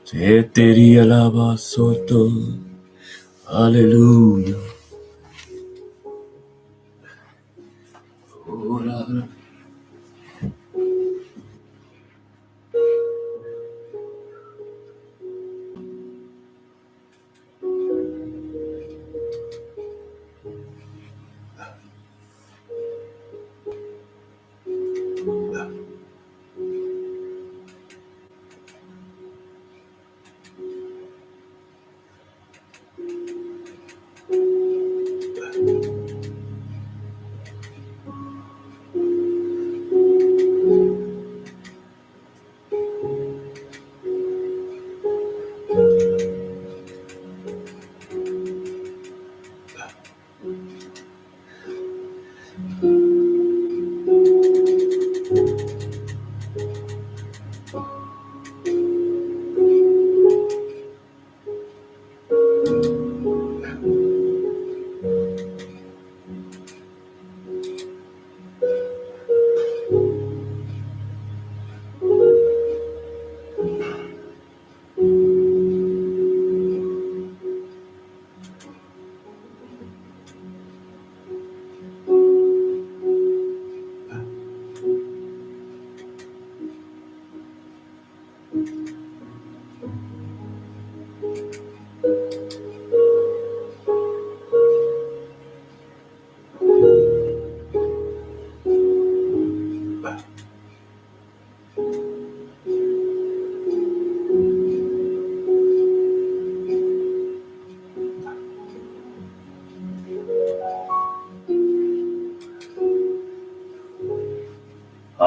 Seteria laba soto. Aleluya. Ora.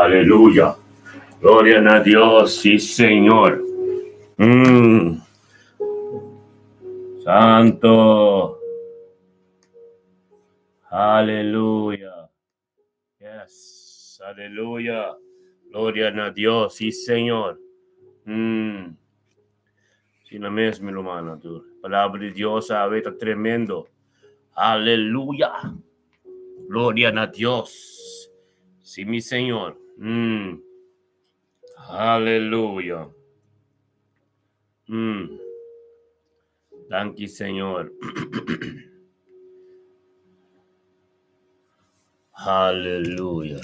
Aleluya. Gloria na Dios, sí Señor. Mm. Santo. Aleluya. Yes. Aleluya. Gloria na Dios, sí Señor. Mm. Sina mes, mi hermano. Palabra di Dios awe ta tremendo. Aleluya. Gloria na Dios. Sí, mi Señor. Mm. Aleluya. Mm. Danki, Señor. Aleluya.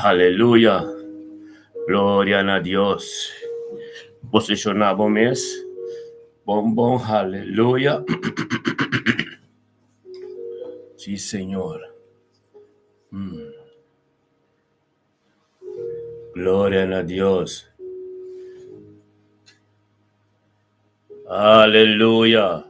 Aleluya. Gloria na Dios. Posiciona bo mes. Bon bon. Aleluya. Sí, Señor. Mm. Gloria na Dios. Aleluya.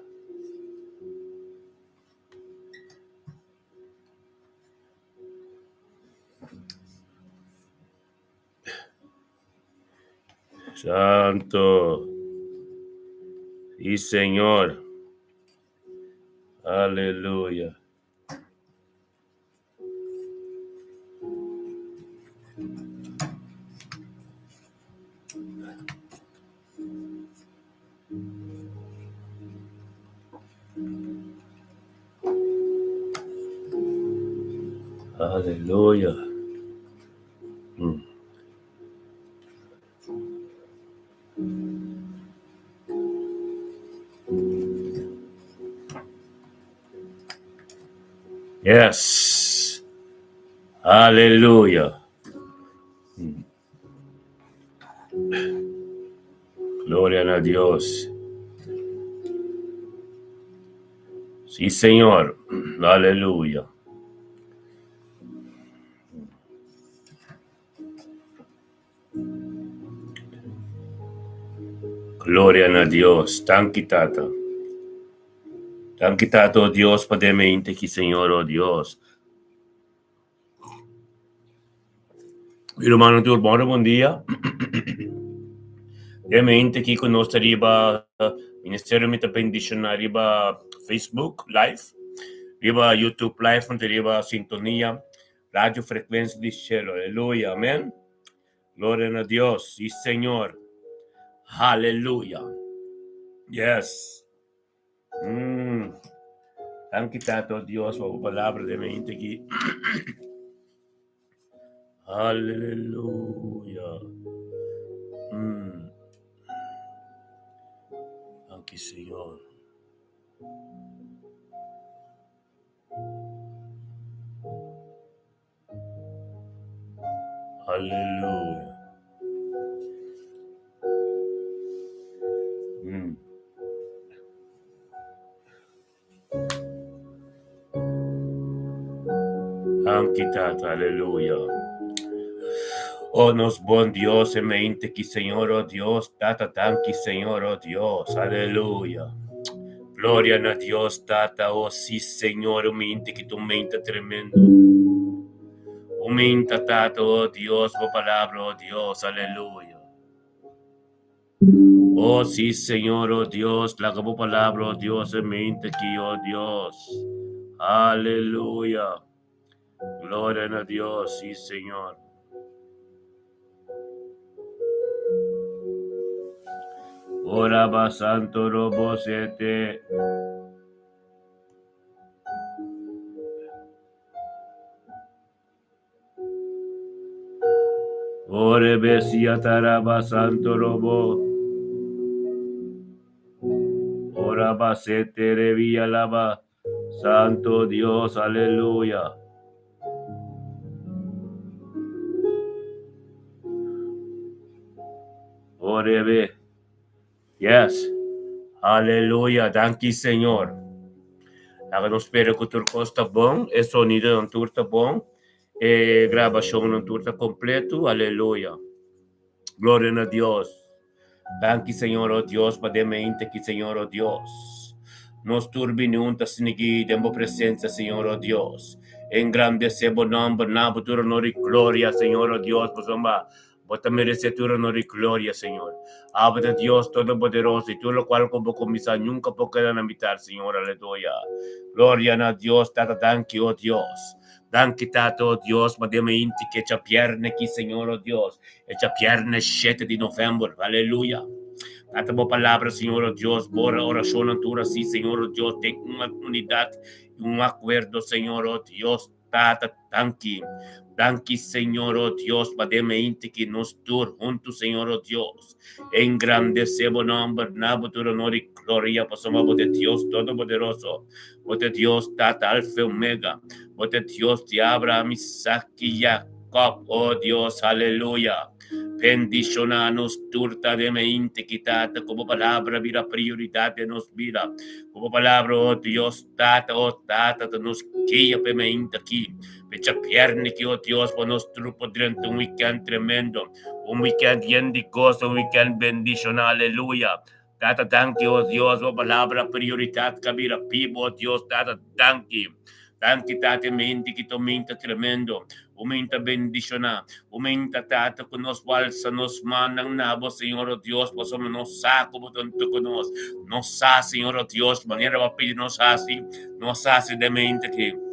Santo. Sí, Señor. Aleluya. Aleluya. Mm. Yes. Aleluya. Mm. Gloria na Dios. Sí, Señor. Aleluya. Gloria na Dios. Danki, Tata. Danki, Tata, oh Dios, pa den mente ki, Señor, oh Dios. Mi rumannan tur bon bon dia. Den mente ki ku nos ta riba Ministerio Mi Ta Bendishoná riba Facebook live, riba YouTube live, riba Sintonia. Radio Frecuencia di Shelu. Aleluya. Amen. Gloria na Dios. Si Señor. Aleluya. Yes. Danki Tata, oh Dios, pa bo palabra den mente aki. Aleluya. Danki Señor. Aleluya. Danki Tata, aleluya. Oh nos bon Dios, e mente ki Señor, oh Dios, Tata, danki Señor, oh Dios, aleluya. Gloria na Dios, Tata, oh sí Señor, un mente ki tu mente tremendo. Un mente, Tata, oh Dios, bo palabra, oh Dios, aleluya. Oh sí Señor, oh Dios, laga bo palabra, oh Dios, e mente ki, oh Dios. Aleluya. Gloria na Dios, sí Señor. Ora ba santo robo sete. Ore besia taraba santo robo. Ora ba sete revia laba. Santo Dios, aleluya. Orebe. Yes. Aleluya. Danki Señor. Laga nos spera ku tur kos ta bon. E sonidonan tur ta bon. E grabashonnan tur ta kompleto. Aleluya. Gloria na Dios. Danki Señor, oh Dios, pa den mente aki, Señor, oh Dios. Nos tur bini un ta sinigi den bo presencia, Señor, oh Dios. Engrandece bo nomber, na bo tur honor y gloria, Señor, oh Dios, pasobra bo ta merece tur honor y gloria, Señor. Abo ta Dios Todopoderoso y tur locual cu bo cuminsa nunca por keda na mitad, Señor, aleluya. Gloria na Dios, Tata, danki, oh Dios. Danki, Tata, oh Dios, pa den mente ki e djabierne aki, Señor, oh Dios. E djabierne shete di november. Aleluya. Tata, bo palabra, Señor, oh Dios, bora orashonnan tur así, Señor, oh Dios, den un unidat i un akuerdo, Señor, oh Dios. Tata, danki. Danki, Señor, oh Dios, pa den mente ki nos tur huntu, Señor, oh Dios, engrandesé bo nòmber, na bo tur honor i gloria, pasobra bo ta Dios Todopoderoso, bo ta Dios Tata, Alfa i Omega, bo ta Dios di Abraham, Isaac i Jacob, oh Dios, aleluya. Bendishoná nos tur ta den mente ki Tata, ku bo palabra bira prioridat den nos bida, ku bo palabra, oh Dios, Tata, oh Tata, ta nos guia pa e mainta aki. Fecha bierne ki, oh Dios, pa nos tur por drenta un weekend tremendo, un weekend yen di goso, un weekend bendishoná, aleluya. Tata, danki, oh Dios, bo palabra prioridat ka bira bibu, oh Dios, Tata, danki. Danki, Tata, e mente ki ta un mente tremendo, un mente bendishoná, un mente, Tata, ku nos por alsa nos mannan na bo, Señor, oh Dios, pasobra nos sa ku bo ta huntu ku nos. Nos sa, Señor, oh Dios, manera bo a pidi nos hasi, nos hasi den mente aki.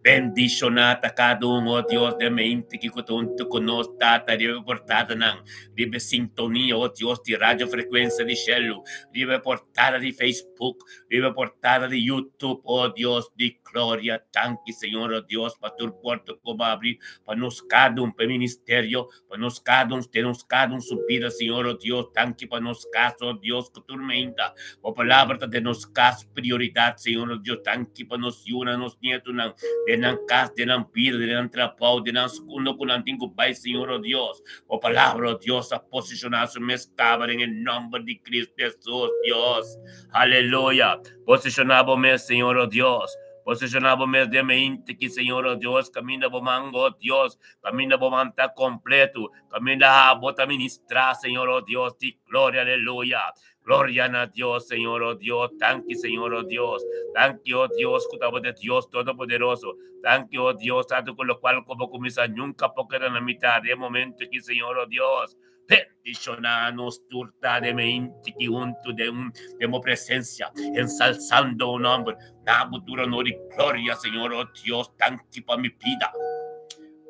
Bendishoná ta kada un, oh Dios, den mente ki ku ta huntu ku nos, Tata, riba e portadanan, riba e sintonia, oh Dios, di Radio Frecuencia di Shelu, riba e portada di Facebook, riba e portada di YouTube, oh Dios di gloria. Danki, Señor, oh Dios, pa tur porta ku bo abri pa nos kada un, pa e ministerio, pa nos kada un, den nos kada un su bida, Señor, oh Dios. Danki pa nos kas, oh Dios, ku tur meinta bo palabra ta den nos kas prioridat, Señor, oh Dios. Danki pa nos yunan, nos nietunan, den nan kas, den nan bida, den nan trabou, den nan unda ku nan tin ku bai, Señor, oh Dios. Bo palabra, oh Dios, a posishoná su mes kaba den e nòmber di Cristo Hesus, Dios. Aleluya! Posishoná bo mes, Señor, oh Dios. Posishoná bo mes den mente ki, Señor, oh Dios, kaminda bo man, oh Dios, Kaminda bo man ta kompleto, kaminda bo ta ministrá, Señor, oh Dios di gloria, aleluya. Gloria na Dios, Señor, oh Dios. Danki, Señor, oh Dios. Danki, oh Dios, ku ta bo ta Dios Todopoderoso. Danki, oh Dios, tantu ku lokual ku bo kuminsá nunka por keda na mitad. E momento aki, Señor, oh Dios. Bendishoná nos tur ta den meinti ki huntu den un den bo presensia, ensalsando bo nòmber. Na bo tur honor i gloria, Señor, o Dios, danki pa mi bida.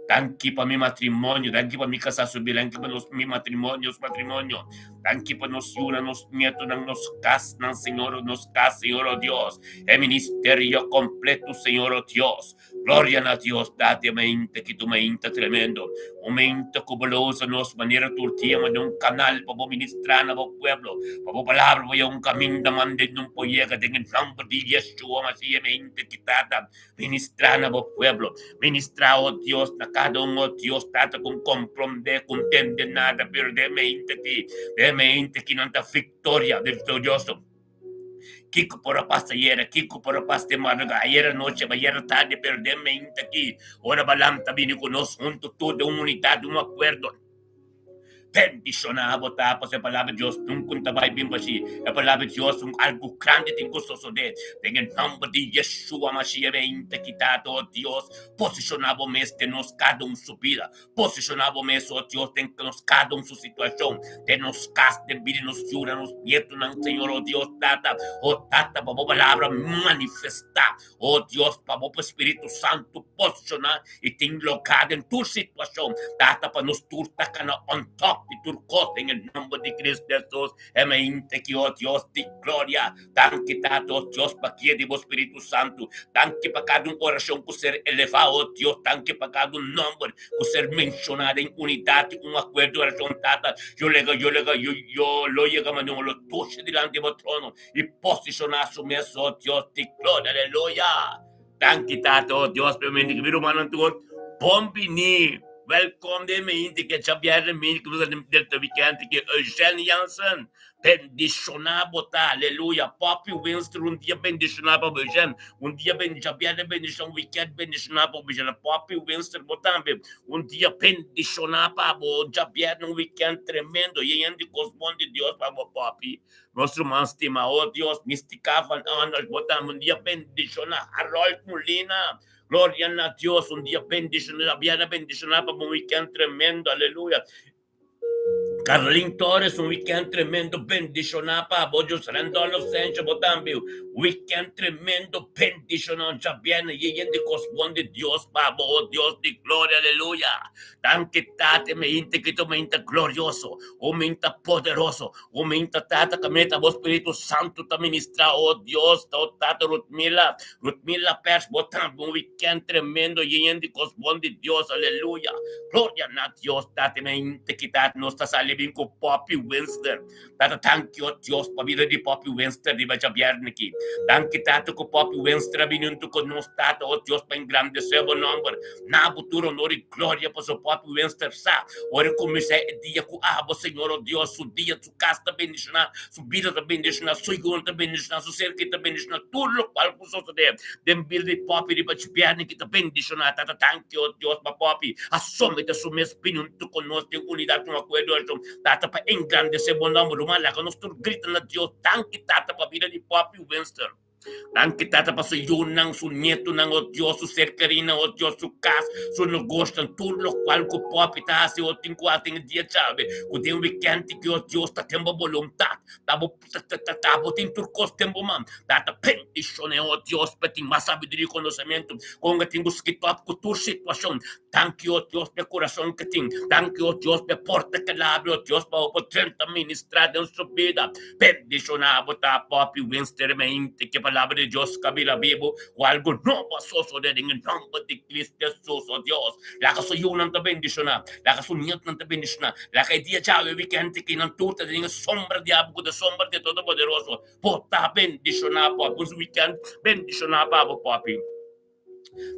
Danki pa mi matrimonio, danki pa mi kasá su bida, danki pa nos mi matrimonio, nos matrimonio. Danki pa nos yunan, nos nietonan, nos kasnan, Señor, nos kas, Señor, o Dios. E ministerio kompleto, Señor, o Dios. Gloria na Dios, date mainta ki tu mainta tremendo. Un mainta ku bo lo usa nos manera tur dia manda un kanal pa bo ministrá na bo pueblo, pa bo palabra bo ya un kaminda manda i nun por yega den e nòmber di Yeshua Mashiach mainta ki Tata ministrá na bo pueblo. Ministrá, o Dios, na kada un, o Dios, Tata, ku komprondé, ku ntende nada, pero den mainta ki, den mainta ki nan ta viktoria, viktorioso. Kiko por a pasa ayera? Kiko por a pasa den madrugá? Ayera nochi, ayera tardi, pero den meinta aki, ora Balaam ta bini ku nos huntu tur den un unidat, den un akuerdo. Bendishoná bo ta, pasobra e palabra di Dios nunka no ta bai bin bashí. E palabra di Dios un algu grandi tin ku sosodé. Den e nòmber di Yeshua Mashiach meinta aki, Tata, o Dios, posishoná bo mes den nos kada un su bida. Posishoná bo mes, o Dios, den nos kada un su situashon, den nos kas, den bida di nos yunan, nos nietunan, Señor, o Dios, Tata, o Tata, pa bo palabra manifestá, o Dios, pa bo Spiritu Santu posishoná i tin logá den tur situashon, Tata, pa nos tur ta kana on top di tur kos, den e nòmber di Cristo Hesus, e mainta aki, o Dios di gloria. Danki Tata, o Dios, pa guia di bo Spiritu Santu. Danki pa kada un orashon ku ser elevá, o Dios. Danki pa kada un nòmber ku ser menshoná den unidat i un akuerdo di orashon, Tata. Yo lega, yo lega, yo, yo lo yega manera un lo tosha dilanti bo trono i posishoná su mes, o Dios di gloria. Aleluya! Danki Tata, o Dios, pa e momento ki mi rumannan tur bon bini. Wèlkom den mi hende ke djabièrnè mi ku delta wikènt ki Eugène Jansen. Bendishoná bo ta, aleluya. Poppy Winston, un dia bendishoná pa bo Eugène. Un dia ben djabièrnè bendishoná, un wikènt bendishoná pa bo Eugène. Poppy Winston, bo tambe. Un dia bendishoná pa bo djabièrnè, un wikènt tremendo, yen di kos bon di Dios pa bo Poppy. Nos ruman stima, oh Dios, Mistica van Anders, bo tambe un dia bendishoná. Harold Molina, gloria na Dios, un dia bendishoná, djabièrnè bendishoná pa bo un wikènt tremendo, aleluya. Carlin Torres, un weekend tremendo bendishoná pa bo. Dios Randolph Sancho, bo tambe. Weekend tremendo bendishoná. Djabièrnè yen di kos bon di Dios pa bo. Oh Dios di gloria, aleluya. Danki Tata, mi hende ki ta un hende glorioso, un hende poderoso, un hende Tata ku meta bo Spiritu Santu ta ministrá. Oh Dios, oh Tata Rutmila, Rutmila Pers, bo tambe un weekend tremendo yen di kos bon di Dios, aleluya. Gloria na Dios, Tata mente ki Tata nos ta sali bin ku Poppy Winster. Tata danki o Dios pa bida di Poppy Winster riba djabièrnè aki. Danki Tata ku Poppy Winster a bini huntu ku nos Tata o Dios pa engrandesé bo nòmber. Na bo tur honor i gloria pasobra Poppy Winster sa ora e kuminsá e dia ku abo Señor o Dios su dia su kas ta bendishoná, su bida ta bendishoná, su yunan ta bendishoná, su ser ki ta bendishoná, tur lokual ku sosodé den bida di Poppy riba djabièrnè ki ta bendishoná. Tata danki o Dios pa Poppy a somete su mes bini huntu ku nos den unidat un akuerdo orashon Tata pa engrandesé bo nòmber. Ruman laga nos tur grita na Dios danki Tata pa bida di Poppy Winston. Danki Tata pa su yunan, su nietonan, o Dios, su ser kerinan, o Dios, su kas, su negoshnan, tur lokual ku Poppy ta hasi o tin ku hasi den e dia djawe, ku den wikènt ki o Dios ta den bo boluntat, ta bo ta bo tin tur kos den bo man. Tata bendishon'é, o Dios, pa tin mas sabiduria i konosementu, kon e tin ku skitòp ku tur situashon. Danki, o Dios, pa e kurason ke tin. Danki, o Dios, pa e porta ke labri, o Dios, pa bo por drenta ministrá den su bida. Bendishoná bo ta, Poppy Winster Meinte, ke palabra di Dios ka bira bibu, ku algu nobo a sosodé den e nòmber di Cristo Hesus, o Dios. Laga su yunan ta bendishoná. Laga su nietonan ta bendishoná. Laga e dia djawe wikènt aki nan tur ta den e sombra di abo ku ta e sombra di e Todopoderoso. Bo ta bendishoná, Poppy. Un wikènt bendishoná pa bo, Poppy.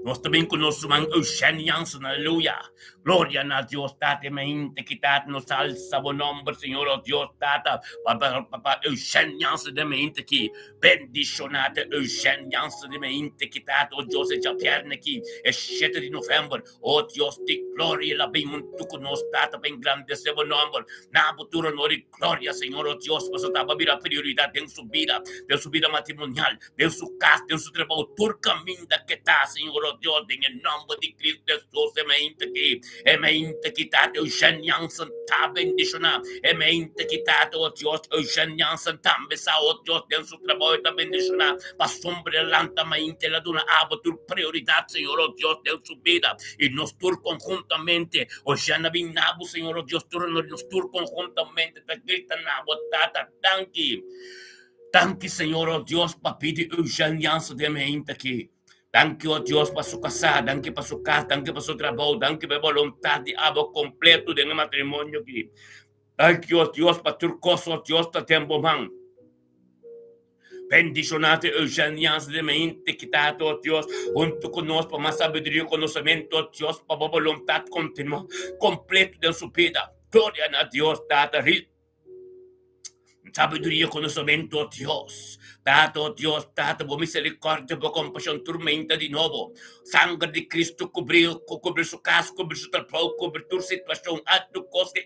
Nos ta bin ku nos ruman Eugène Jansen, aleluya. Gloria na Dios Tata, e mainta ki Tata nos ta alsa bo nòmber, Señor, o Dios Tata, pa pa pa Eugène Jansen den mainta aki. Bendishoná ta Eugène Jansen den mainta ki Tata, o Dios, e djabièrnè aki, e shete di novèmber, o Dios di gloria, el a bin huntu ku nos, Tata, pa engrandesé bo nòmber. Na bo tur honor i gloria, Señor, o Dios, pasobra ta bo a bira prioridat den su bida, den su bida matrimonial, den su kas, den su trabou, tur kaminda ke ta, Señor. Señor, oh Dios, den e nomber di Cristo Jesus, e mainta aki, e mainta aki, Tata, Eugene Jansen ta bendiciona, e mainta aki, Tata, oh Dios, Eugene Jansen tambe sa, oh Dios, den su trabou e ta bendiciona, pasobra el a lanta mainta, el a duna abo tur prioridad, Señor, oh Dios, den su bida, y nos tur conjuntamente, Eugene a bin na bo, Señor, oh Dios, tur nos tur conjuntamente ta grita na bo, Tata, danki. Danki Señor, oh Dios, pa pidi Eugene Jansen den mainta aki. Danki, oh Dios, pa su kasá, danki pa su kas, danki pa su trabou, danki pa e boluntat di abo kompleto den e matrimonio aki. Danki, oh Dios, pa tur kos, oh Dios, ta den bo man. Bendishoná te Eugene Jansen den mainta aki, Tata, oh Dios, huntu ku nos pa mas sabiduria i konosementu, oh Dios, pa bo boluntat kontinuá kompleto den su bida. Gloria na Dios, Tata. Sabiduria, konosementu, o Dios. Tata, o Dios, Tata, bo misericordia, bo kompashon tur menta di nobo. Sanger di Cristo kubri, kubri su kas, kubri su trabou, kubri tur situashon, a tur kos ke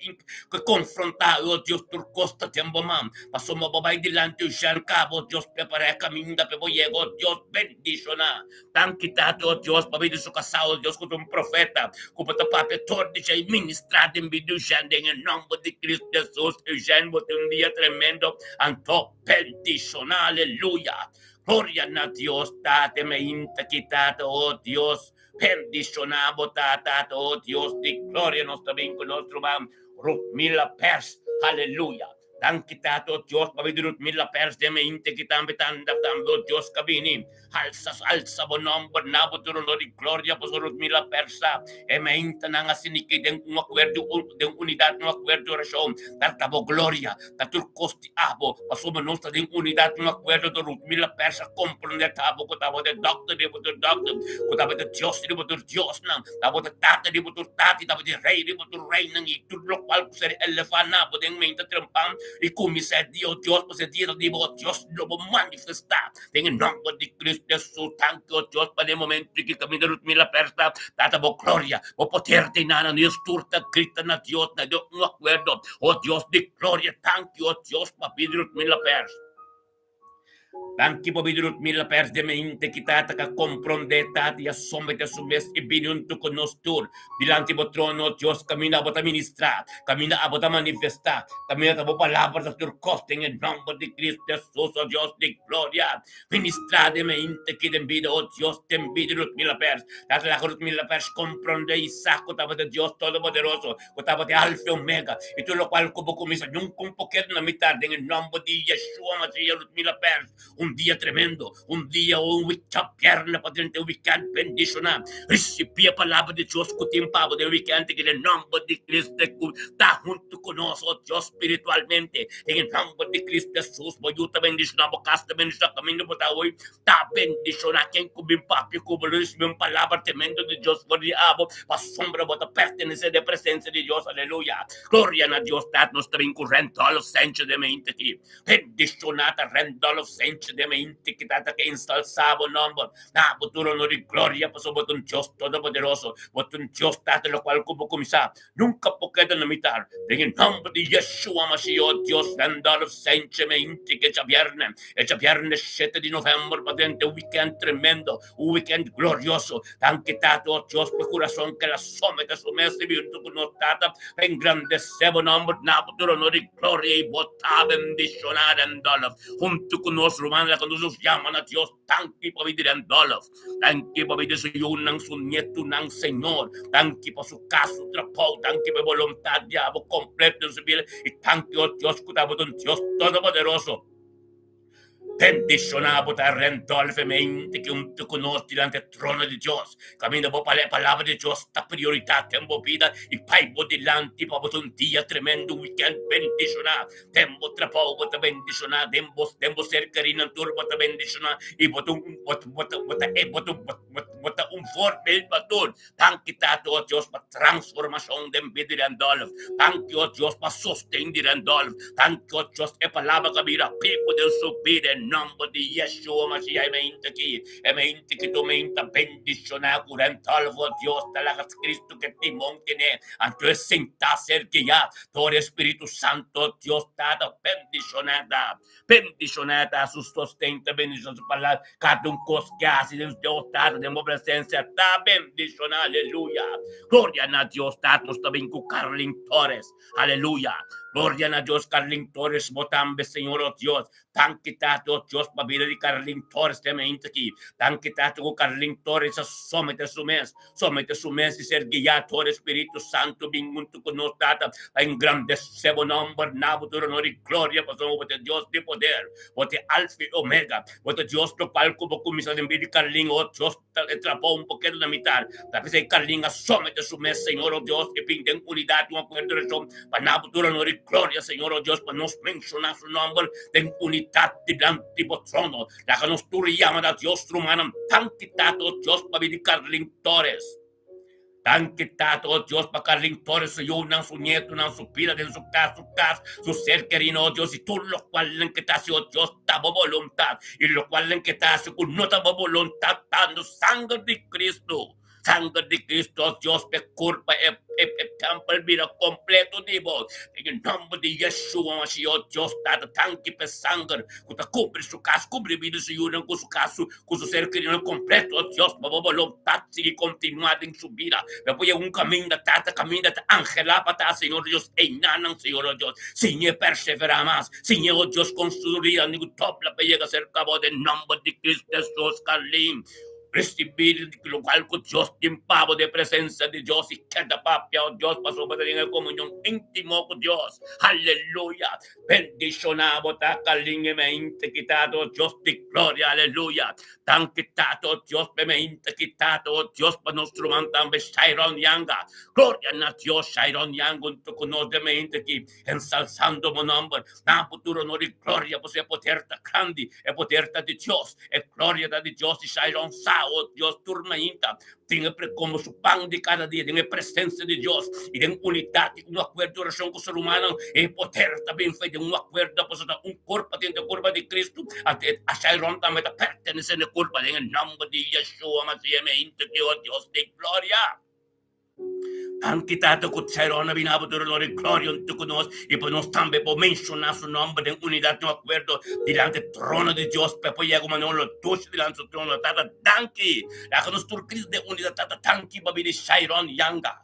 ke konfrontá, o Dios, tur kos ta den bo man. Pasobra bo bai dilanti usha kaba, o Dios, prepará e kaminda pa bo yega, o Dios, bendishoná. Danki Tata, o Dios, pabia di su kasá, o Dios, ku ta un profeta, ku bo ta papia tur di dje i ministrá den bida Eugène, den e nòmber di Cristo Jesus. Eugène, bo tin un dia tremendo, anto bendishoná. Aleluya! Gloria na Dios, Tata, mi ainda ki Tata, o Dios, bendishoná bo ta, Tata, o Dios di gloria, nos ta bin ku nos ruman Ruthmila Pers. Aleluya! Danki Tata, o Dios, pa bida Ludmila Pers den mente ki tambe ta anda tambe, o Dios, ka bini. Alsa, alsa bo nomber na bo trono di gloria, pasobra Ludmila Pers sa e meintanan a siniki den un akuerdo, den unidat, un akuerdo di orashon. Ta ta bo gloria, ta tur kos di abo, pasobra nos ta den unidat, un akuerdo di Ludmila Pers a komprende ta bo ku tabata e dokter di bo tur dokter, ku tabata Dios di bo tur diosnan. Tabata tata di bo tur tata i tabata e rei di bo tur reinan i tur lokual ku ser elevá na bo den mente trempan i kuminsá e dia, o Dios, pasobra e dia ta di bo, o Dios, lo bo manifestá den e nòmber di Cristo Hesus. Danki, o Dios, pa den momento ki kaminda nos mira pèrta, Tata, bo gloria, bo poder ta inana nos tur ta grita na Dios na den un akuerdo, o Dios di gloria. Danki, o Dios, pa bida nos mira pèrta. Danki pa bida Ludmila perde mente ki tata ka komprondé tata i a somete su mes i bini huntu ku nos tur dilanti bo trono o Dios kaminda abo ta ministrá kaminda abo ta manifestá kaminda ta bo palabra ta tur kos den e nòmber di Cristo Hesus o Dios di gloria ministrá den mente ki den bida o Dios den bida Ludmila Pers tata laga Ludmila Pers komprondé i sa ku tabata Dios Todopoderoso Bo tabata e Alfa i Omega, i tur lokual ku bo kuminsá nunka un poketo na mitar den e nòmber di Yeshua Mashiach Ludmila Pers, un dia tremendo, un dia o un wikènt pa drenta e wikènt bendishoná. Risibí e palabra di Dios ku tin pa bo den e wikènt aki den e nòmber di Cristo ku ta huntu ku nos, o Dios, spiritualmente den e nòmber di Cristo Hesus. Bo yu ta bendishoná, bo kas ta bendishoná, kaminda bo ta hoy Ta bendishoná ken ku bin papia ku bo lo risibí un palabra tremendo di Dios for di abo, pasobra bo ta pertenesé den presensia di Dios. Aleluya! Gloria na Dios Tata! Nos ta bin ku Randolph Sanchez den mente aki. Bendishoná ta Randolph Sanchez den mente aki, Tata, ke ensalsá bo nòmber. Na bo tur honor i gloria, pasobra bo ta un Dios todopoderoso. Bo ta un Dios, Tata, lokual ku bo kuminsá nunka por keda na mitar. Den e nòmber di Yeshua Mashiach, Dios Randolph Sanchez mente ke djabièrnè. E djabièrnè shete di novèmber pa drenta un wikènt tremendo, un wikènt glorioso. Danki Tata, o Dios, pa e kurason ku el a somete su mes riba huntu ku nos, Tata, pa engrandesé bo nòmber na bo tur honor i gloria i bo ta bendishoná Randolph huntu ku nos rumannan ku nos yama na Dios. Danki pa bida di Randolph. Danki pa bida su yunan, su nietunan, Señor. Danki pa su kas, su trabou. Danki pa e boluntat di abo kompleto den su bida. I danki, o Dios, ku ta abo ta un Dios todopoderoso. Bendishoná bo ta rendolfemente ki un ku nos dilanti e trono di Dios. Kaminda bo pala e palabra di Dios ta prioridat den bo bida i bai bo dilanti pa bo ta un dia tremendo, un wikènt bendishoná. Den bo trabou bo ta bendishoná, den bo den bo ser kerí nan tur bo ta bendishoná i bo ta un bo ta bo ta bo ta e bo ta bo ta un voorbeeld pa tur. Danki Tata o Dios pa transformashon den bida di Randolph. Danki o Dios pa sosten di Randolph. Danki o Dios e palabra ku a bira pipo den su bida. Den nòmber di Yeshua Mashiach e meinta aki, e meinta ki tur meinta bendishoná ku rentalvo Dios ta laga Cristo ke timon tene, anto e sintá ser guiá dor e Spiritu Santo. Dios Tata bendishoná ta. Bendishoná ta su sosten, ta bendishoná su palabra, kada un kos ke hasi den Dios Tata den bo presensia ta bendishoná, aleluya. Gloria na Dios Tata, nos ta bin ku Carlin Torres, aleluya. Gloria na Dios, Carlin Torres, bo tambe Señor oh Dios. Danki Tata oh Dios pa bida di Carlin Torres den mente aki. Danki Tata ku Carlin Torres a somete su mes. Somete su mes i ser guiá dor e Spiritu Santu bin huntu ku nos, Tata, pa engrandesé bo nòmber na bo tur honor i gloria, pasobra bo ta e Dios di poder, bo ta e Alfa i Omega, bo ta Dios lokual ku bo kuminsá den bida di Carlin, o Dios, ta e trabou un poketo na mitar, ta p'esei Carlin a somete su mes, Señor, o Dios, i bin den unidat i un akuerdo reshon pa na bo tur honor i gloria, Señor, o Dios, pa nos menshoná su nòmber den unidat dilanti bo trono. Laga nos tur yama na Dios rumannan. Danki Tata o Dios pa bini Carlin Torres. Danki Tata o Dios pa Carlin Torres, su yunan, su nietunan, su bida den su kas, su kas, su ser kerino o Dios y tur lokualnan ke ta hasi o Dios ta bo boluntat y lokualnan ke ta hasi ku no ta bo boluntat dando sanger di Cristo. Sanger di Cristo, oh Dios, p'e kurpa e e tèmpel bira kompleto di bo. Den e nòmber di Yeshua Mashiach, oh Dios Tata, danki p'e sanger ku ta kubri su kas, kubri bida su yunan ku su kas, ku su ser keridonan kompleto, oh Dios, pa bo boluntat sigui kontinuá den su bida. P'e por yega un kaminda, Tata, kaminda ta anhelá pa ta, Señor Dios, einanan, Señor, oh Dios, siñ'e perseverá mas, siñ'e, oh Dios, konstruí, amigu, dobla pa yega serka bo den nòmber di Cristo Hesus, Carlin. Ricibi locual cu Dios tin pa bo den presencia di Dios y keda papia o Dios pasobra bo ta den e comunion intimo cu Dios. Aleluya! Bendiciona bo ta Carlin e mente kitado Dios di gloria. Aleluya! Danki Tata o Dios pa e mente kitado o Dios pa nos ruman tambe Shairon Yanga. Gloria na Dios Shairon Yanga hunto cu nos den mente aki. Ensalsando bo nomber, na bo tur honor i gloria, pasobra e poder ta grandi, e poder ta di Dios, e gloria ta di Dios i Shairon sa, o Dios, tur mainta tin e komo su pan di kada dia den e presensia di Dios i den unidat i un akuerdo orashon ku su rumannan, e poder ta bin fe den un akuerdo, pasobra ta un kurpa den e kurpa di Kristu, anto e Shairon tambe ta pertenesé na e kurpa den e nomber di Yeshua Masiah, mi a hinta-ki, o Dios di gloria. Danki Tata ku Tyrone a bini abo tur honor i gloria huntu ku nos i pa nos tambe por menshoná su nòmber den unidat den akuerdo dilanti e trono di Dios pa e por yega manera un lo dushi dilanti su trono. Tata danki! Laga nos tur Cristo den unidat Tata danki pa bini Shairon Yanga.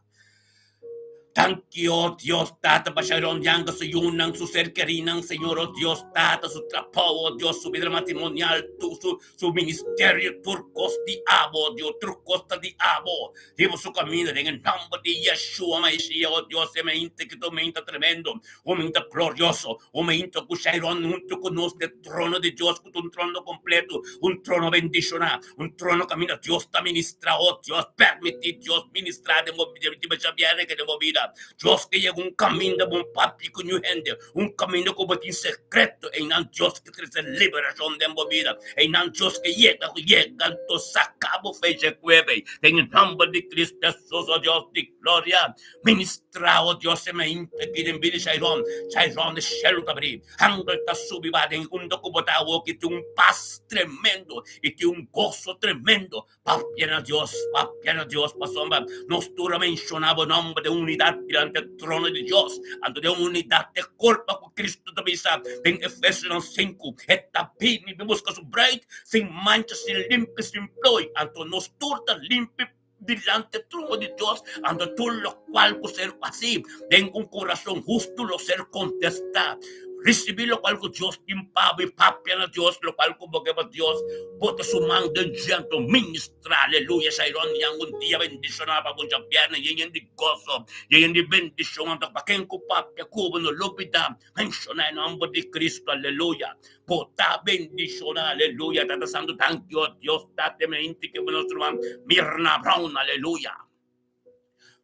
Danki o Dios Tata pa Shairon Yanga su yunan su ser kerinan Señor o Dios Tata su trabou o Dios su bida matrimonial tu su su ministerio tur kos di abo o Dios tur kos ta di abo. Riba su kaminda den e nòmber di Yeshua Mashiach, o Dios, e mainta ki ta un mainta tremendo, un mainta glorioso, un mainta ku Shairon huntu ku nos den e trono di Dios, ku ta un trono kompleto, un trono bendishoná, un trono kaminda Dios ta ministrá. O Dios, permití Dios ministrá den bo bida, di masha bièrnè ke den bo bida. Dios ke yega un kaminda bon papia ku niun hende, un kaminda ku bo tin sekreto, einan Dios ke trese liberashon den bo bida. Einan Dios ke yega ku yega anto saka bo fe dje kuebe. Den e nòmber di Cristo Hesus, o Dios di gloria, ministra, o Dios, e mente aki den bida Shairon. Shairon, e shelu ta bri, angel ta subi ba den unda ku bo ta awoki. Tin un pas tremendo i tin un goso tremendo. Papia na Dios, papia na Dios, pasobra nos tur a menshoná bo nòmber den unidat dilanti e trono di Dios. Anto den unidat e kurpa ku Kristu ta bisa den Efesionan sinku, E ta bini pa buska su bruid sin mancha, sin limpi, sin ploi. Anto nos tur ta limpi dilanti e trono di Dios. Anto tur lokual ku ser hasi den un kurason hustu lo ser kontestá. Risibí lokual ku Dios tin pa bo i papia na Dios lokual ku bo ke pa Dios. Bota su man den dje anto ministra. Aleluya! Shairon Yang un dia bendishoná pa bo djabièrnè yen yen di goso, yen yen di bendishon. Anto pa ken ku papia ku bo no lubidá menshoná e nòmber di Kristu. Aleluya! Bo ta bendishoná. Aleluya! Tata Santu, danki o Dios Tate, mi a inti ke bo nos ruman Mirna Brown. Aleluya!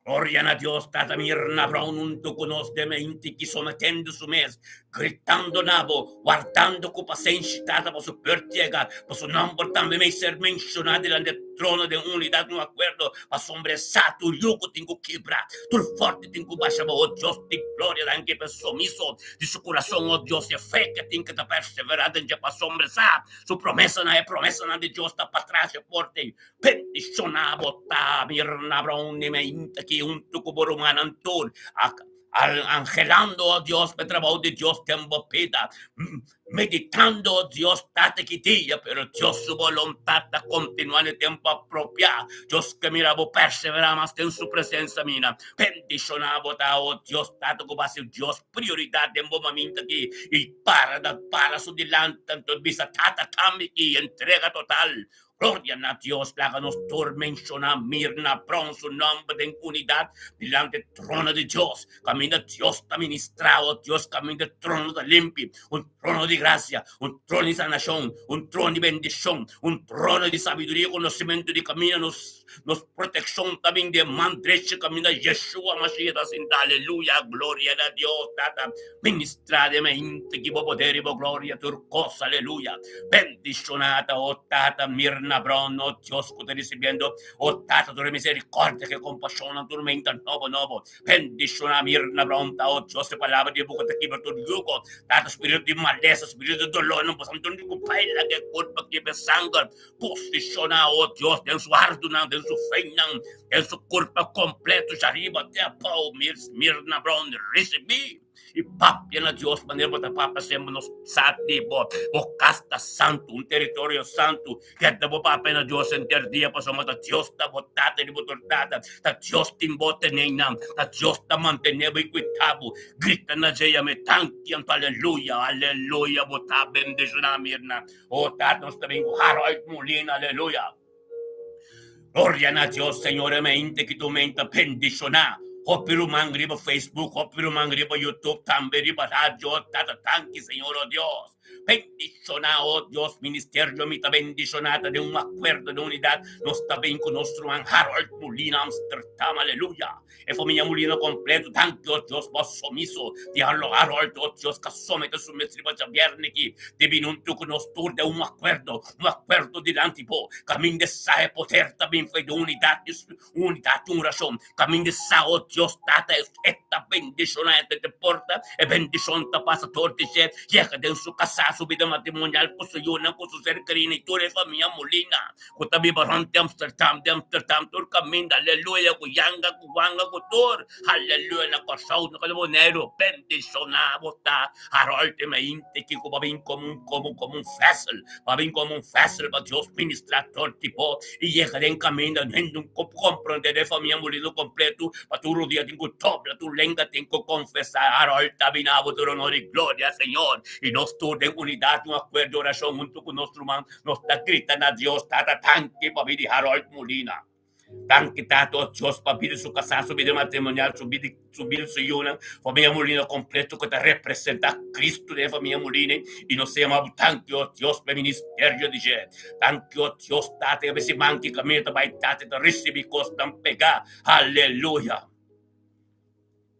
Gloria na Dios, Tata Mirna Brown hunto ku nos den e inti ki sometendo su mes, gritando na bo, wardando ku pasenshi, Tata, pa su beurt yega, pa su nomber tambe mei ser menshoná dilanti e trono den unidat, un akuerdo, pasobra e sa tur yu ku tin ku kibra, tur forti tin ku basha bo, o Dios di gloria, danki pa e somiso di su kurason, o Dios, e fe ke tin ke ta perseverá den dje, pasobra e sa su promesanan, e promesanan di Dios ta patras e porta ei. Bendishoná bo ta, Mirna Brown i meinta ki huntu ku bo rumannan tur, anhelando, o Dios, pa e trabou di Dios den bo bida, meditando, o Dios, Tata ki dia, pero Dios su boluntat ta kontinuá na e tempu apropiá. Dios ke mira bo perseverá mas den su presensia, mina. Bendishoná bo ta, o Dios, Tata, ku bo hasi Dios prioridat den bo maminta aki i para para su dilanti, anto bisa, Tata, tambe i entrega total. Gloria na Dios! Laga nos tur menshoná Mirna Brown su nòmber den unidat dilanti e trono di Dios, kaminda Dios ta ministrá, o Dios, kaminda e trono ta limpi, un trono di grasia, un trono di sanashon, un trono di bendishon, un trono di sabiduria i konosementu di kaminda nos nos protekshon ta bin di e man drechi kaminda Yeshua Mashiach ta sintá. Aleluya! Gloria na Dios, Tata! Ministrá den mente ki bo poder i bo gloria tur kos, aleluya. Bendishoná ta o Tata Mirna Brown, o Dios ku ta risibiendo, o Tata tur e misericordia ku e kompashonnan tur menta nobo nobo. Bendishoná Mirna Brown ta o Dios e palabra di e boka ta kibra tur yugo, Tata spiritu di malesa, spiritu di dolornan boso anto ku baila ku e kurpa kibra e sanger. Posishoná o Dios den su ardunan, den su feinan, den su kurpa kompleto djariba te abou. Mirna Brown risibí. I papia na Dios manera bo ta papia semper nos sa di bo. Bo kas ta santu, un teritorio santu. Keda bo papia na Dios henter dia pasobra ta Dios ta bo Tata di bo tur tata. Ta Dios tin bo teneinan. Ta Dios ta mantené bo i kuida bo. Grita na dje yam'é tanki anto aleluya, aleluya bo ta bendishoná Mirna. O Tata nos ta bin ku Harold Molina aleluya. Gloria na Dios Señor e mente ki tu mente bendiciona hopi ruman riba Facebook hopi ruman riba YouTube tambe riba radio tata tanki Señor o Dios bendiciona o Dios ministerio mi ta bendiciona ta den un acuerdo den unidad nos ta bin cu nos ruman Harold Molina Amsterdam aleluya. E famia Molina kompleto, danki o Dios bo somiso di Harold, o Dios ka somete su mes riba djabièrnè ki di bini huntu ku nos tur den un akuerdo, un akuerdo dilanti bo, kaminda sa e poder ta bin for di unidat di unidat di un orashon, kaminda sa o Dios Tata e ta bendishoná e te porta, e bendishon ta pasa dor di dje, yega den su kasá, su bida matrimonial ku su yunan, ku su ser kerí i tur e famia Molina. Ku ta biba rònt di Amsterdam, di Amsterdam tur kaminda, aleluya, ku yanga, ku wanga, ku tur, aleluya, na Kòrsou, na Boneiru, bendishoná bo ta, Harold i Meinte, kiko bo a bin komo un, komo, komo un vessel, bo a bin komo un vessel pa Dios ministrá tur di bo i yega den kaminda, hende ku komprondé den famia Molino kompletu, pa tur rodia tin ku dobla, tur lenga tin ku konfesá, Harold ta bini abo tur honor i gloria, Señor, i nos tur den unidat, un akuerdo, orashon huntu ku nos ruman. Nos ta grita na Dios, Tata, danki pa bida di Harold Molina. Danki, Tata, oh Dios, pa bida su kasá, su bida matrimonial, su bida, su bida su yunan, famia Molina kompleto ku ta representá Kristu den e famia Molina. I nos ta yama bo danki, oh Dios, pa e ministerio di dje. Danki, oh Dios, Tata, e siman ki kaminda ta bai, Tata, ta risibí kosnan pegá. Aleluya!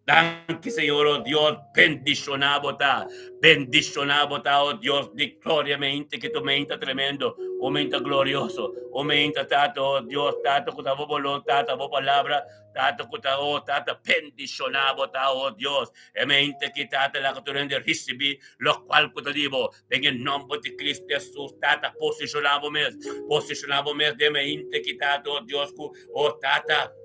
Danki Señor, oh Dios, bendiciona bo ta, bendiciona bo ta, oh Dios di gloria, mente que tu mente tremendo, oh mente glorioso, oh mente tata, oh Dios, tata, cu ta bo voluntad, ta bo palabra, tata, cu ta, oh tata, bendiciona bo ta, oh Dios, e mente que tata, la que tu rende ricibi, lo cual cu ta di bo, den e nomber di Cristo Jesus, tata, posiciona bo mes, posiciona bo mes, den mente que tata, oh Dios, cu, oh tata,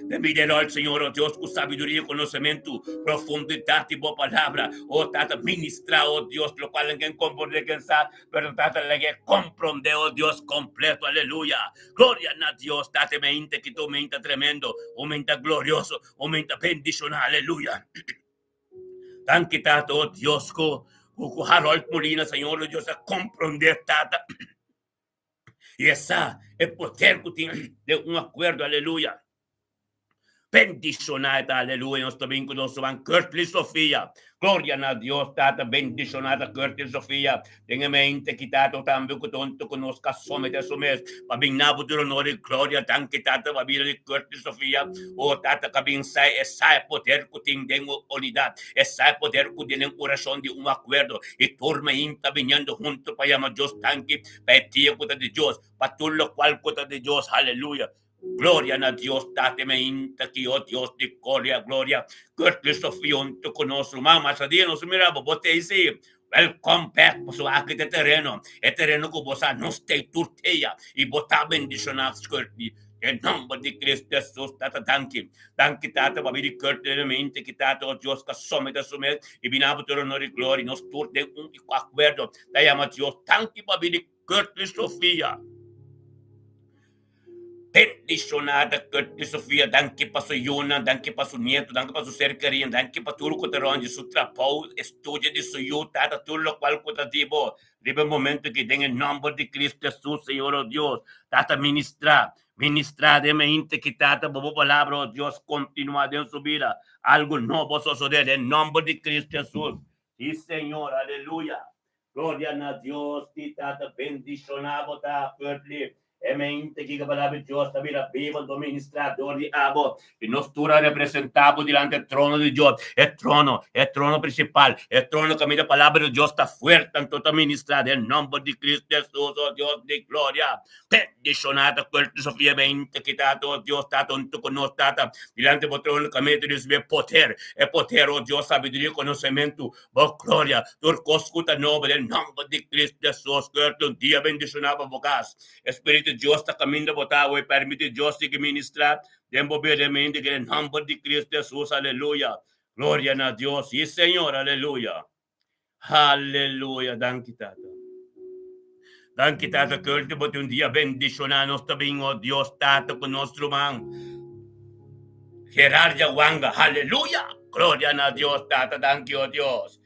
Te pidelo al Señor, oh Dios, ku sabiduria i konosementu, profundidat di bo palabra. Oh Tata, ministra, oh Dios, lokual nan ken komprondé, ken sa, pero Tata, laga e komprondé, oh Dios, kompleto. Aleluya! Gloria na Dios, Tata, e mente ki ta un mente tremendo, un mente glorioso, un mente bendishoná. Aleluya! Danki, Tata, oh Dios, ku ku Harold Molina, Señor, oh Dios, a komprondé, Tata. I e sa e poder ku tin den un akuerdo, aleluya. Bendishoná e ta, aleluya, nos ta bin ku nos ruman Curtly Sofia. Gloria na Dios Tata, bendishoná ta Curtly Sofia. Den e mente ki Tata tambe ku ta huntu ku nos ka someté su mes pa bin na bo tur honor i gloria. Danki Tata pa bida di Curtly Sofia. O Tata ka bin sai e sa e poder ku tin den unidat, e sa e poder ku tin den orashon di un akuerdo i tur mainta biniendo huntu pa yama Dios danki pa e dia ku ta di Dios, pa tur lokual ku ta di Dios. Aleluya. Gloria na Dios Tata mainta ki o Dios di gloria gloria Curtly Sofia hunto cu nos ruman masha dia nos mira bo bo tey si welcome back pasobra aki ta e tereno e tereno cu bo sa nos tey tur teya y bo ta bendiciona Curtly den nomber di Cristo Jesus Tata danki danki Tata pa bini Curtly mainta ki Tata o Dios ka somete su mes y bina bo tur honor y gloria nos tur den un acuerdo ta yama Dios danki pa bini Curtly Sofia. Bendishonada Curtly Sofia, danki pa su yunan, danki pa su nieto, danki pa su ser kerido, danki pa tur ku ta rond di su trabou, estudio di su yu, tata, tur lokual ku ta di bo riba e momento aki den e nòmber di Cristo Hesus, Señor o Dios, tata ministrá, ministrá den mente ki tata bo bo palabra o Dios kontinuá den su bida, algu nobo sosodé den nòmber di Cristo Hesus, si Señor, aleluya. Gloria na Dios di Tata bendiciona bo ta Curtly e mente ki palabra di Dios ta bira biba anto ministra dor di abo y nos tur a representa bo dilanti e trono di Dios e trono e trono principal e trono caminda palabra di Dios ta fuerte anto ta ministra den nomber di Cristo Jesus oh Dios di gloria bendiciona ta Curtly Sofia mente ki Tata oh Dios Tata hunto cu nos Tata dilanti bo trono caminda ta ricibi e poder e poder oh Dios sabiduria y conocemento Bo gloria, tur kos ku ta nobo den nòmber di Cristo Jesus, Kert un dia bendishoná pa bo kas. E Spiritu di Dios ta kaminda bo ta awe, permiti Dios sigui ministrá den bo bida mente den nòmber di Cristo Jesus, aleluya. Gloria na Dios, si Señor, aleluya. Aleluya, danki Tata. Danki Tata, Kert bo tin un dia bendishoná, nos ta bin, oh Dios Tata, ku nos ruman. Gerardia Wanga, Haleluya! Gloria na Dios Tata, danki o Dios.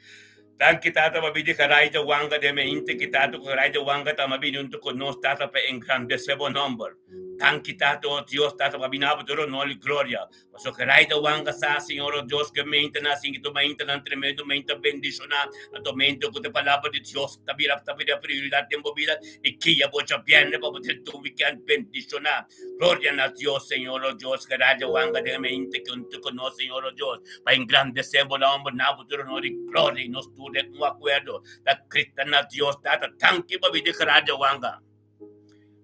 Danki Tata pa bini Gerardia Wanga den mente ki Tata ku Gerardia Wanga ta bini huntu ku nos Tata pa engrandese bo nomber. Danki Tata o Dios Tata pa bini abo tur honor i gloria. Pasobra Gerardia Wanga sa Señor o Dios ku e mente nan asin ki tur mentenan tremendo mente bendishoná anto mente ku ta e palabra di Dios ta bira ta bira prioridat den bo bida i kia bo djabièrnè pa bo tin tur wikènt bendishoná. Gloria na Dios, Señor, oh Dios, gracia wanga den mente que un te conoce, Señor, oh Dios, pa engrandecer bo nombre, na bo tur honor y gloria, y nos tur den un acuerdo, ta grita na Dios, Tata, danki pa bida gracia wanga.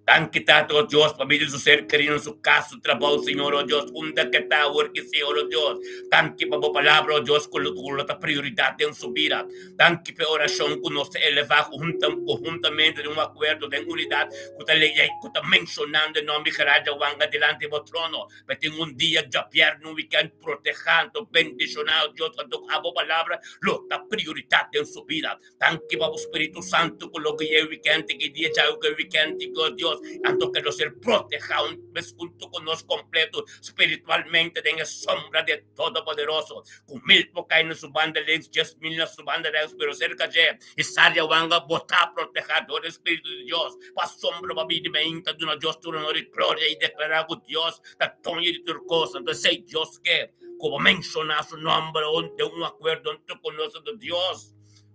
Danki, Tata, oh Dios, pa bida su ser querido, su casa, su trabajo, Señor, oh Dios, unda que ta awor ki, Señor, oh Dios, danki pa bo palabra, oh Dios, cu lo ta prioridad den su bida. Danki p'e orashon ku nos ta elevá konhuntamente den un akuerdo, den unidat, ku ta lei ku ta menshonando e nòmber di Gerardia Wanga dilanti bo trono. Pa tin un dia djabièrnè, un wikènt protehá anto bendishoná, o Dios, anto ku abo palabra lo ta prioridat den su bida. Danki pa bo Spiritu Santu ku lo guia e wikènt ki dia djawe ku e wikènt ki, o Dios, anto ke lo ser protehá un bes huntu ku nos kompleto spiritualmente den e sombra di e Todopoderoso. Ku mil por kai na su banda links, 10,000 na su banda rechts, pero serka dje i Saria Wanga bo ta protehá dor e Spiritu di Dios. Pasobra bo a bini meinta duna Dios tur honor i gloria i deklará ku Dios ta doño di tur kos. Anto esei Dios ke ku bo menshoná su nòmber den un akuerdo entre ku nos anto Dios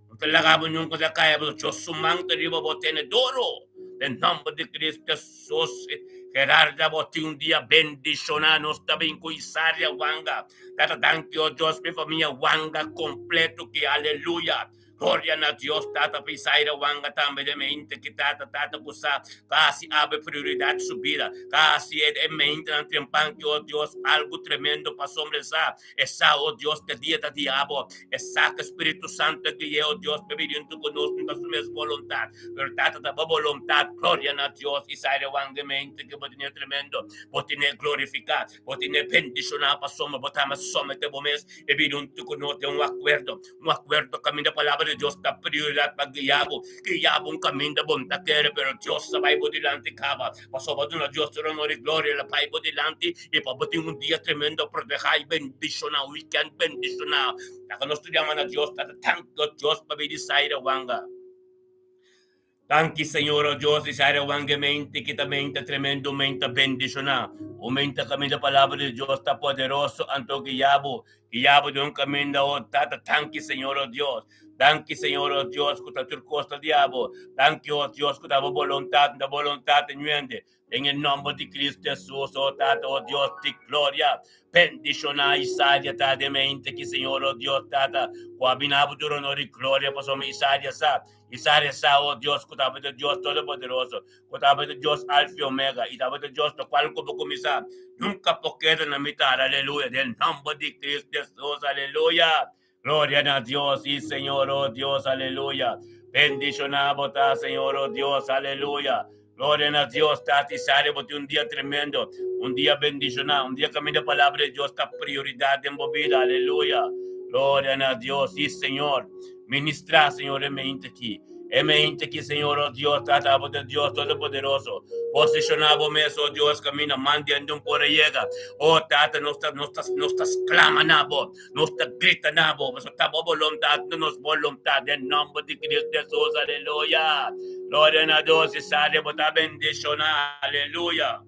no ta laga bo nunka ta kai, pasobra Dios su man ta riba bo tene duru. Den nòmber di Cristo Hesus, Gerarda bo tin un dia bendishoná. Nos ta bin ku Isaria Wanga. Tata danki o Dios mi famia wanga completo ki aleluya gloria na Dios tata pa Isaira wanga tambe den mente ki tata tata ku sa kasi abe prioridad su bida kasi e mente nan trempan ki o Dios algo tremendo pasobra e sa e sa o Dios te dia ta dia abo e sa ke Spiritu Santo a gui'e o Dios pa bini hunto ku nos no ta su mes boluntad pero tata ta bo boluntad gloria na Dios Isaira wanga mente ki bo tene tremendo bo tene glorifica. Bo tene bendishoná pasobra bo ta ama somete bo mes e bini huntu ku nos den un akuerdo, un akuerdo kaminda Palabra di Dios ta prioridat pa guia bo. Guia bo un kaminda bo no ta kere, pero Dios ta bai bo dilanti kaba. Pasobra duna Dios tur honor i gloria, el a bai bo dilanti i pa bo tin un dia tremendo protehá i bendishoná, un wikènt bendishoná. Laga nos tur yama na Dios, Tata, tanki Dios pa bini Saira Wanga. Danki Señor oh Dios di Sara Wan gemeente ki ta mente tremendo mente bendiciona un mente caminda palabra di Dios ta poderoso anto guiabo guiabo den un caminda oh Tata danki Señor oh Dios danki Señor oh Dios cu ta tur cos ta di abo danki oh Dios cu ta bo boluntad ta boluntad nuende Den e nomber di Cristo Jesus, oh Tata, oh Dios di gloria, bendiciona Isadia ta den mente ki Señor, oh Dios, Tata, cu a bina bo tur honor y gloria, pasobra Isadia sa, Isadia sa, oh Dios, cu tabata Dios Todopoderoso, cu tabata Dios Alfa y Omega, y tabata Dios locual cu bo cuminsa, nunca por keda na mitar, aleluya, den nomber di Cristo Jesus, aleluya. Gloria na Dios, sí Señor, oh Dios, aleluya. Bendiciona bo ta, Señor, oh Dios, aleluya. Gloria na Dios, Tati Sari, bo tin un dia tremendo, un dia bendiciona, un dia caminda palabra di Dios ta prioridad den bo bida, aleluya. Gloria na Dios, sí Señor. Ministra, Señor, e mente aki. E mente aki, Señor, oh Dios, Tata, abo ta Dios Todopoderoso. Posiciona bo mes, oh Dios, caminda mandi ende un por a yega. Oh Tata, nos ta, nos ta, nos ta sclama na bo. Nos ta grita na bo, pasobra ta bo boluntat, no nos boluntat, den nomber di Cristo Jesus, aleluya. Gloria na Dios, i sali bo ta bendiciona, aleluya.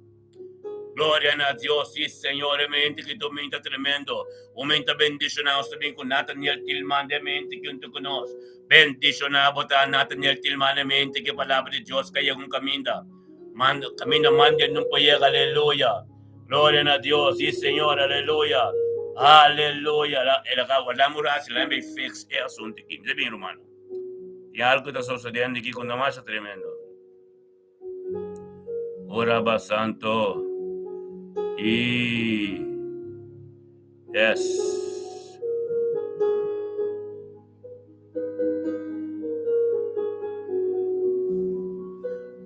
Gloria na Dios, si Señor, e mente ki tu minta tremendo, un minta bendiciona, nos ta bin ku Nathaniel Tilman, de mente ki unto ku nos. Bendiciona bo ta Nathaniel Tilman, e mente ki palabra di Dios ka yega un kaminda. Manda, kaminda manda nun por yega, aleluya. Gloria na Dios, sí Señor, aleluya. Aleluya. La, el acá guardamos rato, la me fix e asunto aquí. Mira bien, hermano. Y algo está sucediendo aquí con más tremendo. Ora ba santo. Y yes.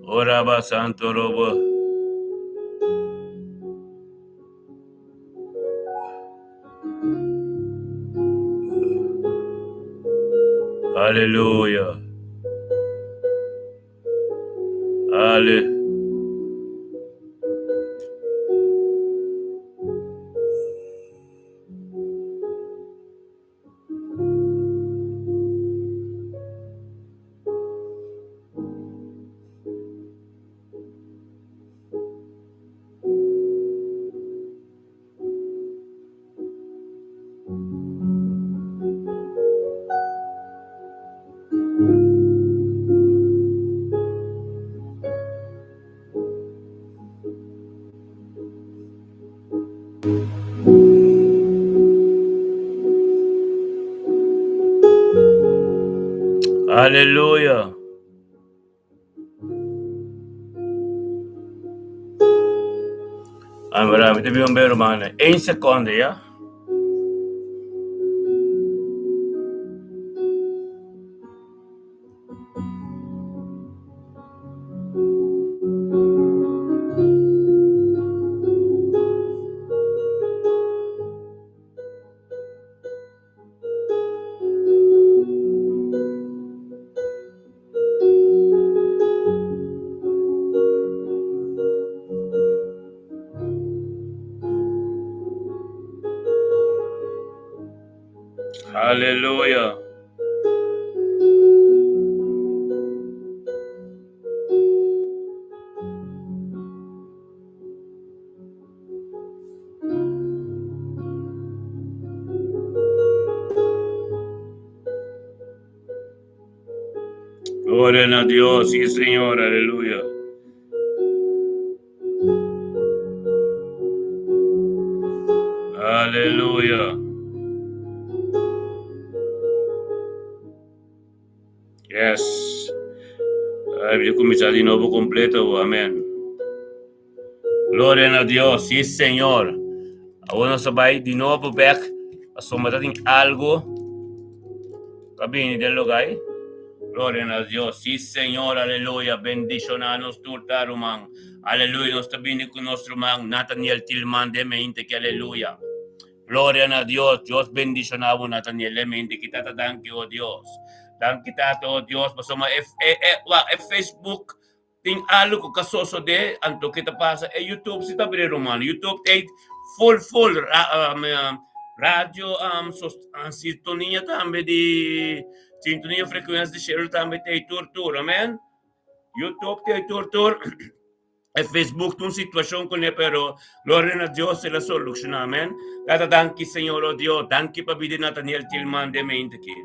Ora ba santo robo. Aleluya. Ale. Aleluya. Ahora, mi te pido un hermano. En seconde, ya. Aleluya. Gloria a Dios, sí Señor, aleluya. Aleluya. Yes. Ay, voy a comenzar de nuevo completo. Amén. Gloria a Dios. Sí, Señor. Ahora nos va de nuevo back. Asombrado en algo. Cabine del lugar. Gloria na Dios. Sí, Señor, aleluya. Bendicionanos tur ta ruman. Aleluya. Nos ta bini ku nos ruman Nathaniel Tilman de mente ki aleluya. Gloria na Dios. Dios bendiciona bo Nathaniel de mente ki tata danki oh Dios. Danki tata oh Dios. Pasobra e, e, e, wa, e Facebook tin algo ku ka sosode anto ke ta pasa e YouTube si ta bira ruman. YouTube ta full full ra, um, radio um, sos, um, sintonia tambe di sintonia frekuensia di shelu tambe ta tur tur. Amen. YouTube te tur tur. E Facebook ta un situacion cune pero gloria na Dios el a soluciona amen. Tata danki Señor oh Dios danki pa bida di Nathaniel Tilman den mente aki.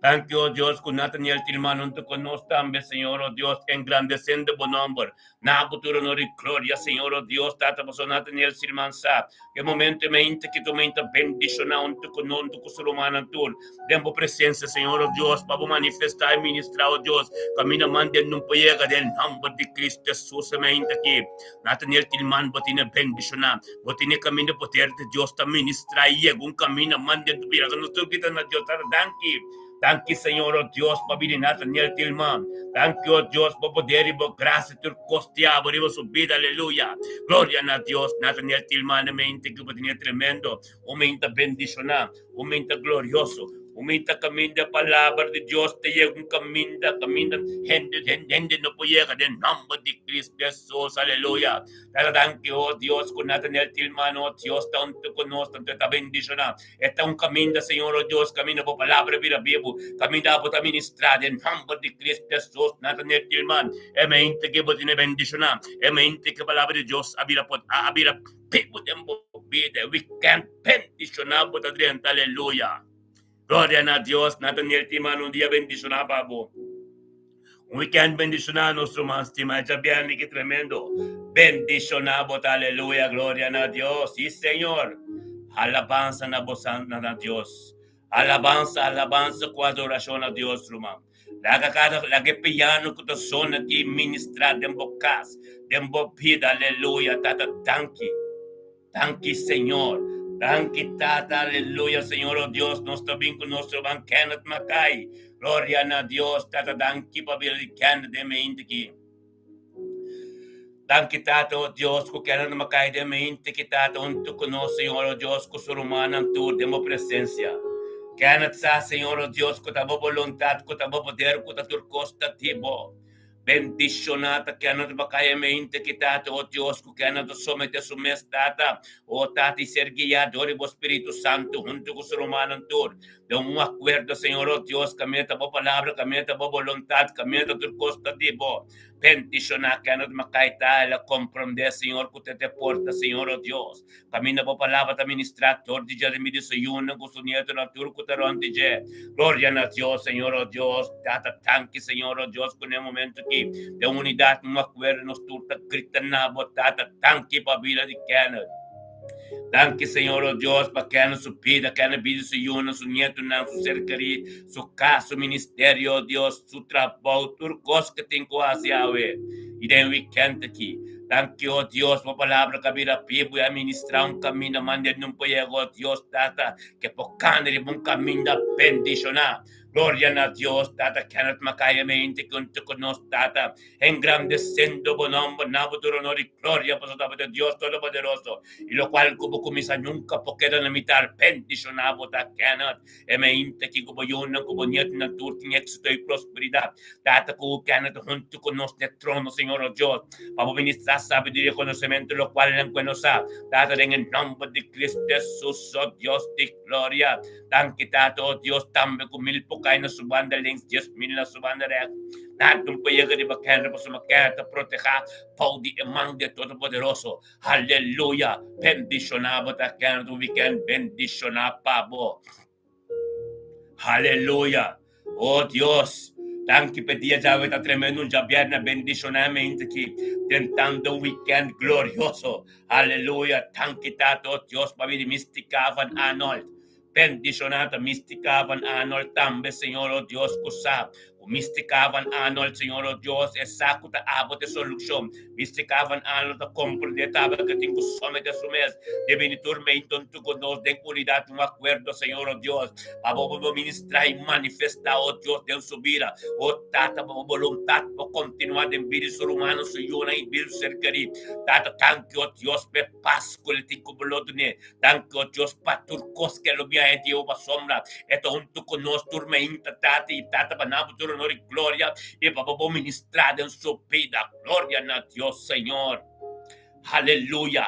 Danki oh Dios cu Nathaniel Tilman hunto cu nos tambe Señor oh Dios engrandecendo bo nomber. Na bo tur honor y gloria Señor oh Dios Tata pasobra Nathaniel Tilman sa e momento e mente aki ta un mente bendiciona hunto cu nos hunto cu su rumannan tur. Den bo presencia, Señor, oh Dios, pa bo manifesta y ministra, oh Dios, caminda man den nun por yega den nomber di Cristo Jesus e mente aki. Nathaniel Tilman, bo tene bendiciona, bo tene caminda poder di Dios ta ministra y yega un caminda man den tu bida. Nos tur grita na Dios, Tata, danki. Danki, Señor, oh Dios, pa bida di Nathaniel Tilman. Danki, oh Dios, bo poder y bo gracia tur costea bo riba su bida, aleluya. Gloria na Dios, Nathaniel Tilman, e mente aki bo tene tremendo, un mente bendiciona. Un menta glorioso, un menta kaminda e palabra di Dios ta yega, un kaminda, kaminda hende, hende, hende no por yega den nomber di Cristo Jesus, aleluya. Tata danki, oh Dios, ku Nathaniel Tilman, oh Dios, ta huntu ku nos, tantu e ta bendishoná. E ta un kaminda, Señor, oh Dios, kaminda bo palabra bira bibu, kaminda bo ta ministrá den nomber di Cristo Jesus, Nathaniel Tilman, e mente ku bo tene bendishoná, e mente ku e palabra di Dios a bira pot, a bira Bibu den bo bida, weekend bendiciona bo ta drenta, aleluya. Gloria na Dios, Nathaniel Timan un dia bendiciona pa bo. Un weekend bendiciona nos ruman stima, djabièrnè ki tremendo. Bendiciona bo ta, aleluya, gloria na Dios. Si Señor, alabansa na bo na Dios. Alabansa, alabansa ku adorashon na Dios, ruman. Laga kada, laga e piano ku ta sona aki ministrá den bo kas, den bo bida. Aleluya, Tata, danki. Danki, Señor. Danki, Tata, aleluya, Señor, oh Dios, nos ta bin ku nos ruman Kenneth Mackay. Gloria na Dios, Tata, danki pa bida di Kenneth den mente aki. Danki Tata, oh Dios, ku kende no kai den mente ki Tata huntu ku nos, Señor, oh Dios, ku su rumannan tur den bo presensia. Kende sa, Señor, oh Dios, ku ta bo boluntat, ku ta bo poder, ku ta tur kos ta di bo. Bendishoná ta kende no kai den mente ki Tata, oh Dios, ku kende ta somete su mes, Tata, oh Tata, i ser guiá dor di bo Spiritu Santu huntu ku su rumannan tur. Den un akuerdo, Señor, oh Dios, kaminda ta bo palabra, kaminda ta bo boluntat, kaminda ta tur kos ta di bo. Bendishoná Kenneth Mackay ta el a komprondé, Señor, ku te te porta, Señor, oh Dios. Kaminda bo palabra ta ministrá tur di dje den mi di su yunan ku su nietonan tur ku ta rònt di dje. Gloria na Dios, Señor, oh Dios. Tata, danki, Señor, oh Dios, ku na e momento aki, den unidat, un akuerdo, nos tur ta grita na bo, Tata, danki pa bida di Kenneth. Danki, Señor, oh Dios, pa Kenneth su bida, Kenneth bida su yunan, su nietonan, su ser kerí, su kas, su ministerio, oh Dios, su trabou, tur kos ke tin ku hasi awe i den wikènt aki. Danki, oh Dios, bo palabra ka bira bibu i a ministrá un kaminda manda nun por yega, oh Dios, Tata, ke por kana riba un kaminda bendishoná. Gloria na Dios, Tata Kenneth Makaya mente kunto ku nos, Tata. Engrandesendo bo nomber, na bo tur honor i gloria, pasobra bo ta Dios Todopoderoso, i lokual ku bo kuminsá nunka por keda na mitar. Bendishoná bo ta, Kenneth. E mainta ki ku bo yunan, ku bo nietunan tur tin éksito i prosperidat. Tata ku Kenneth huntu ku nos n'e trono, Señor o Dios, pa bo ministrá sabiduria i konosementu lokual nan ku e no sa. Tata, den e nomber di Cristo Jesus, o Dios di gloria. Danki Tata, o Dios, tambe ku mil por kai na su banda links, 10,000 na su banda rèks. Nada por yega riba Kenneth pasobra Kenneth ta protehá bou di e man di e Todopoderoso. Haleluya! Bendishoná bo ta Kenneth, un wikènt bendishoná pa bo. Haleluya! O Dios, danki p'e dia djawe ta tremendo un djabièrnè bendishoná e mente aki den tantu un wikènt glorioso. Aleluya! Danki Tata, o Dios, pabia di Mystica van Arnold. Bendishoná ta Mystica van Arnold tambe, Señor, o Dios, ku sa ku Mystica van Arnold, Señor, o Dios, e sa ku ta abo ta e solushon. Mystica van Arnold ta komprendé tambe ku e tin ku someté su mes den bini tur meinto huntu ku nos den unidat, un akuerdo, Señor, o Dios, pa bo bo ministrá i manifestá, o Dios, den su bida. O Tata, pa bo boluntat por kontinuá den bida di su rumannan, su yunan i bida di su ser kerí. Tata, danki, o Dios, p'e pas ku el tin ku bo lo dun'é. Danki, o Dios, pa tur kos ku el lo bia hende Jehová sombra. E ta huntu ku nos tur mainta, Tata, i Tata, pa nan bo tur honor i gloria, i pa bo bo ministrá den su bida. Gloria na Dios, Señor. Haleluya!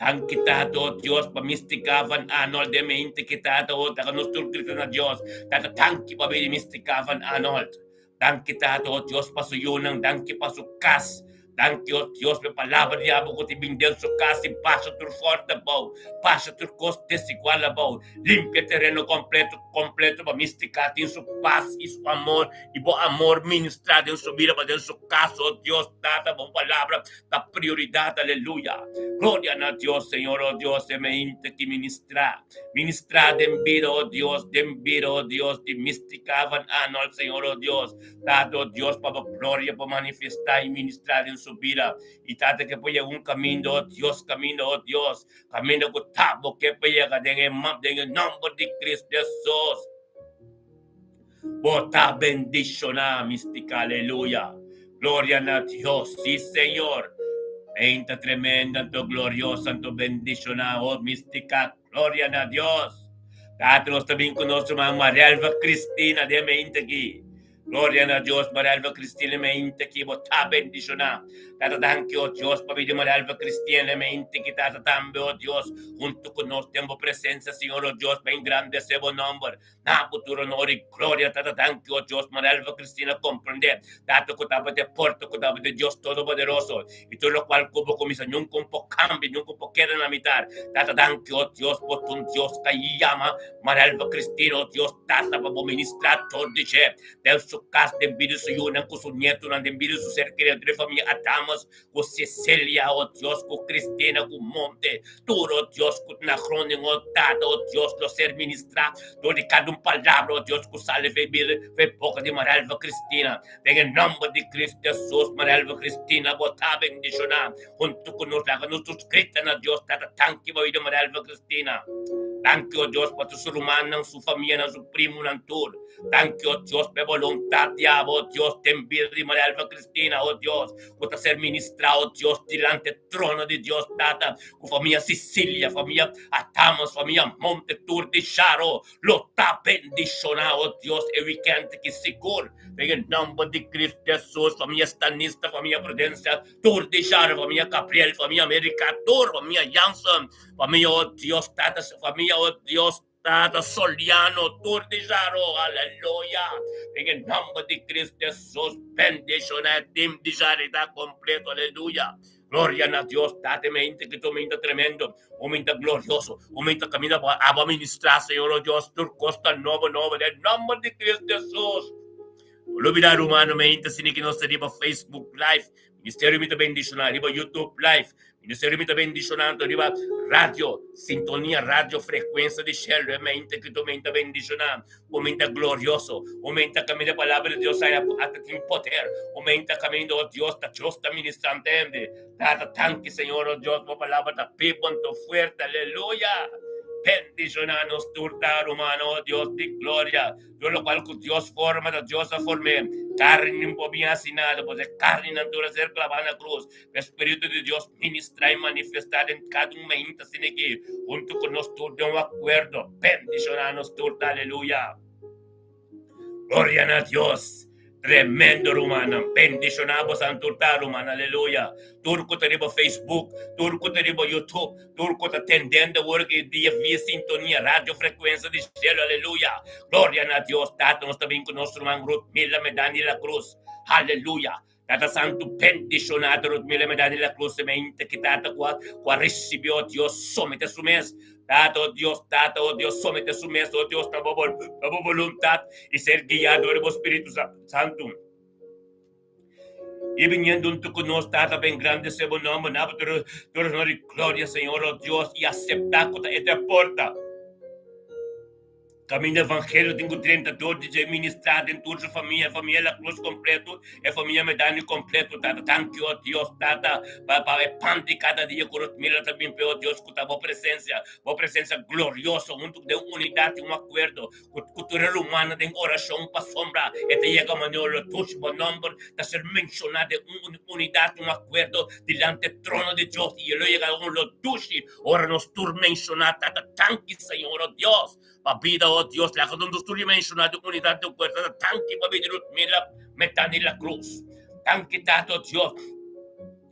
Danki, Tata, o Dios, pa Mystica van Arnold den mainta ki, Tata, o, laga nos tur grita na Dios. Tata, danki pa bida di Mystica van Arnold. Danki Tata, o Dios, pa su yunan, danki pa su kas. Danki, o Dios, pa e palabra di abo ku ta bin den su kas i basha tur fòrti abou, basha tur kos desigual abou, limpia e tereno kompleto, kompleto pa Mística tin su pas i su amor i bo amor ministrá den su bida pa den su kas, o Dios, Tata, bo palabra ta prioridat, aleluya. Gloria na Dios, Señor, o Dios, e meinte ki ministrá. Ministrá den bida, o Dios, den bida, o Dios, di Mística van Arnold, Señor, o Dios. Tata, o Dios, pa bo gloria por manifestá i ministrá den su bida. I Tata, ke por yega un kaminda, o Dios, kaminda, o Dios, kaminda ku ta bo ke pa yega den e den e nòmber di Cristo Hesus. Bo ta bendishoná, Mística, aleluya. Gloria na Dios, sí, Señor. Meinta tremendo, anto glorioso, anto bendishoná, oh Mística, gloria na Dios. Tata, nos ta bin ku nos ruman Marielva Cristina den meinta aki. Gloria na Dios, Marielva Cristina meinta aki, bo ta bendishoná. Tata, danki, oh Dios, pa bida Marielva Cristina meinta aki, Tata, tambe, oh Dios, huntu ku nos den bo presensia, Señor, oh Dios, pa engrandesé bo nòmber. Na bo tur honor i gloria, Tata danki, o Dios, Marelva Cristina komprendé, Tata ku tabata e porta ku tabata e Dios Todopoderoso, i tur lokual ku bo kuminsá nunka un por kambia, nunka un por keda na mitar. Tata danki, o Dios, bo ta un Dios ka yama Marelva Cristina, o Dios, Tata, pa bo ministrá tur di dje den su kas, den bida su yunan ku su nietunan, den bida su ser kerido, tur e famia Adamus, ku Cecilia, o Dios, ku Cristina, ku Monte, tur, o Dios, ku ta na Groningen, o Tata, o Dios, lo ser ministrá dor di kada un palabra, o Dios, ku sali fei bida, fei boka di Marelva Cristina. Den e nòmber di Cristo Jesus, Marelva Cristina, bo ta bendishoná huntu ku nos. Laga nos tur grita na Dios, Tata, danki pa bida Marelva Cristina. Danki, o Dios, pa tur su rumannan, su famianan, su primunan, tur. Danki, o Dios, pa e boluntat di abo, o Dios, den bida di Marelva Cristina, o Dios, ku ta ser ministrá, o Dios, dilanti e trono di Dios Tata, ku famia Sicilia, famia Atamos, famia Monte, tur di Sharo, lo ta bendishoná, o Dios, e wikènt aki sigur, den e nòmber di Cristo Jesus, famia Stanista, famia Prudencia, tur di Sharo, famia Gabriel, famia America, tur, famia Jansen, famia, o Dios Tata, famia, o Dios, Tata Soliano tur di Jaro, aleluya! Den e nomber di Cristo Jesus bendiciona e team di Jaridad completo, aleluya! Gloria na Dios, Tata e mente ki tu mente tremendo, un mente glorioso, un mente caminda bo abo ministra, Señor, oh Dios, tur cos ta nobo nobo den nomber di Cristo Jesus. No lubida rumano mente asina ki nos ta riba Facebook live. Ministerio mi ta bendiciona riba YouTube live. Ministerio mi ta bendiciona anto riba radio Sintonia Radio Frecuencia di Cielo e mente ki tu mente bendiciona. Un mente glorioso, un mente caminda palabra di Dios haya ata tin poder. Un mente caminda oh Dios ta Dios ta ministrante hende. Tata tanki Señor oh Dios bo palabra ta bibo anto fuerte. Aleluya. Bendiciona nos tur ta rumano oh Dios di gloria. Tur lokual ku Dios forma, ta Dios a form'é. Karni no por bin hasi nada, pues e karninan tur a ser klabá na krus. E Spiritu di Dios ministrá i manifestá den kada un mainta asina aki, huntu ku nos tur den un akuerdo. Bendishoná nos tur ta aleluya. Gloria na Dios. Tremendo rumannan. Bendishoná bosan tur ta ruman. Aleluya. Tur ku ta riba Facebook, tur ku ta riba YouTube, tur ku ta tendendo awor ki dia via sintonia Radio Frecuencia di Cielo. Aleluya. Gloria na Dios. Tata nos ta bin ku nos ruman Ruth Mila Medan di la Cruz. Aleluya. Tata Santu bendishoná Ruth Mila Medan di la Cruz semente ki tata ku a ku a risibi o Dios somete su mes. Tata, oh Dios, Tata, oh Dios, somete su mes, oh Dios, na bo, na bo voluntad y ser guiado dor bo Spiritu Santu. Y viniendo hunto cu nos, Tata, pa engrandece bo nomber, na bo tur, tur honor y gloria, Señor, oh Dios, y acepta cu ta e te porta. Kaminda evangelio tin ku drenta dor di dje ministrá den tur su famia, e famia La Cruz kompleto, e famia Medani kompleto, Tata. Danki, o Dios, Tata, pa pa e pan di kada dia ku nos mira ta bin p'e, o Dios, ku ta bo presensia, bo presensia glorioso huntu den unidat i un akuerdo ku ku tur e rumannan den orashon pasobra e ta yega manera lo dushi bo nòmber ta ser menshoná den un unidat i un akuerdo dilanti e trono di Dios i e lo yega un lo dushi Ora nos tur menshoná Tata, danki Señor, oh Dios, pa bida, oh Dios, laga nos tur menshoná den unidat den kuerpo, Tata, danki pa bida Ruth Mila Metani La Cruz. Danki Tata, oh Dios,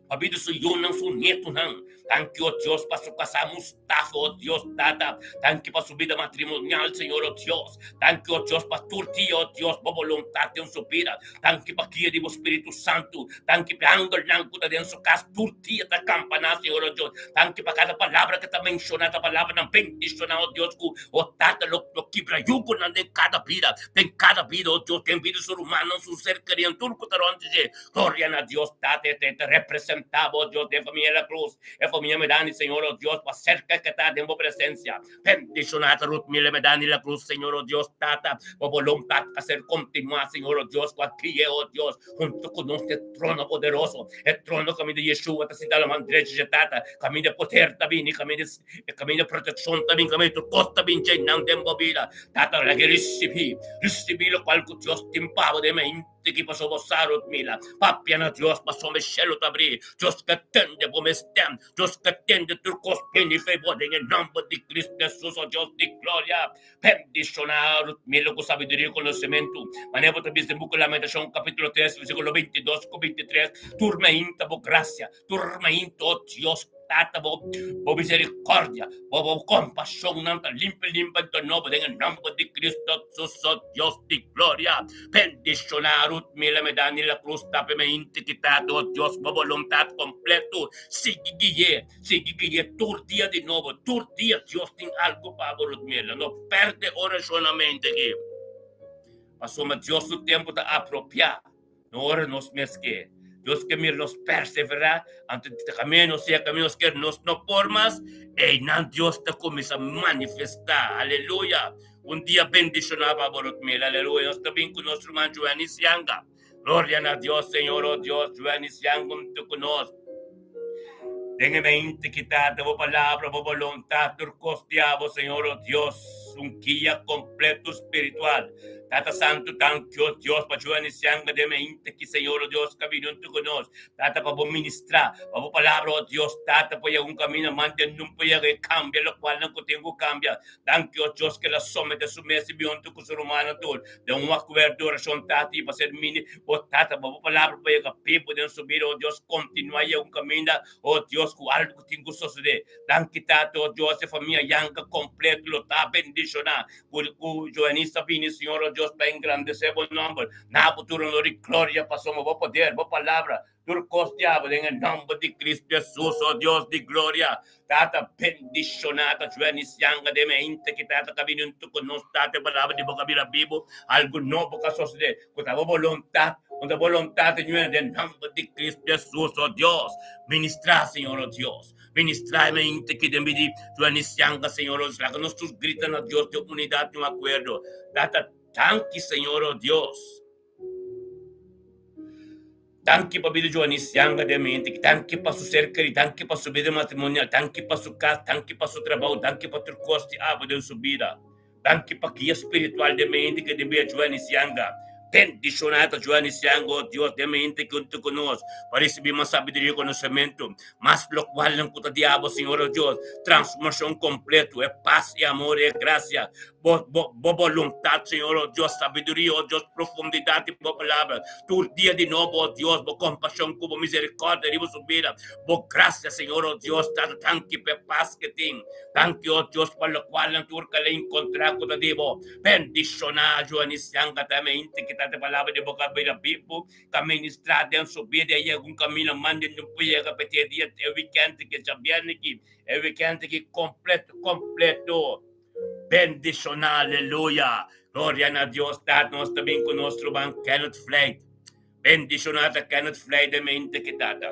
pa bida su yunan, su nietunan. Danki, oh Dios, pa su kasá Mustafa, oh Dios, Tata. Danki pa su bida matrimonial, Señor, oh Dios. Danki, oh Dios, pa tur dia, oh Dios, bo boluntat den su bida. Danki pa guia di bo Spiritu Santu. Danki pa e angelnan ku ta den su kas tur dia ta kampaná, Señor, oh Dios. Danki pa kada palabra ku ta menshoná, ta palabranan bendishoná, oh Dios, ku, oh Tata, lo lo kibra yugonan den kada bida, den kada bida, oh Dios, den bida di su rumannan, su ser kerí, tur ku ta rònt di dje. Gloria na Dios Tata, e ta representá bo, Dios, den famia La Cruz, e famia Medani, Señor, oh Dios, pa serka ke ta den bo presensia. Bendishoná ta Ruth Miller Medani La Cruz, Señor, oh Dios Tata, bo boluntat a ser kontinuá, Señor, oh Dios, ku a kri'é, oh Dios, huntu ku nos e trono poderoso, e trono kaminda Yeshua ta sinta na man drechi dje Tata, kaminda e poder ta bini, kaminda e kaminda protekshon ta bini, kaminda tur kos ta bini djeinan den bo bida. Tata, laga risibí, risibí lokual ku Dios tin pa bo den e. Di ki paso bo sa, Rutmila? Papia na Dios pasobra e shelu ta abrí. Dios ke tende bo mes stem. Dios ke tende tur kos bini fe bo den e nomber di Cristo Jesus, o Dios di gloria. Bendishoná Rutmila ku sabiduria i konosementu. Manera bo ta bisa den buku Lamentashon kapitulo 3 versíkulo 22 ku 23, Tur mainta bo grasia, tur mainta, o Dios, Tata bo bo misericordia, bo bo compasionnan ta limpi limpi anto nobo den e nomber di Cristo Jesus, o Dios di gloria. Bendiciona Ruth Mila Medani La Cruz Tapia Meinti ki Tata, o Dios, bo boluntad completo. Sigui gui'e, sigui gui'e tur dia di nobo, tur dia Dios tin algo pa bo Ruth Mila. No perde oracionamento aki, pasobra Dios su tempo ta apropia. No ora nos mes ke. Dios ke mira nos perseverá, anto ta kaminda nos sea kaminda nos ker, nos no por mas, einan Dios ta kuminsá manifestá. Aleluya! Un dia bendishoná pa bo, Rutmila. Aleluya! Nos ta bin ku nos ruman Joanny Sianga. Gloria na Dios, Señor, oh Dios, Joanny Sianga huntu ku nos. Den e mente ki Tata, bo palabra, bo boluntat, tur kos di abo, Señor, oh Dios, un guia kompleto spiritual. Tata Santu, danki, oh Dios, pa Joan i Sianga den mente ki, Señor, oh Dios, ka bini huntu ku nos. Tata, pa bo ministrá, pa bo palabra, oh Dios, Tata, por yega un kaminda mante nun por yega i kambia lokualnan ku tin ku kambia. Danki, oh Dios, ke el a somete su mes i bini huntu ku su rumannan tur den un akuerdo di orashon, Tata, i pa ser mini Oh Tata, pa bo palabra por yega bibu den su bida, oh Dios, kontinuá yega un kaminda, oh Dios, ku algu ku tin ku sosodé. Danki, Tata, oh Dios, e famia Yanka kompleto lo ta bendishoná ku ku Joanisa bini, Señor, oh Dios, pa engrandesé bo nòmber. Na bo tur honor i gloria pasobra bo poder, bo palabra, Tur kos diabel den e nomber di Cristo Jesus, oh Dios di gloria. Tata bendiciona ta Joanny Sianga den e hente ki tata ka bini hunto ku nos tata e palabra di bo ka bira bibo algu nobo ka sosode ku ta bo boluntad ku ta boluntad di ñuena den nomber di Cristo Jesus, oh Dios. Ministra Señor, oh Dios. Ministra e hente ki den bidi Joanny Sianga Señor, oh Dios. Laga nos tur grita na Dios den unidad den un akuerdo. Tata danki Señor, oh Dios. Danki pa bida Joanis Yanga den mente ki danki pa su ser keri, danki pa su bida matrimonial, danki pa su kas, danki pa su trabou, danki pa tur kos di abo den su bida. Danki pa guia spiritual den mente ki den bida Joanis Yanga. Bendishona ta Joanis Yanga, oh Dios, den mente ki huntu ku nos pa risibi mas sabiduria i konosementu, mas lokualnan ku ta di abo, Señor, oh Dios, transformashon kompleto, e pas, e amor, e grasia. Bo, bo, bo boluntat, Señor, oh Dios, sabiduria, oh Dios, profundidat di bo palabra. Tur dia di nobo, oh Dios, bo kompashon ku bo miserikordia riba su bida. Bo grasia, Señor, oh Dios, tata, danki pa e pas ke tin. Danki, oh Dios, pa lokualnan tur ke el a enkontrá ku ta di bo. Bendishoná Joanisian ka ta mente ki ta te palabra di bo ka bira bibu, ka ministrá den su bida i yega un kaminda mande no por yega pa te dia, e wikènt ki, djabièrnè ki, e wikènt ki kompleto, kompleto. Bendiciona aleluya gloria na Dios Tata nos ta bin cu nos ruman Kenneth Fleit bendiciona ta Kenneth Fleit den mente ki Tata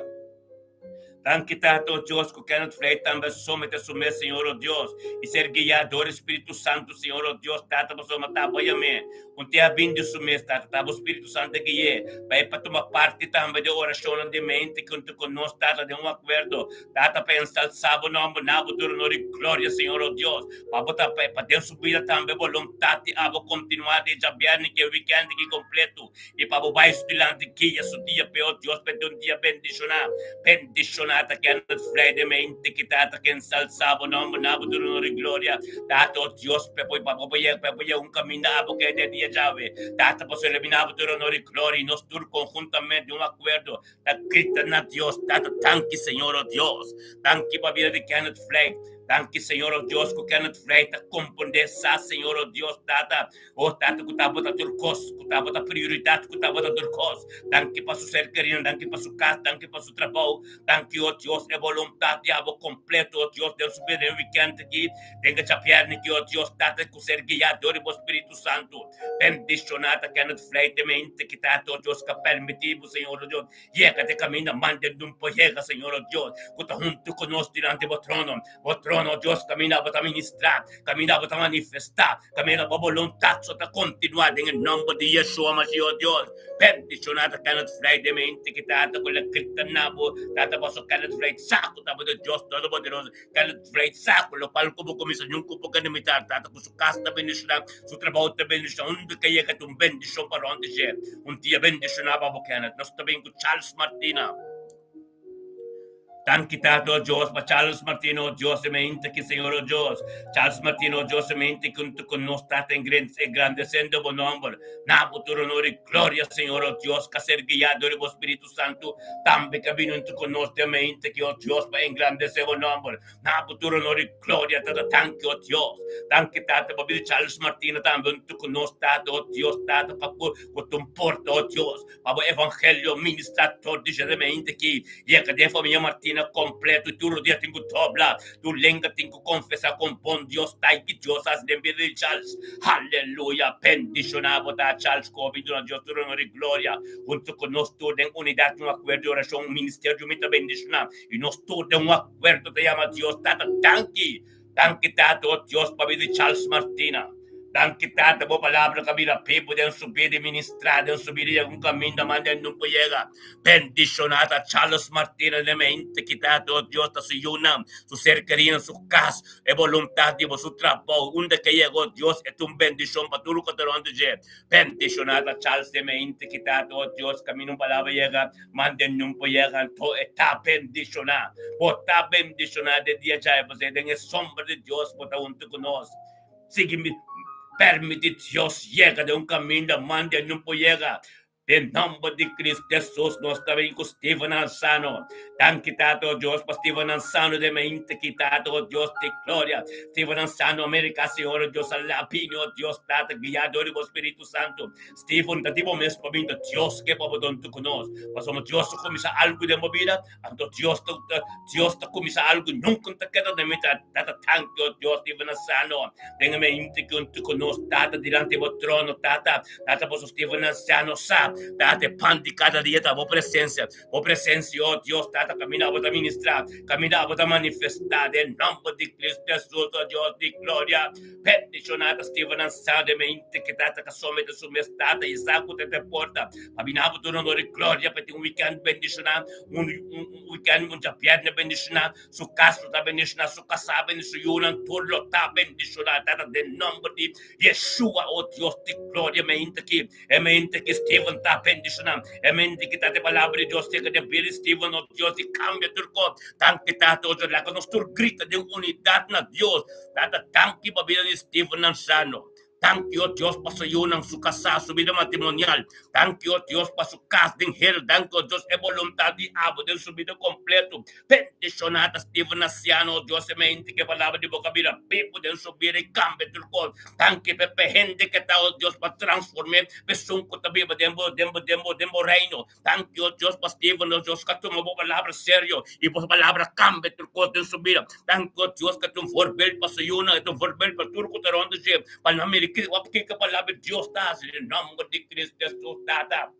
Danki Tata o Dios cu Kenneth Fleit tambe a somete su mes Señor o Dios y ser guia door e Spiritu Santo Señor o Dios Tata pasobra ta bo yam'e un te a bin di su mes Tata ta bo Spiritu Santo a gui'e pa e pa tuma parti tambe den oracionnan di mente ki hunto cu nos Tata den un acuerdo Tata pa ensalsá bo nòmber na bo tur honor i gloria, Señor, o Dios, pa bo ta pa den su bida tambe boluntat di abo kontinuá di djabièrnè ki e wikènt aki kompletu i pa bo bai su dilanti guia su dia p'e, o Dios, pa e ta un dia bendishoná. Bendishoná. Bendishoná ta Kenneth Vlei den mente ki Tata ke ensalsá bo nòmber na bo tur honor i gloria. Tata, o Dios, p'e por pa bo por yega p'e por yega un kaminda abo ke den dia djawe. Tata, pasobra el a bini abo tur honor i gloria i nos tur konhuntamente den un akuerdo ta grita na Dios, Tata, danki Señor, o Dios. Danki pa bida di Kenneth Vlei. Danki Señor, o Dios, ku Kenneth Vlei ta komprendé sa, Señor, o Dios, Tata. O Tata ku ta bota tur kos, ku ta bota prioridat, ku ta bota tur kos. Danki pa su ser kerido, danki pa su kas, danki pa su trabou. Danki, o Dios, e boluntat di abo kompleto, o Dios, den su bida den wikènt aki, den e djabièrnè aki, o Dios, Tata, ku ser guiá dor di bo Spiritu Santu. Bendishoná ta Kenneth Vlei den mente ki Tata, o Dios, ka permití bo, Señor, o Dios, yega te kaminda manda den un por yega, Señor, o Dios, ku ta huntu ku nos dilanti bo trono. Bo trono, o Dios, kaminda bo ta ministrá. Kaminda bo ta manifestá, kaminda bo boluntat so ta kontinuá den e nòmber di Yeshua Mashiach, o Dios. Bendishoná ta Kenneth Vlei den mente ki tata ku la grita na bo, tata paso Kenneth Vlei sa ku ta bo di Dios Todopoderoso. Kenneth Vlei sa ku lokual ku bo kuminsá nunka bo por limitar, tata ku su kas ta bendishoná, su trabou ta bendishoná, unda ke yega ta un bendishon pa rònt di dje. Un dia bendishoná pa bo Kenneth. Nos ta bin ku Charles Martina. Danki Tata o Dios pa Charles Martino o Dios e mente ki Señor o Dios Charles Martino o Dios e mente ki hunto ku nos Tata engrandesendo bo nomber na bo tur honor i gloria Señor o Dios ka ser guiá dor di bo Spiritu Santu tambe ka bini hunto ku nos den mente ki o Dios pa engrandese bo nomber na bo tur honor i gloria Tata danki o Dios danki Tata pa bida Charles Martino tambe hunto ku nos Tata o Dios Tata pa ku ta un porta o Dios Pa bo evangelio ministra tur di dje ki yega den famia Martina completo y tur rodia tin cu dobla, tur lenga tin cu confesa con bon Dios ta y ki Dios haci den bida di Charles. Aleluya! Bendiciona bo ta Charles cu hopi duna Dios tur honor y gloria hunto cu nos tur den unidad un acuerdo y oracion ministerio mi ta bendiciona y nos tur den un acuerdo ta yama Dios Tata danki. Danki Tata, oh Dios, pa bida di Charles Martina. Danki Tata, bo palabra ka bira bibu den su bida i ministrá den su bida i algun kaminda manda e nunca yega. Bendishoná ta Charles Martina den mente ki Tata, oh Dios, ta su yunan, su ser kerinan, su kas, e boluntat di bo, su trabou, unda ke yega, oh Dios, e ta un bendishon pa tur ku ta rònt di dje. Bendishoná ta Charles den mente ki Tata, oh Dios, kaminda un palabra yega, Mande nun por yega anto e ta bendishoná. Bo ta bendishoná den dia djawe pasobra den e sombra di Dios bo ta huntu ku nos. Sigui permití Dios yega den un kaminda mande nun por yega. Den nòmber di Cristo Jesus nos ta bin ku Steven Ansano. Danki Tata o Dios pa Steven Ansano den mente ki Tata o Dios di gloria. Steven Ansano America Señor o Dios a labini o Dios Tata guia dor di bo Spiritu Santo. Stephen ta di bo mes pa binta Dios ke pa bo don tu ku nos. Pasobra Dios ta kuminsá algu den bo bida, anto Dios ta Dios ta kuminsá algu nunka no ta keda den mitad. Tata tanki o Dios di Venezano den e mente ku tu ku nos Tata dilanti bo trono Tata Tata boso Stephen anciano sa Tata e pan di kada dia ta bo presensia bo presensia o Dios Tata kaminda abo ta ministra kaminda abo ta manifestá den nomber di Cristo Jesus o Dios di gloria. Bendishoná ta Steven sa den mente ke tata ka somete su mes tata i sa ku ta te porta pa bina bo tur honor i gloria pa tin un weekend bendishoná un un weekend un djabièrnè bendishoná su kas lo ta bendishoná su kasá bendishoná su yunan tur lo ta bendishoná tata den nòmber di Yeshua o Dios di gloria mente ki e mente ki Steven ta bendishoná e mente ki ta te palabra di Dios yega den bida di Steven o Dios i kambia tur kos danki tata o Dios laga nos tur grita den unidat na Dios Tata, danki pa bida di Steven Ansano. Danki, o Dios, pa su yunan, su kasá, su bida matrimonial. Danki, o Dios, pa su kas den hel. Danki, o Dios, e boluntat di abo den su bida kompleto. Bendishoná ta Steven Anciano, o Dios, e mente ku e palabra di bo ka bira bibu den su bida i kambia tur kos. Danki pa e hende ke ta, o Dios, pa transform'é pa esun ku ta biba den bo, den bo, den bo, den bo reino. Danki, o Dios, pa Steven, o Dios, ka tuma bo palabra serio i bo palabra kambia tur kos den su bida. Danki, o Dios, ka ta un voorbeeld pa su yunan, e ta un voorbeeld pa tur ku ta rònt di dje, pa nan mira kiko palabra di Dios ta hasi den nòmber di Cristo Jesus, Tata.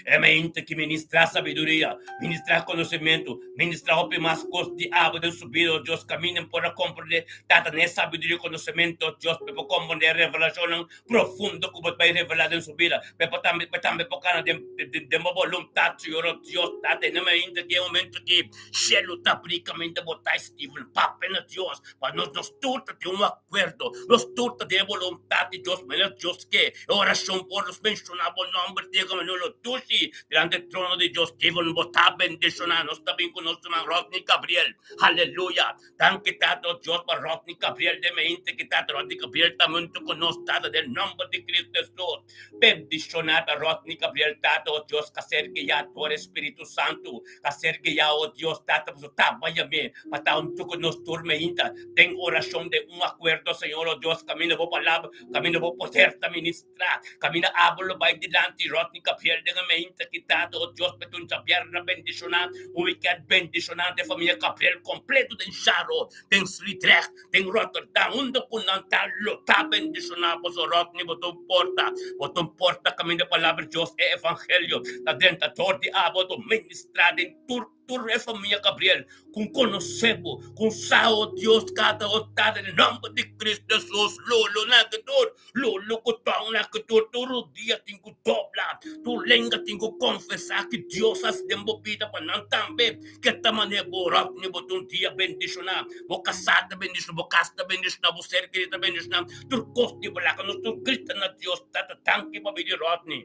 E mente ki ministrá sabiduria, ministrá konosementu, ministrá hopi mas kos di abo den su bida, o Dios, kaminda por a komprendé, Tata, na e sabiduria i konosementu, o Dios, pa e por komprendé e revelashonnan profundo ku bo ta bai revelá den su bida, pa e por tambe pa e tambe por kana den den bo boluntat, Señor, o Dios, Tata, e na mainta ki e momento ki shelu ta abrí kaminda bo ta, Steven, papia na Dios, pa nos nos tur ta den un akuerdo, nos tur ta den e boluntat di Dios, manera Dios ke, e orashon por nos menshoná bo nòmber, diga manera lo. dushi dilanti e trono di Dios. Steven, bo ta bendishoná. Nos ta bin ku nos ruman Rodney Gabriel. Aleluya! Danki Tata, o Dios, pa Rodney Gabriel den mente ki Tata Rodney Gabriel ta huntu ku nos, Tata, den nomber di Cristo Hesus. Bendishoná ta Rodney Gabriel, Tata, o Dios, ka ser guiá dor e Spiritu Santu, ka ser guiá, o Dios, Tata, pasobra ta bo a yam'é pa ta huntu ku nos tur meinta den orashon, den un akuerdo, Señor, o Dios, kaminda bo palabra, kaminda bo poder ta ministrá, kaminda abo lo bai dilanti Rodney Gabriel den e meinta ki, Tata, o Dios, pa e ta un djabièrnè bendishoná, un wikènt bendishoná den famia Gabriel kompleto den Sharo, den Sliedrecht, Den Rotterdam, unda ku nan ta lo ta bendishoná boso ròt ni bo ta un porta. Bo ta un porta kaminda e Palabra di Dios, e Evangelio, ta drenta dor di abo ta ministrá den tur tur e famia Gabriel ku konosé bo, ku sa o Dios kada o ta den nòmber di Cristo Hesus. Lolo na ki tur Lolo ku tòn na ki tur tur rudia tin ku dobla, tur lenga tin ku konfesá ki Dios hasi den bo bida pa nan tambe. Ke ta manera bo ròk ni bo ta un dia bendishoná, bo kasá ta bendishoná, bo kas ta bendishoná, bo ser kerí ta bendishoná, tur kos di bo laga nos tur grita na Dios, Tata danki pa bida di Rodney.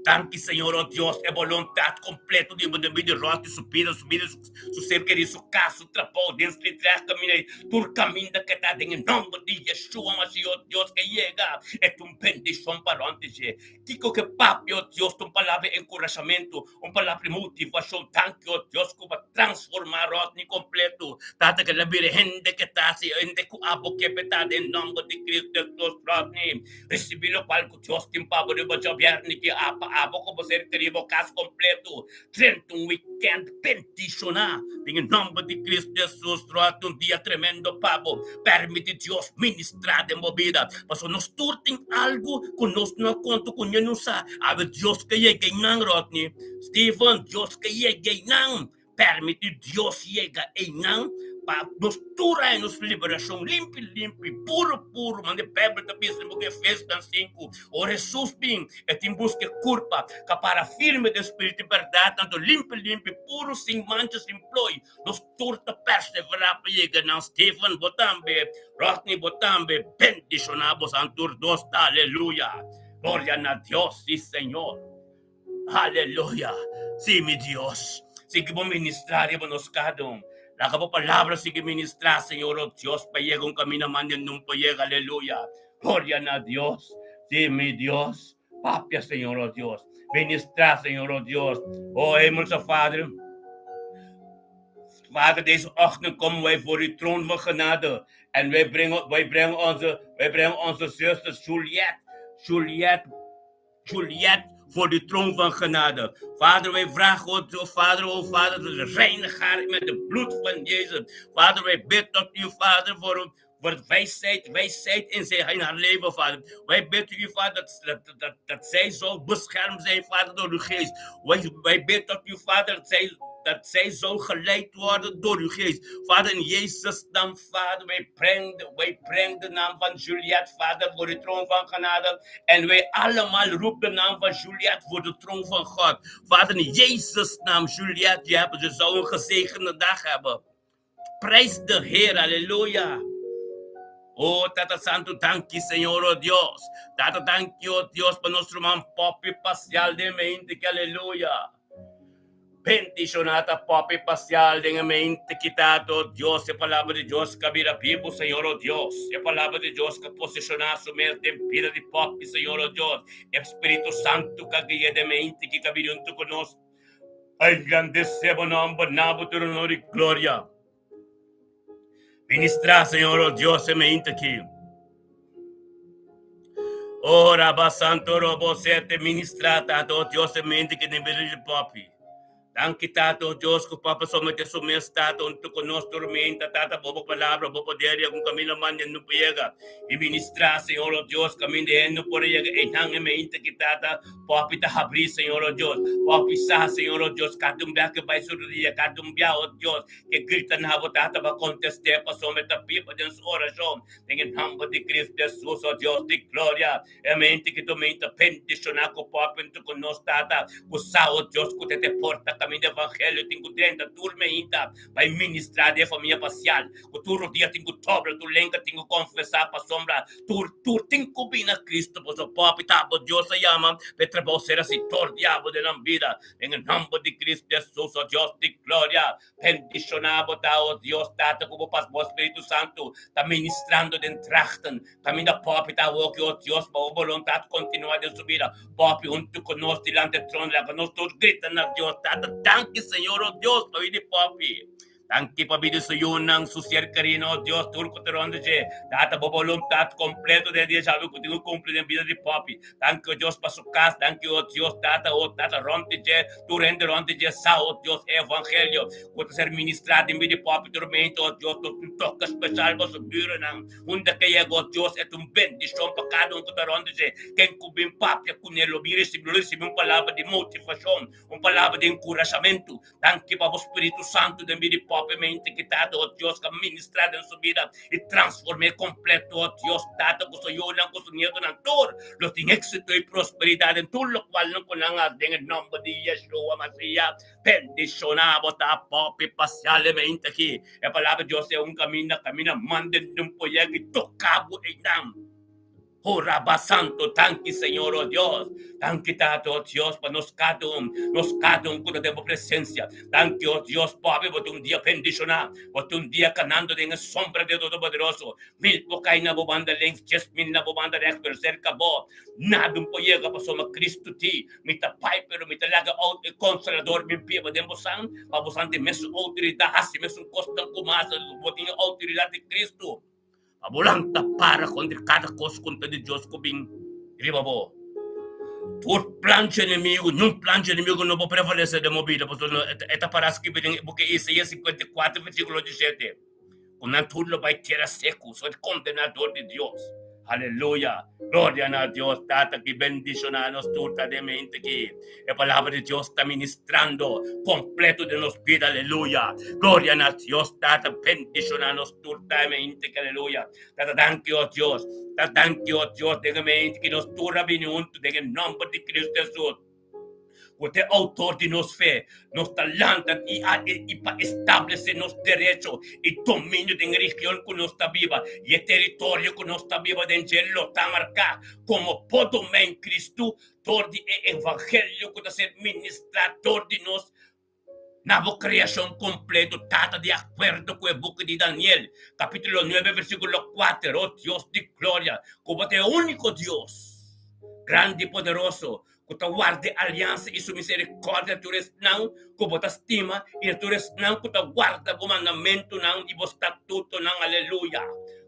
Danki Señor, oh Dios, e boluntat kompleto di bo den bida di Rodney, su bida, su bida, su ser kerí, su kas, su trabou, den Sliedrecht kaminda ei, tur kaminda ke ta den e nòmber di Yeshua Mashiach, oh Dios, ke yega, e ta un bendishon pa rònt di dje. Kiko ke papia, oh Dios, ta un palabra di enkurashamentu, un palabra di motivashon. Danki, oh Dios, ku bo a transformá Rodney kompleto. Tata, ke el a bira hende ke ta hasi, hende ku abo ke pe ta den nòmber di Cristo Jesus. Rodney, risibí lokual ku Dios tin pa bo riba djabièrnè ki a pa abo ku bo ser kerí bo kas kompleto. Drenta un wikènt bendishoná den e nòmber di Cristo Jesus. Rodney, un dia tremendo pa bo. Permiti Dios ministrá den bo bida, pasobra nos tur tin algu ku nos no a konta ku niun sa. Awe Dios ke yega einan, Rodney. Steven, Dios ke yega einan. Permiti Dios yega einan pa nos tur haña nos liberashon limpi limpi, puru puru, manera Beibel ta bisa den buki Efesnan sinku. Ora Hesus bin, e tin buska e kurpa ka para firme den spiritu i bèrdat, anto limpi limpi, puru, sin mancha, sin ploi. Nos tur ta perseverá pa yega nan. Steven, bo tambe. Rodney, bo tambe. Bendishoná bosan tur dos. Aleluya! Gloria na Dios! Sí, Señor. Aleluya! Sí, mi Dios. Sigui bo ministrá riba nos kada un. Laga bo palabra sigui ministrá, Señor, oh Dios, pa yega un kaminda manda nun por yega. Aleluya! Gloria na Dios. Sí, mi Dios. Papia, Señor, oh Dios. Ministrá, Señor, oh Dios. Oh Hemelse Vader. Vader, deze ochtend komen wij voor uw troon van genade. En wij brengen, wij brengen, onze, wij brengen onze zuster Juliette, Juliette, Juliette voor de troon van genade. Vader, wij vragen, oh, Vader, oh Vader, reinig haar met het bloed van Jezus. Vader, wij bidden tot u, Vader, voor voor wijsheid, wijsheid in, zijn, in haar leven, Vader. Wij bidden u, Vader, dat, dat, dat, dat zij zal beschermd zijn, Vader, door uw geest. Wij, wij bidden tot u, Vader, dat zij, dat zij zal geleid worden door uw geest. Vader, in Jezus' naam, Vader, wij brengen, de, wij brengen de naam van Juliette, Vader, voor de troon van genade. En wij allemaal roepen de naam van Juliette voor de troon van God. Vader, in Jezus' naam, Juliette, je, hebt, je zou een gezegende dag hebben. Prijs de Heer, aleluya. Oh, Tata Santo, danki, Señor, oh Dios. Tata, danki, oh Dios, pa nos ruman Poppy Pasial den mente, ki aleluya. Bendishonata Poppy Pasial den mente, ki Tata, oh Dios, e palabra di Dios ka bira bibu, Señor, oh Dios. E palabra di Dios ka posishoná su mes den bida di Poppy, Señor, oh Dios. E Spiritu Santu ka guia den mente, ki ka bira huntu ku nos. A engrandecé bo nomber, na bo tur honor y gloria. Ministrá, Señor, oh Dios, e meinte aki. Oh, Rabba Santo Robo Sete, ministrá, Tata, oh Dios, e meinte ki den bida di papi. Danki, Tata, oh Dios, ku papa somete su mes, Tata, unto ku nos tur meinte, Tata, bo bo palabra, bo poder, y ku camino mande no por yega. Y ministrá, Señor, oh Dios, caminda e no por yega, einan e meinte ki, Tata, Papi ta habrí, Señor, oh Dios. Papi sa, Señor, oh Dios, kada un bia ke bai su rodia, kada un bia, oh Dios, ke grita na bo Tata pa kontest'é, pasobra e ta biba den su orashon. Den e nòmber di Cristo Jesus, oh Dios di gloria, e mente ki ta menta bendishoná ku Papi huntu ku nos, Tata, ku sa, oh Dios, ku ta te porta. kaminda evangelio tin ku drenta tur meinta bai ministrá den e famia pasial ku tur rodia tin ku dobla tur lenga tin ku konfesá pasobra tur tur tin ku bini na Cristo pasobra popi ta bo Dios a yama pa e trabou ser hasi dor di abo den nan bida den e nomber di Cristo Jesus o Dios di gloria. Bendishoná bo ta, o Dios Tata, ku bo pas bo Spiritu Santu ta ministrando den Drachten. Kaminda popi ta awoki, o Dios, pa bo boluntat kontinuá den su bida. Popi huntu ku nos dilanti e trono, laga nos tur grita na Dios Tata, Danki, Señor, o Dios, pa bida di popi. Danki pa bida di su yunan, su ser kerino, o Dios, tur ku ta rònt di dje. Tata, bo boluntat kompleto den dia djawe ku tin ku kumpli den bida di popi. Danki, o Dios, pa su kas. Danki, o Dios, Tata, o Tata, rònt di dje. Tur hende rònt di dje sa, o Dios, e evangelio ku ta ser ministrá den bida di pòpi tur mente, o Dios, nos tin toke spesial pa su burenan. Unda ke yega, o Dios, e ta un bendishon pa kada un ku ta rònt di dje. Ken ku bin papia kuné lo bin risibí, lo risibí un palabra di motivashon, un palabra di enkurashamentu. Danki pa bo Spiritu Santu den bida di pòpi mente ki Tata, o Dios, ka ministrá den su bida i transform'é kompleto, o Dios, Tata, ku su yunan, ku su nietonan tur lo tin éksito i prosperidat den tur lokualnan ku nan hasi den e nòmber di Yeshua Masiya. Bendishoná bo ta pòpi pasialemente aki. E palabra di Dios e un kaminda, kaminda manda den un poyek i toka bo einan. Oh Rabba Santo, danki Señor, oh Dios. Danki Tata, oh Dios, pa nos kada un, nos kada un ku ta den bo presensia. Danki, oh Dios, papi, bo ta un dia bendishoná. Bo ta un dia kanando den e sombra di e Todopoderoso. Mil por kai na bo banda links, 10,000 na bo banda rèks, pero serka bo nada un por yega, pasobra Cristo di, Mi ta bai, pero mi ta laga e Konsolador bin biba den bosan, pa bosan tin mesun outoridat, hasi mesun kosnan ku mas bo tin e outoridat di Cristo. Pa bo lanta para kontra kada kos ku ta di Dios ku bin riba bo. Tur plan dje enemigu, niun plan dje enemigu no por prevalesé den bo bida, pasobra e ta pará skibí den e buki Isaías 54 versíkulo 17, ku nan tur lo bai tera seku, so e kondenador di Dios. Aleluya! Gloria na Dios Tata ki bendishoná nos tur ta den mente ki e palabra di Dios ta ministrando kompleto den nos bida. Aleluya! Gloria na Dios Tata bendishoná nos tur ta den mente ki aleluya. Tata danki o Dios, ta danki o Dios den e mente ki nos tur a bini huntu den e nomber di Cristo Jesus. Ku ta e outor di nos fe, nos ta lanta i a i pa establesé nos derecho i dominio den e region ku nos ta biba i e teritorio ku nos ta biba den dje lo ta marká komo bo domein Kristu dor di e evangelio ku ta ser ministrá dor di nos na bo kreashon kompleto. Tata, di akuerdo ku e buki di Daniel, kapítulo nuebe, versíkulo kuater, o Dios di gloria, ku bo ta e úniko Dios, grandi i poderoso, ku ta warda e aliansa i su miserikòrdia na tur esnan ku bo ta stima i na tur esnan ku ta warda bo mandamentunan i bo statutonan. Aleluya!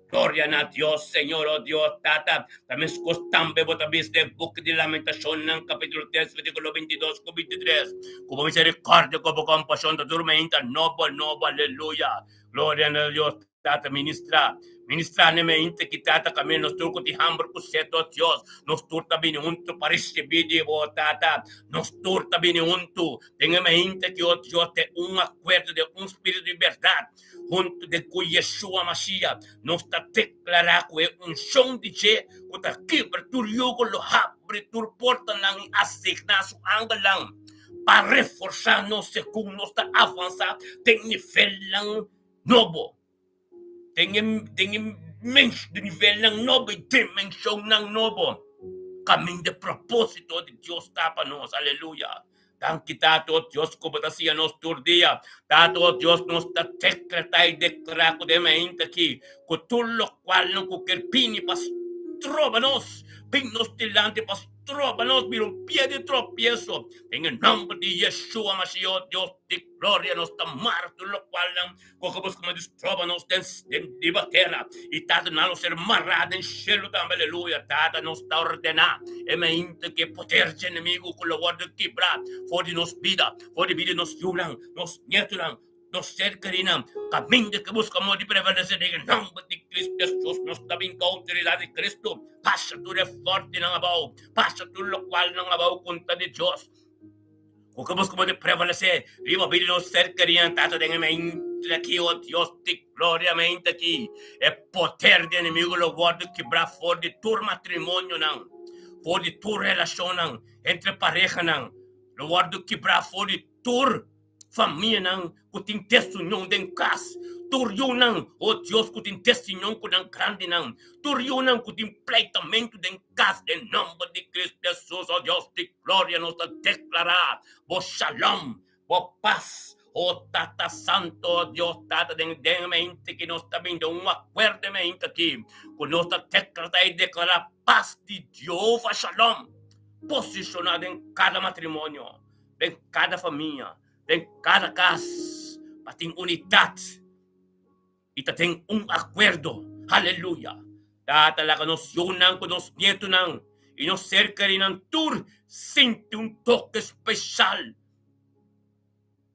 Gloria na Dios, Señor, o Dios, Tata. Ta meskos tambe bo ta bisa den buki di Lamentashonnan, kapítulo tres, versíkulo bintidos ku bintitres, ku bo miserikòrdia ku bo kompashon ta tur mainta nobo, nobo. Aleluya! Gloria na Dios. Tata, ministrá. Ministrá n'e mente ki Tata kaminda nos tur ku tin hamber ku set, o Dios. Nos tur ta bini huntu pa risibí di bo, Tata. Nos tur ta bini huntu den e mente ki, o Dios, den un akuerdo, den un spiritu di bèrdat, huntu den ku Yeshua Mashiach. Nos ta deklará ku e unshon di dje ku ta kibra tur yugo lo habri tur portanan i asigná su angelnan pa reforsá nos segun nos ta avansá den nivelnan nobo, den e den e mens di nivelnan nobo i dimenshonnan nobo, kaminda e propósito di Dios ta pa nos. Aleluya! Danki Tata, o Dios, ku bo ta siña nos tur dia. Tata, o Dios, nos ta dekretá i deklará ku den mainta aki, ku tur lokualnan ku ker bini pa stroba nos, bin nos dilanti pa stroba nos bira un pia di tropieso. Den e nòmber di Yeshua Mashiach, o Dios di. Gloria nos ta mara tur lokualnan ku a buska di stroba nos den riba tera i Tata nan lo ser mará den shelu tambe aleluya Tata nos ta ordená e mainta ku e poder dje enemigu ku lo wòrdu kibrá for di nos bida for di bida di nos yunan nos nietunan nos ser kerinan kaminda ku buska moda di prevalesé den e nòmber di Kristu Hesus nos ta bin ku outoridat di Kristu pasa tur e fòrtinan abou pasa tur lokualnan abou konta di Dios. Ku ke bos ku pode prevalesé riba bida di nos ser kerinan Tata den e mente aki, o Dios di gloria, mente aki, e poder di enemigu lo wòrdu kibrá for di tur matrimonionan, for di tur relashonnan entre parehanan, lo wòrdu kibrá for di. Tur famianan ku tin desunion den kas, tur yunan, o Dios, ku tin desunion ku nan grandinan, tur yunan ku tin pleitamentu den kas, den nòmber di Kristu Hesus, o Dios di gloria, nos ta deklará bo shalom, bo pas, o Tata Santo, o Dios Tata, den den mente ki nos ta bin den un akuerdo mente aki, ku nos ta deklará i deklará pas di Jehová shalom, posishoná den kada matrimonio. Den kada famia, den kada kas, pa tin unidat i ta den un akuerdo. Aleluya! Tata, laga nos yunan ku nos nietunan i nos ser kerinan tur sinti un toke speshal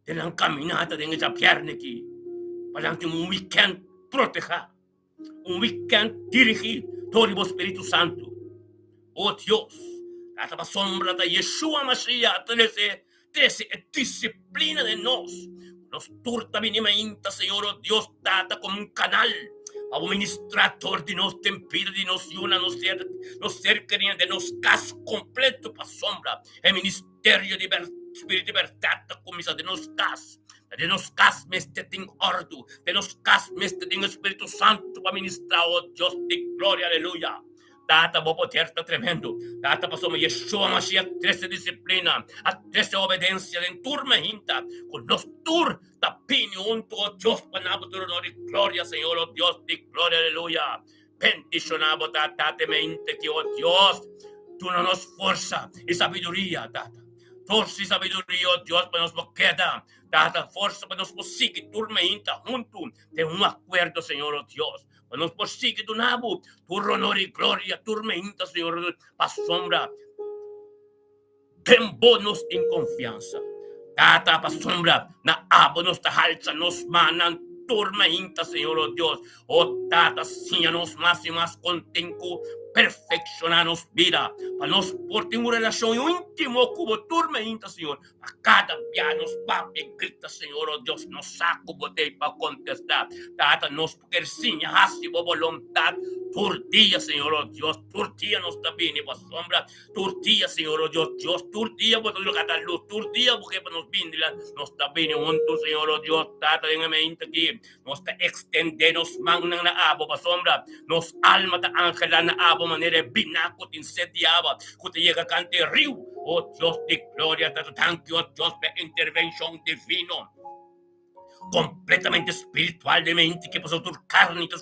den nan kaminata den e djabièrnè aki, pa nan tin un wikènt protehá. Un weekend dirigí dor di bo Spiritu Santu. O Dios, Tata pasobra ta Yeshua Mashiach a trese, trese e disiplina den nos. Ku nos tur ta bini mainta, Señor, o Dios Tata, komo un kanal pa bo ministrá dor di nos den bida di nos yunan, nos ser, nos ser kerinan, den nos kas kompleto, pasobra e ministerio di Spiritu di bèrdat ta kuminsá den nos kas. Den nos kas mester tin òrdu, den nos kas mester tin e Spiritu Santu pa ministrá, o Dios di gloria, aleluya. Tata, bo poder ta tremendo, Tata, pasobra Yeshua Mashiach trese disiplina, a trese obedensia den tur mehinta, ku nos tur ta bini huntu, o Dios, pa na bo tur honor i gloria, Señor, o Dios di gloria, aleluya. Bendishoná bo ta, Tata, e mehinta aki, o Dios, duna nos forsa i sabiduria, Tata. Forsa i sabiduria, o Dios, pa nos por keda. Tata, forsa pa nos por sigui tur mainta huntu den un akuerdo, Señor, o Dios, pa nos por sigui duna bo tur honor i gloria tur mainta, Señor, o Dios, pasobra den bo nos tin konfiansa. Tata, pasobra na abo nos ta halsa nos mannan tur mainta, Señor, o Dios. O Tata, siña nos mas i mas kon tin ku perfekshoná nos bida pa nos por tin un relashon íntimo ku bo tur mainta, Señor. Pa kada bia nos papia i grita, Señor, o Dios, nos sa ku bo t'ei pa kontestá. Tata, nos por ker siña hasi bo boluntat tur dia, Señor, o Dios. Tur dia nos ta bini pasobra tur dia, Señor, o Dios, Dios, tur dia bo ta duna kada lus, tur dia bo ke pa nos bini la, nos ta bini huntu, Señor, o Dios, Tata, den e mainta aki. Nos ta ekstendé nos mannan na abo pasobra nos alma ta anhelá na abo manera e biná ku tin set di awa ku ta yega kanta e riu. O Dios di gloria, ta danki, o Dios, pa e intervenshon divino kompletamente spiritual den mente ke pasobra tur karni ta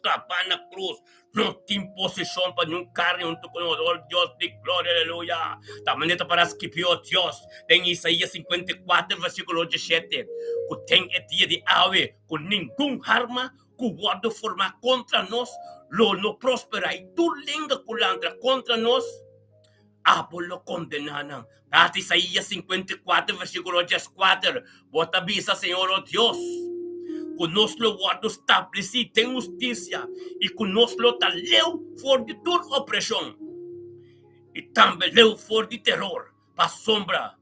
klabá na krus. No tin posishon pa niun karni huntu ku nos, o Dios di gloria, aleluya. Ta manera ta para skibí, o Dios, den Isaías 54, versíkulo 17, ku den e dia di awe, ku ningun arma ku wòrdu formá kontra nos lo no prosperá, i tur lenga ku lantra kontra nos, abo lo kondená nan. Tata Isaías 54, versíkulo 14, Bo ta bisa, Señor, o Dios, ku nos lo wòrdu stablesí den hustisia i ku nos lo ta leu for di tur opreshon i tambe leu for di teror, pasobra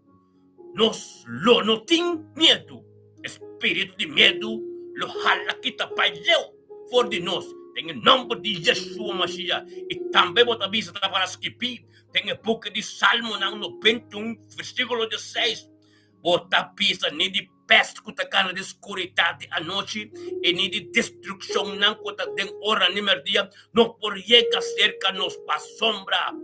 nos lo no tin miedu. E spiritu di miedu lo hala kita bai leu for di nos den e nòmber di Yeshua Mashiach. I tambe bo ta bisa ta para skibí den e buki di Salmonan 91, versíkulo 16, Bo ta bisa ni di pèst ku ta kana den skuridat di anochi i ni di destrukshonnan ku ta den ora di mèrdia no por yega serka nos pasobra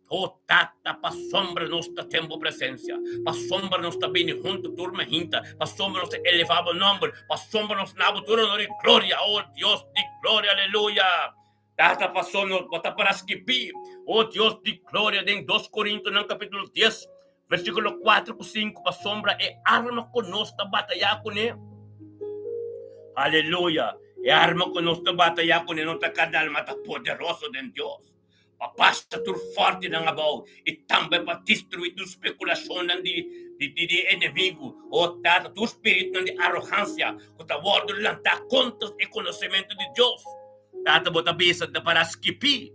O Tata, pasobra nos ta ten bo presensia, pasobra nos ta bini huntu tur mahinta, pasobra nos ta elevá bo nòmber, pasobra nos na bo tur honor i gloria, o Dios di gloria, aleluya. Tata, pasobra nos bo ta para skibí, o Dios di gloria, den Dos Korintonan kapítulo dies, versíkulo kuater ku sinku, pasobra e arma ku nos ta batayá kuné, aleluya, e arma ku nos ta batayá kuné no ta karnal, ma ta poderoso den Dios. pa pasa tur fortenan abou i tambe pa destruí tur spekulashonnan di di enemigu. O Tata, tur spiritunan di arogansia ku ta wòrdu lantá kontra e konosementu di Dios. Tata, bo ta bisa ta para skibí.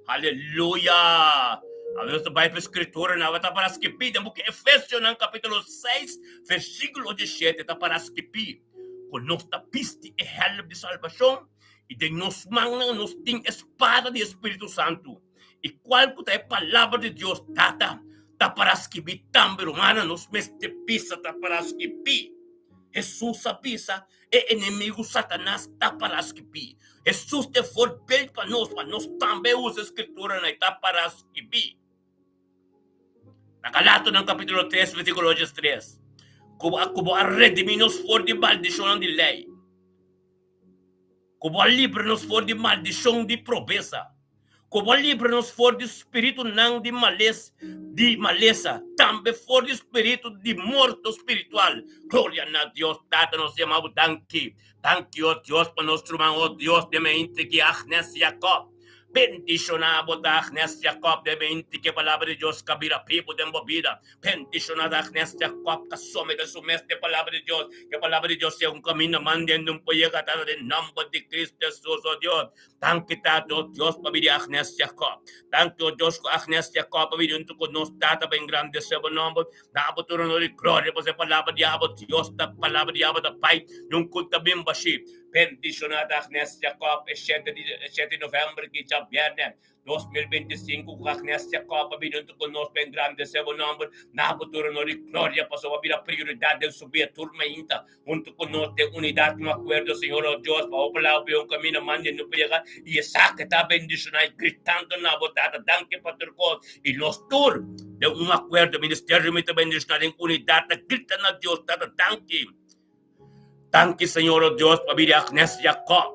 Aleluya! Awe nos ta bai pa e Skrituranan, awe ta para skibí den buki Efesionan kapítulo 6, versíkulo 17 ta para skibí ku nos ta bisti e hèlm di salbashon I den nos mannan nos tin e spada di e Spiritu Santu, i kual ku ta e Palabra di Dios. Tata. Ta para skibí tambe, rumannan, nos mester bisa ta para skibí. Hesus a bisa, E enemigu Satanas ta para skibí. Hesus ta e voorbeeld pa nos, pa nos tambe usa e Skrituranan i ta para skibí. Na Galatonan kapítulo 3, versíkulo 3, ku bo a redimí nos for di maldishonnan di lei, ku bo a libra nos for di maldishon di probesa, ku bo a libra nos for di spiritunan di males di malesa, tambe for di spiritu di morto spiritual. Gloria na Dios Tata, nos yama bo danki. Danki, o Dios, pa nos ruman, o Dios, den mente ki Agnes Jacob. Bendishoná bo ta Agnes Jacob den mente ki e Palabra di Dios ka bira bibu den bo bida. Bendishoná ta Agnes Jacob ta somete su mes na e Palabra di Dios. Ku e Palabra di Dios sea un kaminda manden un por yega Tata den nòmber di Cristo Jesus, o Dios. Danki Tata, o Dios, pa bida di Agnes Jacob. Danki, o Dios, ku Agnes Jacob a bini huntu ku nos, Tata, pa engrandesé bo nòmber. Na abo tur honor i gloria, pasobra e Palabra di abo, Dios, ta Palabra di abo ta bai, nunca ta bin bashí. Bendishoná ta Agnes Jacob e shete di e shete di novèmber ki djabièrnè 2025 ku Agnes Jacob a bini huntu ku nos pa engrandesé bo nòmber. Na abo tur honor i gloria, pasobra bo a bira prioridat den su bida tur mainta huntu ku nos den unidat un akuerdo, Señor o Dios, pa bo palabra bira un kaminda manda no por yega i esaki ta bendishoná i gritando na bo Tata danki pa tur kos i nos tur den un akuerdo ministerio mi ta bendishoná den unidat ta grita na Dios Tata danki. Danki Señor o Dios pa bida Agnes Jacob.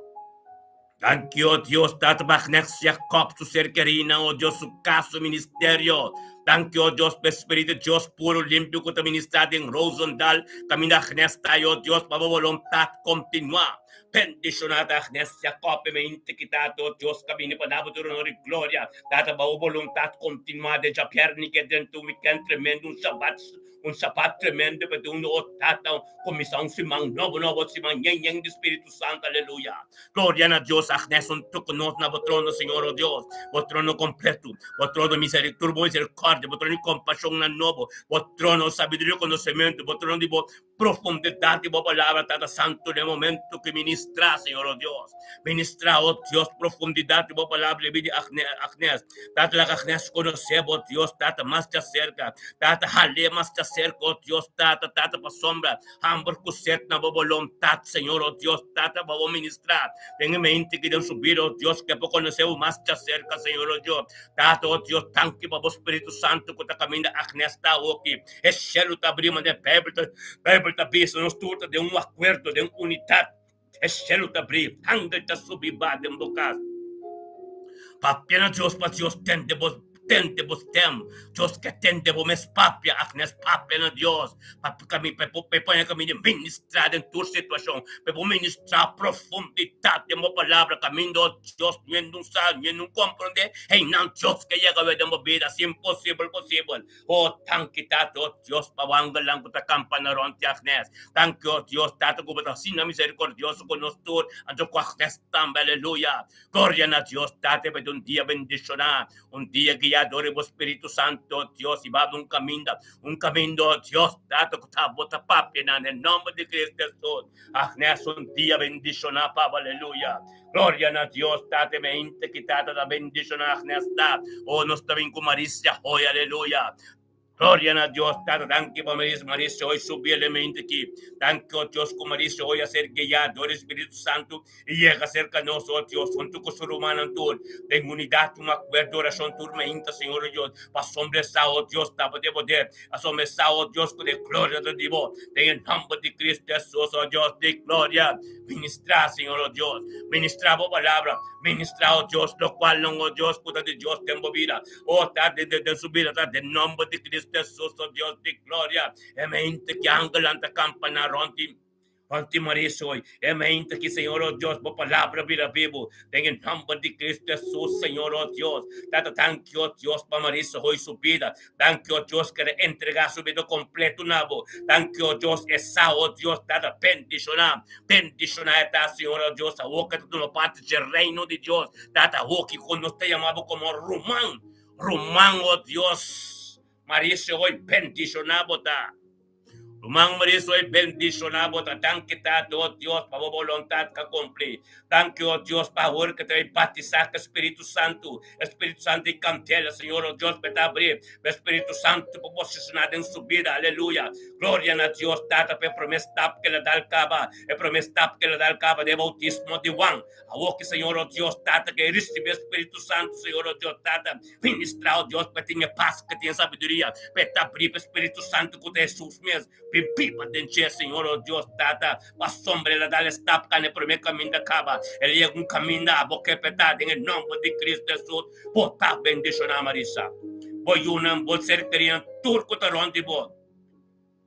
Danki o Dios Tata pa Agnes Jacob su ser kerinan o Dios su kas su ministerio. Danki o Dios pa e Spiritu Dios puro limpio ku ta ministra den Rosendal kaminda Agnes ta o Dios pa bo boluntat kontinua. Bendishona ta Agnes Jacob e mente ki Tata o Dios ka bini pa da bo tur honor i gloria. Tata pa bo boluntat kontinua den djabièrnè ke drenta un wikènt tremendo un shabat Un sabat tremendo pa duna o Tata kuminsá un siman nobo nobo siman yen yen di Spiritu Santu aleluya gloria na Dios Agnes un toka nos na bo trono Señor o Dios bo trono kompleto bo trono miseri tur bo misericordia bo trono di kompashon na nobo bo trono sabiduria i konosementu bo trono di bo profundidat di bo palabra Tata Santu den momento ku ministra Señor o Dios ministra o Dios profundidat di bo palabra den bida di Agnes Tata laga Agnes konosé bo Dios Tata mas djaserka Tata hal'é mas djaserka o Dios Tata Tata pasobra hamber ku set na bo boluntat Señor o Dios Tata pa bo ministra den e mente ki den su bida o Dios ke por konosé bo mas djaserka Señor o Dios Tata o Dios danki pa bo Spiritu Santu ku ta kaminda Agnes ta awoki e shelu ta abri manera Bijbel ta Bijbel ta bisa nos tur ta den un akuerdo den unidat E shelu ta bri, angel ta subi ba den bo kas. Papia na Dios pa Dios tende bo tende bo stem. Dios ke tende bo mes papia, Agnes papia na Dios pa kami pa e pone kami di ministra den tur situashon, pa e por ministra profundidat den bo palabra kaminda Dios niun sa, niun komprende, einan Dios ke yega wei den bo bida, si imposibel posibel. O danki Tata, o Dios, pa bo angelnan ku ta kampa na rònt di Agnes. Danki, o Dios, Tata, ku bo ta asina miserikordioso ku nos tur, anto ku Agnes tambe. Aleluya! Gloria na Dios, Tata, pa e ta un dia bendishoná, un dia guiá dor di bo Spiritu Santu, o Dios, i baba un kaminda, un kaminda, o Dios, Tata, ku ta bo ta papia nan, den nòmber di Cristo Hesus. Agnes, un dia bendishoná pa bo. Aleluya! Gloria na Dios Tata me hinte ki Tata ta bendiciona Agnes ta. Oh nos ta bin ku Maricia hoy aleluya. Gloria na Dios Tata danki pa Maricia Maricia hoy subi el me hinte ki. Danki oh Dios ku Maricia hoy a ser guiá dor di Spiritu Santu i yega serka nos oh Dios huntu ku su rumannan tur den unidat un akuerdo orashon tur me hinta Señor oh Dios pasobra e sa oh Dios ta bo den poder pasobra e sa oh Dios ku den gloria ta di bo den e nomber di Cristo Jesus oh Dios di gloria. Ministrá, Señor, oh Dios. Ministrá bo palabra. Ministrá, oh Dios, locualnan, oh Dios, cu ta di Dios den bo bida. Oh, ta de, de, den su bida, ta den nomber di Cristo Jesus, oh Dios di gloria. E mente ki angelnan ta campaná rond di, rond di Maris hoy. E mente ki, Señor, oh Dios, bo palabra bira bibu. Den e nomber di Cristo Jesus, Señor, oh Dios. Tata, danki, oh Dios, pa Maris hoy su bida. Danki, oh Dios, kere entregá su bida kompleto na bo. Danki, oh Dios, e sa, oh Dios, Tata, bendishoná. Bendishoná e ta, Señor, oh Dios, awor ke ta tuma parti dje Reino di Dios. Tata, awor ki kon nos ta yama bo komo ruman. Ruman, oh Dios, Maria, hoy bendishoná bo ta. Ruman Mauricio e bendiciona bo ta danki Tata oh Dios pa bo boluntad ka cumpli. Danki oh Dios pa awor ke ta bay batisa ke Spiritu Santu. E Spiritu Santu di candela Señor oh Dios pa e ta abri pa e Spiritu Santu pa posiciona den su bida aleluya. Gloria na Dios Tata pa e prome stap ke la dal caba e prome stap ke la dal caba den e bautismo di Juan. Awor ke Señor oh Dios Tata ke ricibi e Spiritu Santu Señor oh Dios Tata Ministra, o Dios, pa e tin e pas, pa e tin e sabiduria, pa e ta abrí pa e Spiritu Santu ku ta Hesus mes, bin biba den dje, Señor, o Dios, Tata, pasobra el a dal e stap kana e promé kaminda kaba, el a yega un kaminda abo ke pa e ta, den e nòmber di Kristu Hesus, bo ta bendishoná, Marisa, bo yunan, bo ser kerinan, tur ku ta rònt di bo.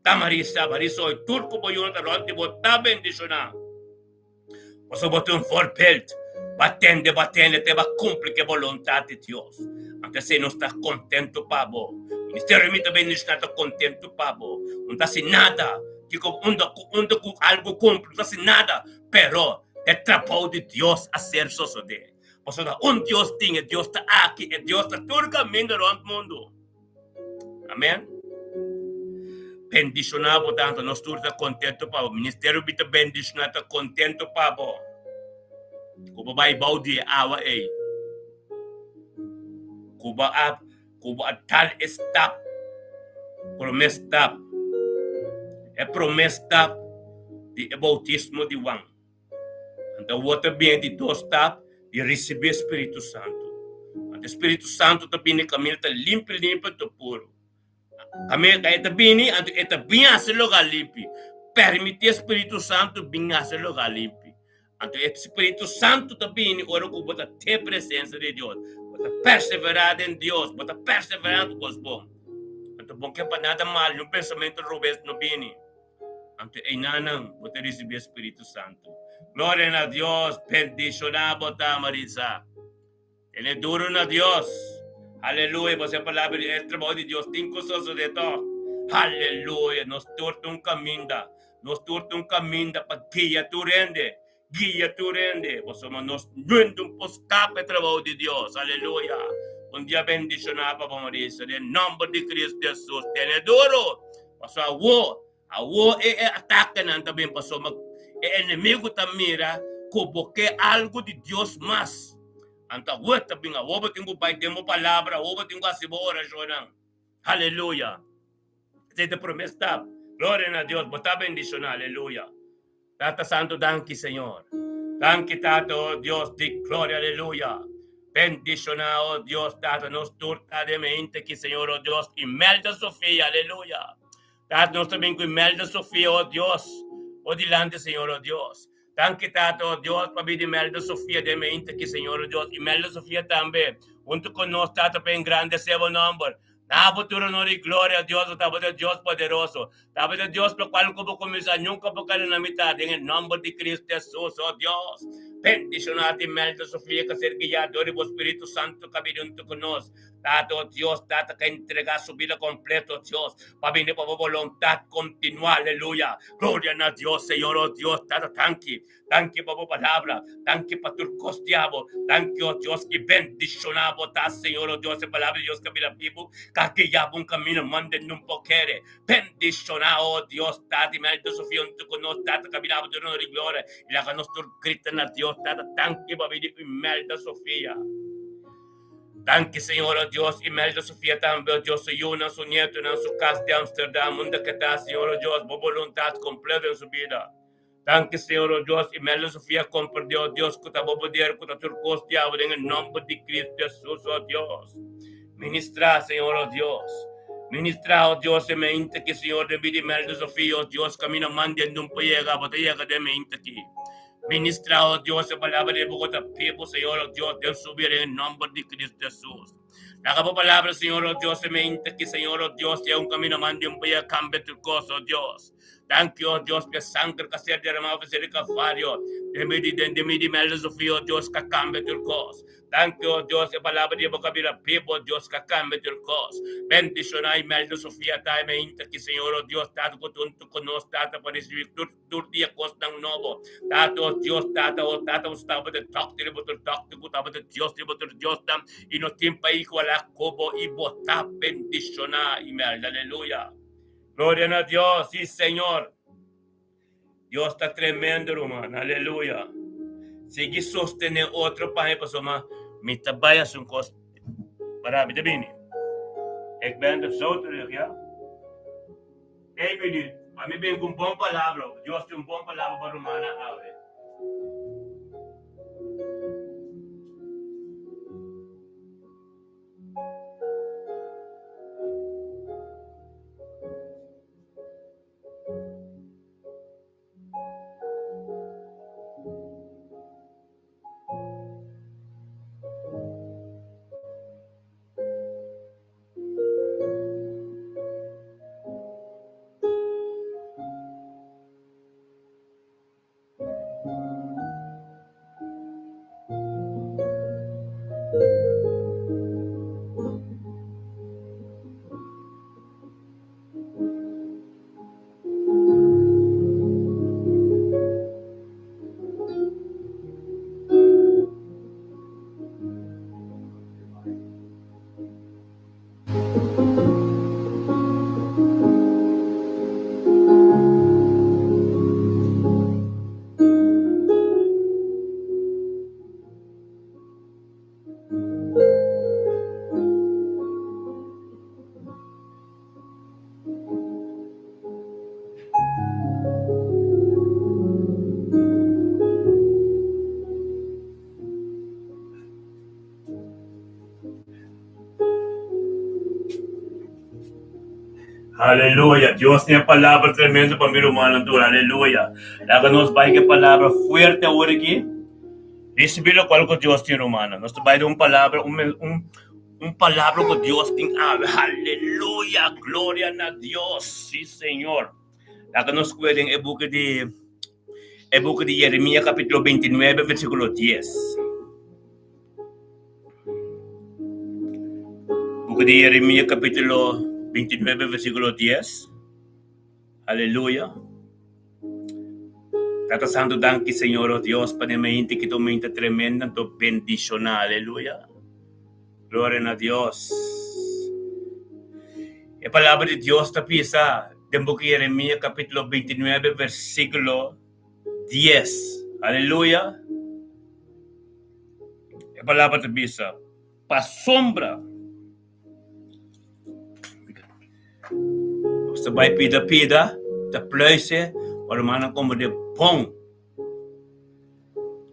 Ta Marisa, Marisa hoy tur ku bo yunan ta rònt di bo ta bendishoná. Pasobra bo ta un voorbeeld. Bo a tende, bo a tende te bo a kumpli ku e boluntat di Dios. Anto esei nos ta kontentu pa bo. Ministerio mi ta bendishoná ta kontentu pa bo. No ta hasi nada kiko unda ku unda ku algu kumpli, no ta hasi nada, pero e trabou di Dios a ser sosodé. Pasobra un Dios tin, e Dios ta aki, e Dios ta tur kaminda rònt mundu. Amen. Bendiciona bo tanto, nos tur ta contento pa bo. Ministerio bi ta bendiciona, ta contento pa bo. Ku bo bai bou di e awa ei. Ku bo a, ku bo a dal e stap, prome stap, e prome stap di e bautismo di Juan. Anto awor ta bini di dos stap di risibi e Spiritu Santu. Anto e Spiritu Santu ta bini kaminda ta limpi limpi anto puru. Kaminda e ta bini anto e ta bin hasi lugar limpi. Permiti e Spiritu Santu bin hasi lugar limpi. Anto e Spiritu Santu ta bini ora ku bo ta den presensia di Dios. Bo ta persevera den Dios, bo ta persevera na tur kos bon. Anto bo ke pa nada mal, niun pensamentu robes no bini. Anto einanan bo ta risibí e Spiritu Santu. Gloria na Dios! Bendishoná bo ta, Maritza. Tene duru na Dios. Aleluya! Bo sa e palabra di e trabou di Dios tin ku sosodé tòg. Aleluya! Nos tur ta un kaminda. Nos tur ta un kaminda pa guia tur hende. Guia tur hende, pasobra nos nunca por scapa e trabou di Dios. Aleluya! Un dia bendiciona pa bo, Marisa, den nomber di Cristo Jesus. Tene duro, pasobra awo, awo e e atakenan ta bin, pasobra e enemigo ta mira ku bo ke algo di Dios mas. Anto awo ta bin, awo bo tin ku bai den bo palabra, awo bo tin ku hasi bo orashonnan. Aleluya! Esei ta e prome stap. Gloria na Dios, bo ta bendiciona. Aleluya! Tata Santo danki Señor. Danki Tata oh Dios di gloria aleluya. Bendiciona oh Dios Tata nos tur ta den mente aki Señor oh Dios Imelda Sofia aleluya. Tata nos ta bin cu Imelda Sofia oh Dios oh dilanti Señor oh Dios. Danki Tata oh Dios pa bida Imelda Sofia den mente aki Señor oh Dios. Imelda Sofia tambe hunto cu nos Tata pa engrandece bo nomber. Na bo tur honor i gloria, Dios, bo tabata e Dios poderoso. Tabata e Dios pa cual cu bo cuminsa, nunca bo keda na mitad. Den e nomber di Cristo Jesus, oh Dios, bendiciona ti Melda Sofia ca ser guia dor di bo Spiritu Santo ca bini hunto cu nos. Tata, oh Dios, Tata ca entrega su bida completo, oh Dios, pa bini pa bo boluntad continua. Aleluya. Gloria na Dios, Señor, oh Dios, Tata, tanki. Danki pa bo palabra. Danki pa tur kos di abo. Danki, o Dios, ki bendishoná bo ta, Señor, o Dios. E palabra di Dios ka bira bibu, ka guia bo un kamino mande nun por kere. Bendishoná, o Dios, Tata, i Melda Sofia huntu ku nos, Tata, ka bira abo tur honor i gloria. I laga nos tur grita na Dios, Tata, danki pa bida di Imelda Sofia. Danki, Señor, o Dios, Imelda Sofia tambe, o Dios, su yunan, su nietonan, su kas di Amsterdam, unda ke ta, Señor, o Dios, bo boluntat kompleto den su bida. Danki Señor o Dios y Melda Sofia comprende o Dios cu ta bo poder cu ta tur cos diabo den e nomber di Cristo Jesus o Dios. Ministra Señor o Dios. Ministra o Dios e mente aki Señor den bida di Melda Sofia o Dios camina man den dun pa yega bo ta yega den mente aki. Ministra o Dios e palabra di bo cu ta bibo Señor o Dios den su bida den e nomber di Cristo Jesus. Laga bo palabra Señor o Dios e mente aki Señor o Dios yega un camina man den pa yega cambia tur cos o Dios. Danki, oh Dios, p'e sanger k'a ser derramá pa ser di Kalvario. Den mi di, den mi di Melda Sofia, oh Dios, k'a kambia tur kos. Danki, oh Dios, e palabra di bo k'a bira bibu, oh Dios, k'a kambia tur kos. Bendishoná Imelda Sofia ta e mainta aki, Señor, oh Dios, Tata, ku ta huntu ku nos, Tata, pa risibí tur, tur dia kosnan nobo. Tata, oh Dios, Tata, oh Tata, bo tabata dòkter di bo tur dòkter, ku tabata Dios di bo tur Diosnan, i no tin pa igualá ku bo, i bo ta bendishoná Imelda. Aleluya. Gloria na Dios, sí Señor. Dios ta tremendo, ruman. Aleluya. Sigui sostené otro pa pasobra mi ta bai hasi un kos para mi ta bini. Ik ben er zo terug, ja? Eén minuut. Pa mi bin ku un bon palabra. Dios tin un bon palabra pa rumannan awe. Aleluya. Dios tin e palabra tremendo pa mi rumannan tur. Aleluya. Laga nos bai ku e palabra fuerte awor aki. Risibi lokual ku Dios tin rumannan. Nos ta bai den un palabra, un un un palabra ku Dios tin awe. Aleluya. Gloria na Dios. Si Señor. Laga nos kue den e buki di e buki di Jeremia kapitulo 29 versíkulo 10. Buki di Jeremia kapitulo 29 versíkulo 10. Aleluya. Tata Santo, danki Señor, oh Dios, pa den mente ki ta un mente tremendo, anto bendishoná. Aleluya. Gloria na Dios. E palabra di Dios ta bisa den buki Jeremia kapitulo 29 versíkulo 10. Aleluya. E palabra ta bisa, pasobra. Nos ta bai pida pida, ta pluise, pa rumannan komo de bon.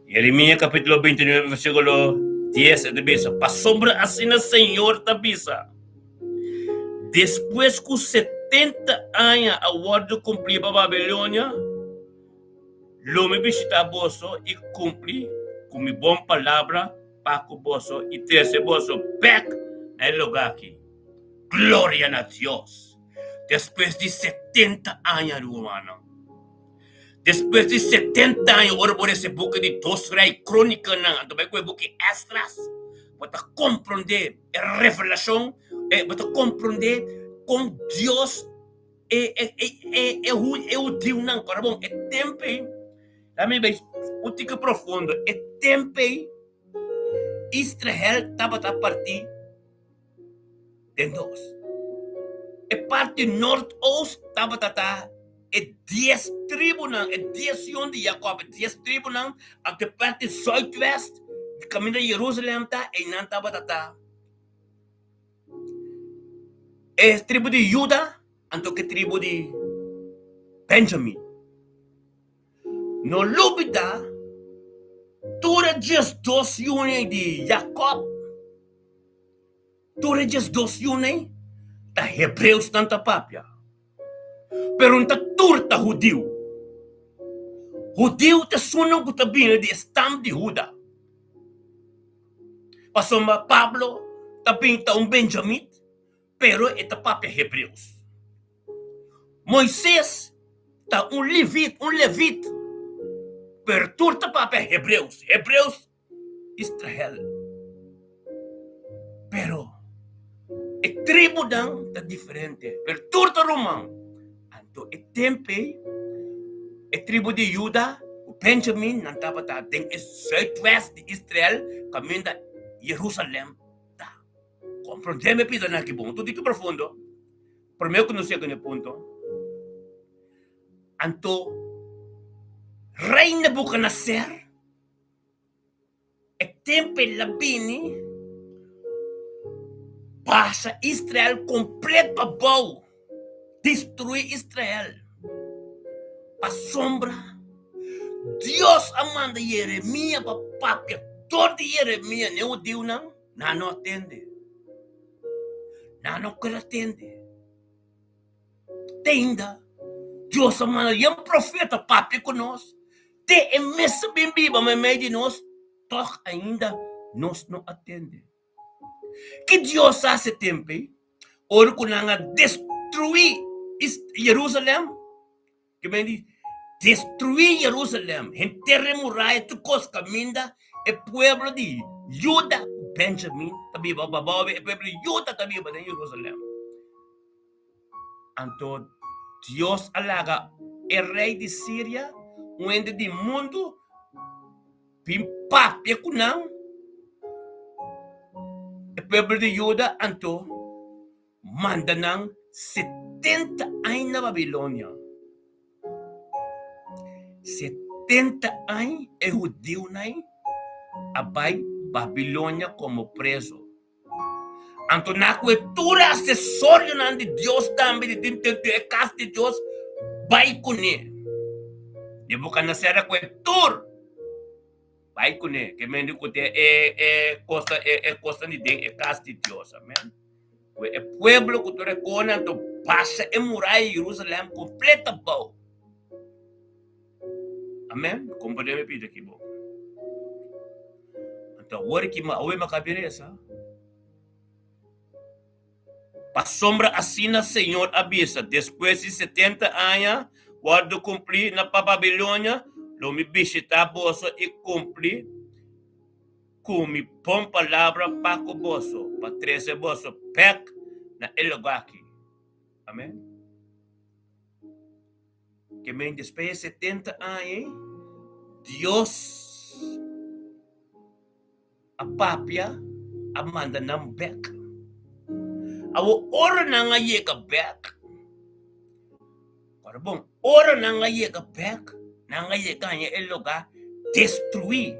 Jeremia kapitulo 29 versíkulo 10 e ta bisa, Pasobra asina Señor ta bisa, Despues ku 70 aña a wòrdu kumplí pa Babilonia, lo mi bishitá boso i kumpli ku mi bon palabra pa ku boso i trese boso bèk na e lugá akí. Gloria na Dios! Despues di 70 aña, rumannan, despues di 70 aña, ora bo lesa e buki di Dos Rei, Krónikanan, anto bai ku e buki Esdras, bo ta komprondé e revelashon, bo ta komprondé kon Dios e e e e e e hudiunan, ora bon, e tempu ei, lami bai un tiki profundo, e tempu ei Israel tabata partí den dos. E parti noordoost tabata ta e dies tribunan, e dies yon di Jacob, e dies tribunan, anto e parti zuidwest, kaminda Jerusalem ta, einan tabata ta e tribu di Juda, anto ku e tribu di Benjamin. No lubida tur e diesdos yunan di Jacob, tur e diesdos yunan ta hebreus nan ta papia, pero no ta tur ta hudiu. Hudiu ta esunnan ku ta bini di e stam di Huda. Pasobra Pablo ta bin ta un benjamit, pero e ta papia hebreus. Moises ta un levit, un levit, pero tur ta papia hebreus, hebreus Israel. Pero e tribunan ta diferente, pero tur ta ruman. Anto e tempu ei, e tribu di Juda ku Benjamin nan tabata den e zuidwest di Israel, kaminda Jerusalem ta. Komprondé mi pidanan aki bon, tur di ki profundo. Promé ku nos yega na e punto. Anto Rei Nebuchadnezzar e tempu el a bini pasa Israel kompleto abou, destruí Israel. Pasobra Dios a manda Yeremia pa papia dor di Yeremia n'e hudiunan, nan no a tende. Nan no ker a tende. Te ainda Dios a manda yen profeta papia ku nos, te e mes a bin biba meimei di nos, tòg ainda nos no a tende. Ki Dios a hasi e tempu ei? Ora ku nan a destruí Jerusalèm, Ke men di destruí Jerusalèm, henter e muraya, tur kos kaminda e pueblo di Juda ku Benjamin ta biba, babou e pueblo di Juda ta biba den Jerusalèm. Anto Dios a laga e rei di Siria, un hende di mundu, bin papia ku nan, e pueblo di Juda, anto manda nan 70 aña na Babilonia. 70 aña e hudiunan a bai Babilonia komo preso. Anto na ku e tur e asesorionan di Dios tambe di tin den e kas di Dios bai kuné. Nebukadnesar a ku e tur bai kuné, ke mende ku te e e kosa e e kosnan di den e kas di Dios. Amen. Ku e pueblo ku tur e konan anto basha e muraya di Jerusalem kompleto abou. Amen. Komprendé mi pidi aki bo. Anto awor ki awe mi a kabi resa. Pasobra asina Señor a bisa, Despues di 70 aña wòrdu kumplí na pa Babilonia, lo mi bishitá boso i kumpli ku mi bon palabra pa ku boso, pa trese boso bèk na e lugá aki. Amen. Ke men despues di 70 aña ei, Dios a papia, a manda nan bèk. Awor ora nan a yega bèk, ora bon, ora nan a yega bèk, nan a yega haña e lugá destruí.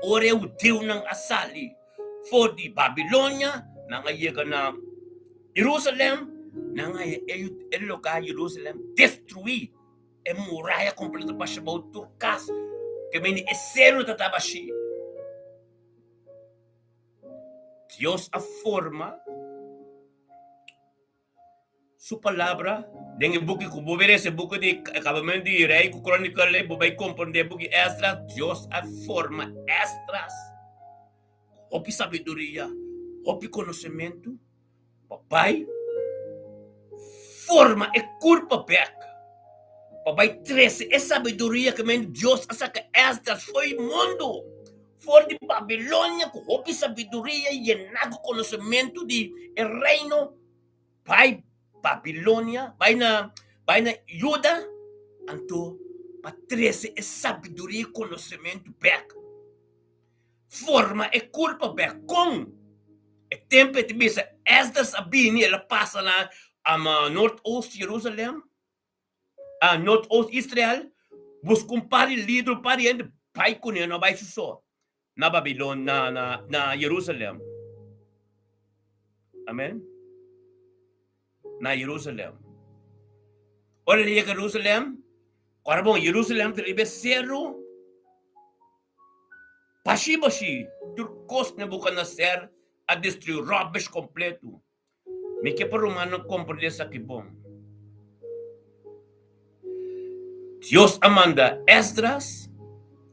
Ora e hudiunan a sali for di Babilonia, nan a yega na Jerusalèm, nan a haña e lugá Jerusalèm destruí, e muraya kompleto basha bou tur kas, ke mende e seru ta ta bashí. Dios a forma Su palabra den e buki ku bo merese, buki di Kabamentu di Rei ku Krónikal ei, bo bai komprondé buki Esdras. Dios a forma Esdras ku hopi sabiduria, hopi konosementu pa bai forma e kurpa bèk, pa bai trese e sabiduria ku men Dios a saka Esdras for di mundu, for di Babilonia ku hopi sabiduria yená ku konosementu di e reino. Bai Babilonia, bai na, bai na Juda, anto pa trese e sabiduria i konosementu bèk. Forma e kurpa bèk. Kon? E tempu e ta bisa, Esdras a bini, el a pasa na noordoost Jerusalèm, a noordoost Israel, buska un par di lider, un par di hende, bai kuné, no bai su so. na Babilon, na, na, na Jerusalem. Amen. Na Jerusalem. Ora el yega Jerusalem, ora bon, Jerusalem ta riba e seru, bashi bashi, tur kos Nebuchadnezzar a destrui, rubbish kompleto. Mi ke pa rumannan komprendé esaki bon. Dios a manda Esdras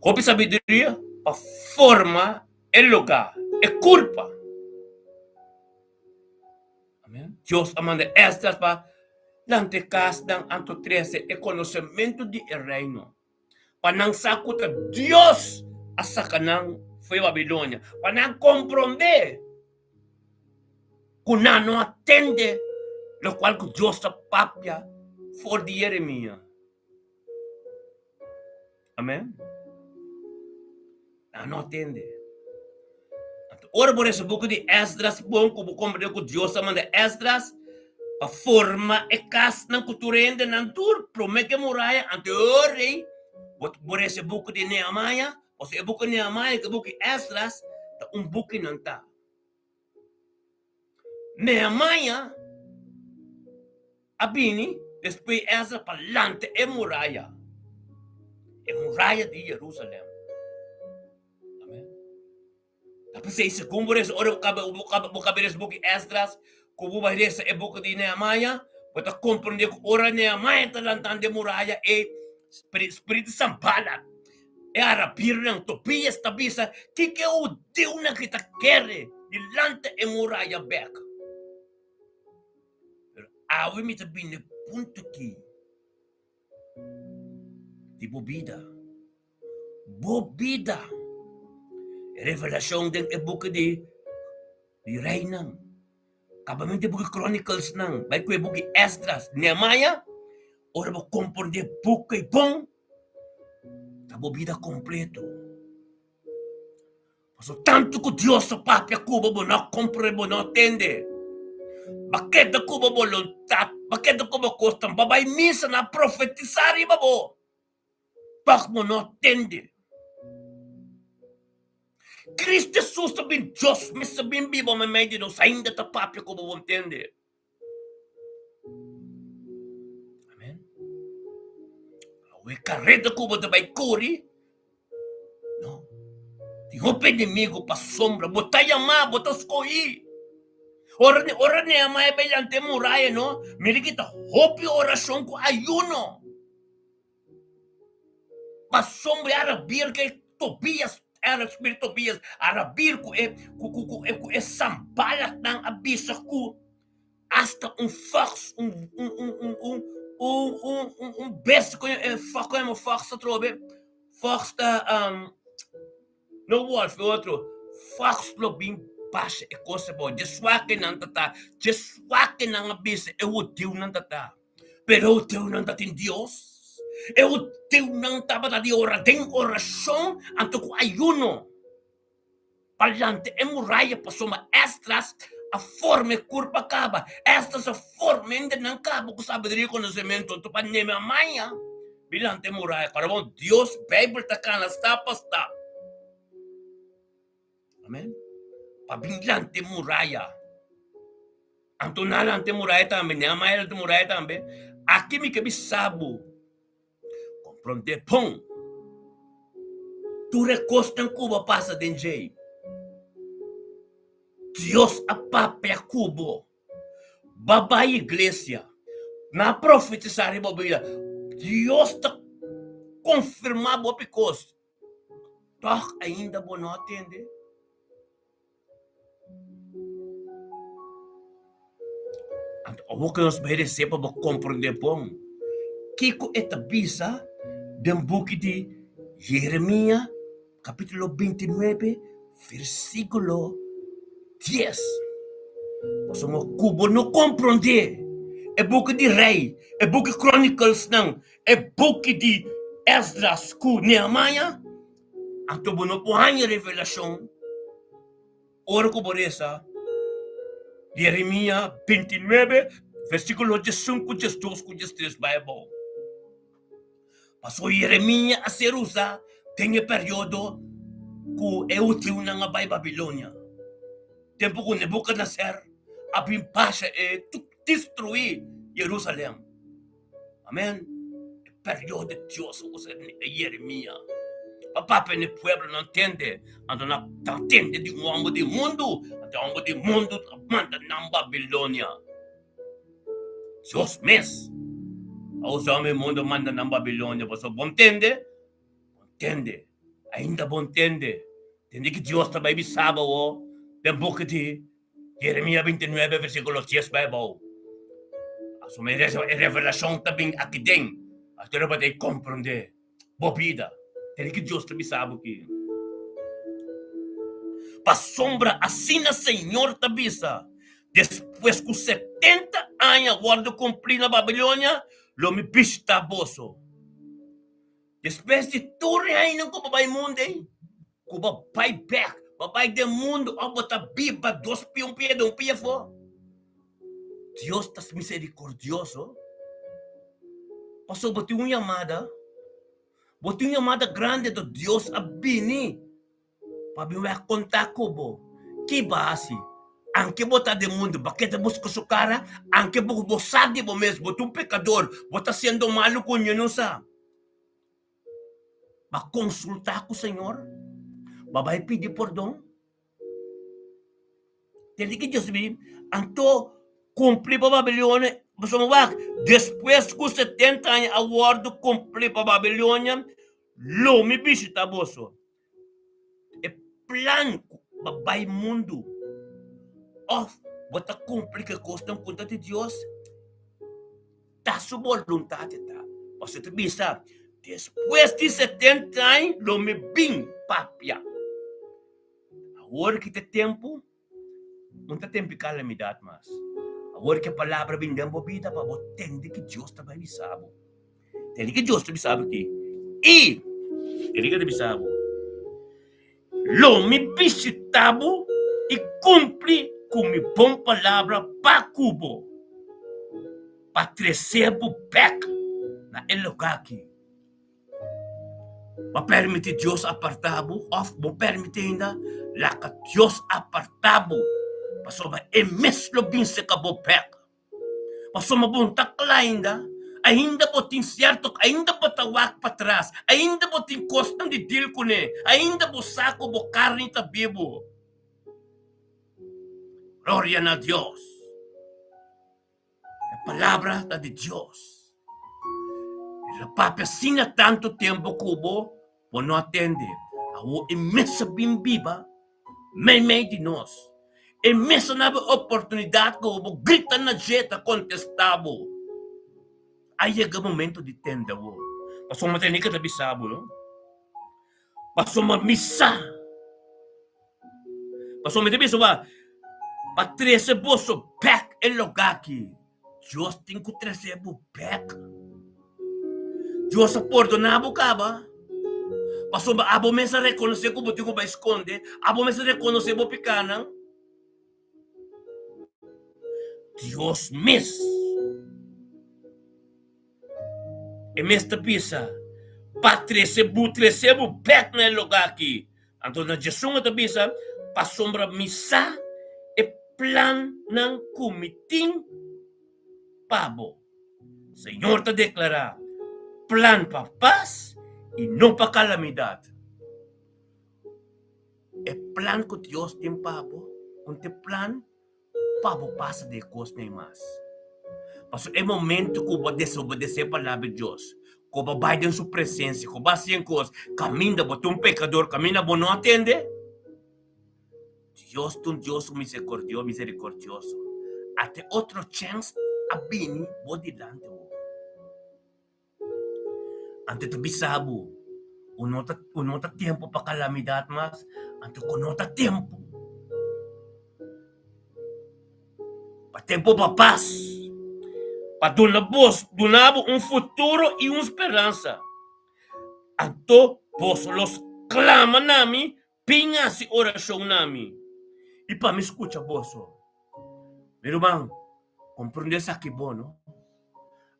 hopi sabiduria pa forma e lugá, e kurpa. Amen. Dios a manda Esdras pa lanta e kasnan anto trese e konosementu di e reino. Pa nan sa ku ta Dios a saka nan for di Babilonia. Pa nan komprondé ku nan no a tende lokual ku Dios ta papia for di Yeremia. Amen. Nan no a tende. Anto ora bo resa buki di Esdras bon ku bo komprende ku Dios a manda Esdras. Pa forma e kasnan ku tur hendenan tur promé ku e muraya anto e ora ei bo ta por resa e buki di Nehemia, pasobra e buki di Nehemia ku e buki Esdras ta un buki nan ta. Nehemia a bini despues Esdras pa lanta e muraya, e muraya di Jerusalem. Amen. Ta p'esei segun bo resa ora bo kaba bo kaba bo kaba resa buki Esdras ku bo bai resa e buki di Nehemia, bo ta komprendé ku ora Nehemia ta lantando e muraya e spiritu Sanbalat, e arabirnan, Tobias ta bisa, Kiko e hudiunan ki ta kere di lanta e muraya bèk? Pero awe mi ta bini e punto aki di bo bida. Bo bida. E revelashon den e buki di di Reinan, kabamente e buki Chroniclesnan, bai ku e buki Esdras, Nehemiah, ora bo komprondé buki bon, ta bo bida kompleto. Pasobra tantu ku Dios ta papia ku bo, bo no komprendé, bo no tende. Bo keda ku bo boluntat, bo keda ku bo kosnan, bo bai misa nan profetisá riba bo. Tòg bo no tende. Cristo Jesus ta bin Dios mes ta bin biba meimei di nos ainda ta papia ku bo bo ntende. Amen. Awe kareda ku bo ta bai kuri no. Tin hopi enemigo pa sombra bo ta yama bo ta skohi. Ora ora Nehemiah bai lanta e muraya no mira ki ta hopi orashon ku ayuno. Pasobra e arabir ku e Tobias, era spiritu Tobias, arabir ku e ku ku ku e ku e Sanbalatnan a bisa ku asta un fox, un un un un un un un un un bestia ku e fox, ku yama fox atrobe? Fox ta no wolf, e otro, fox lo bin basha e kos abou. Dje suak nan ta ta, dje suak nan a bisa e hudiunan ta ta. Pero e hudiunan ta tin Dios. E hudiunan tabata di ora den orashon anto ku ayuno pa lanta e muraya pasobra Esdras a forma e kurpa kaba. Esdras a forma hendenan kaba ku sabiduria i konosementu anto pa Nehemiah bin lanta e muraya. Para bon Dios Beibel ta kana stap pa stap. Amen. Pa bin lanta e muraya. Anto nan lanta e muraya tambe, Nehemiah lanta e muraya tambe. Aki mi ke bisa bo, komprondé bon tur e kosnan ku bo a pasa den djei. Dios a papia ku bo. Ba bai iglesia, nan a profetisá riba bo bida. Dios ta konfirmá bo hopi kos. Tòg ainda bo no a tende? Anto awor ku nos bai resé pa bo komprondé bon kiko e ta bisa den buki di Jeremia kapítulo bintinuebe versíkulo dies. Pasobra ku bo no komprondé e buki di Rei, e buki Chroniclesnan, e buki di Esdras ku Nehemiah, Anto bo no por haña revelashon ora ku bo resa Jeremia bintinuebe versíkulo diesun ku diesdos ku diestres bai abou. Pasobra Jeremia a ser usá den e periodo ku e hudiunan a bai Babilonia, tempu ku Nebukadneser a bin basha e destruí Jerusalèm. Amen. E periodo di Dios a usa Jeremia pa papia na e pueblo nan tende, anto nan ta tende di un homber di mundu, anto e homber di mundu ta manda nan Babilonia. Dios mes a usa homber di mundu manda nan Babilonia, pasobra bo ntende, bo ntende, ainda bo ntende, tende ki Dios ta bai bisa bo awor den boka di Jeremia bintinuebe versíkulo dies bai abou. Asuma e revelashon ta bin aki den, anto lo bo ta komprondé bo bida. Tene ki Dios ta bisa bo aki. Pasobra asina Señor ta bisa, Despues ku setenta aña wòrdu kumplí na Babilonia, lo mi bishitá boso. Despues di tur e añanan ku bo bai mundu ei, Ku bo bai bek, bo bai den mundu òf bo ta biba dos pia un pia den un pia afó. Dios ta misericordioso? Pasobra bo tin un yamada, bo tin un yamada grandi anto Dios a bini pa bin wak konta ku bo. Ki bo a hasi? Anke bo ta den mundu, bo a keda buska su kara? Anke bo bo sa di bo mes, bo ta un pekador, bo ta hasiendo malu ku niun no sa. Bo a konsulta ku Señor? Bo a bai pidi pordon? Tende ki Dios di anto kumpli pa Babilonia, pasobra wak, despues ku setenta aña a wòrdu kumpli pa Babilonia, lo mi bishita boso. E plan ku pa bai mundu òf bo ta kumpli ku e kosnan ku ta di Dios, ta su boluntat e ta. Pasobra e ta bisa, despues di setenta aña lo mi bin papia. Awor ki ta tempu, no ta tempu di kalamidat mas. Awor ki e palabra bin den bo bida pa bo tende ki Dios ta bai bisa bo. Tende ki Dios ta bisa bo aki. I, tende ki ta bisa bo, Lo mi bishita bo i kumpli ku mi bon palabra pa ku bo, pa trese bo bèk na e lugá aki. Bo a permiti Dios apartá bo òf bo permiti ainda laga Dios apartá bo pasobra e mes lo bin seka bo bèk. Pasobra bo no ta kla ainda, ainda bo tin sierto, ainda bo ta wak patras, ainda bo tin kosnan di dil kuné, ainda bo sa ku bo karni ta bibu. Gloria na Dios! E palabra ta di Dios. El a papia asina tantu tempu ku bo, bo no a tende. Awor e mes a bin biba meimei di nos. E mes a naba e oportunidat ku bo grita na dje ta kontestá bo. A yega momento di tende awor. Pasobra mi ta nika ta bisa bo, no? Pasobra mi sa. Pasobra mi ta bisa bo, pa trese boso bek e lugá aki. Dios tin ku trese bo bek. Dios a pordoná bo kaba. Pasobra abo mes a rekonosé ku bo tin ku bai skonde, abo mes a rekonosé bo pikánan. Dios mes. E mes ta bisa, Pa trese bo, trese bo bek na e lugá aki. Anto na djesun e ta bisa, Pasobra mi sa e plannan ku mi tin pa bo. Señor ta deklará, Plan pa pas i no pa kalamidat. E plan ku Dios tin pa bo, un ta e plan pa bo pasa di e kosnan ei mas. Pasobra e momento ku bo a desobedesé palabra di Dios, ku bo a bai den su presensia, ku bo a hasi e kos kaminda bo ta un pekador, kaminda bo no a tende, Dios ta un Dios miserikordioso. Ata e otro chèns a bini bo dilanti bo. Anto ta bisa bo, u no ta u no ta tempu pa kalamidat mas, anto ku no ta tempu pa tempu pa pas, pa duna bos duna bo un futuro i un speransa. Anto boso lo sklama na mi Bin hasi orashon na mi i pa mi skucha boso. Mi ruman, komprendé esaki bon, no?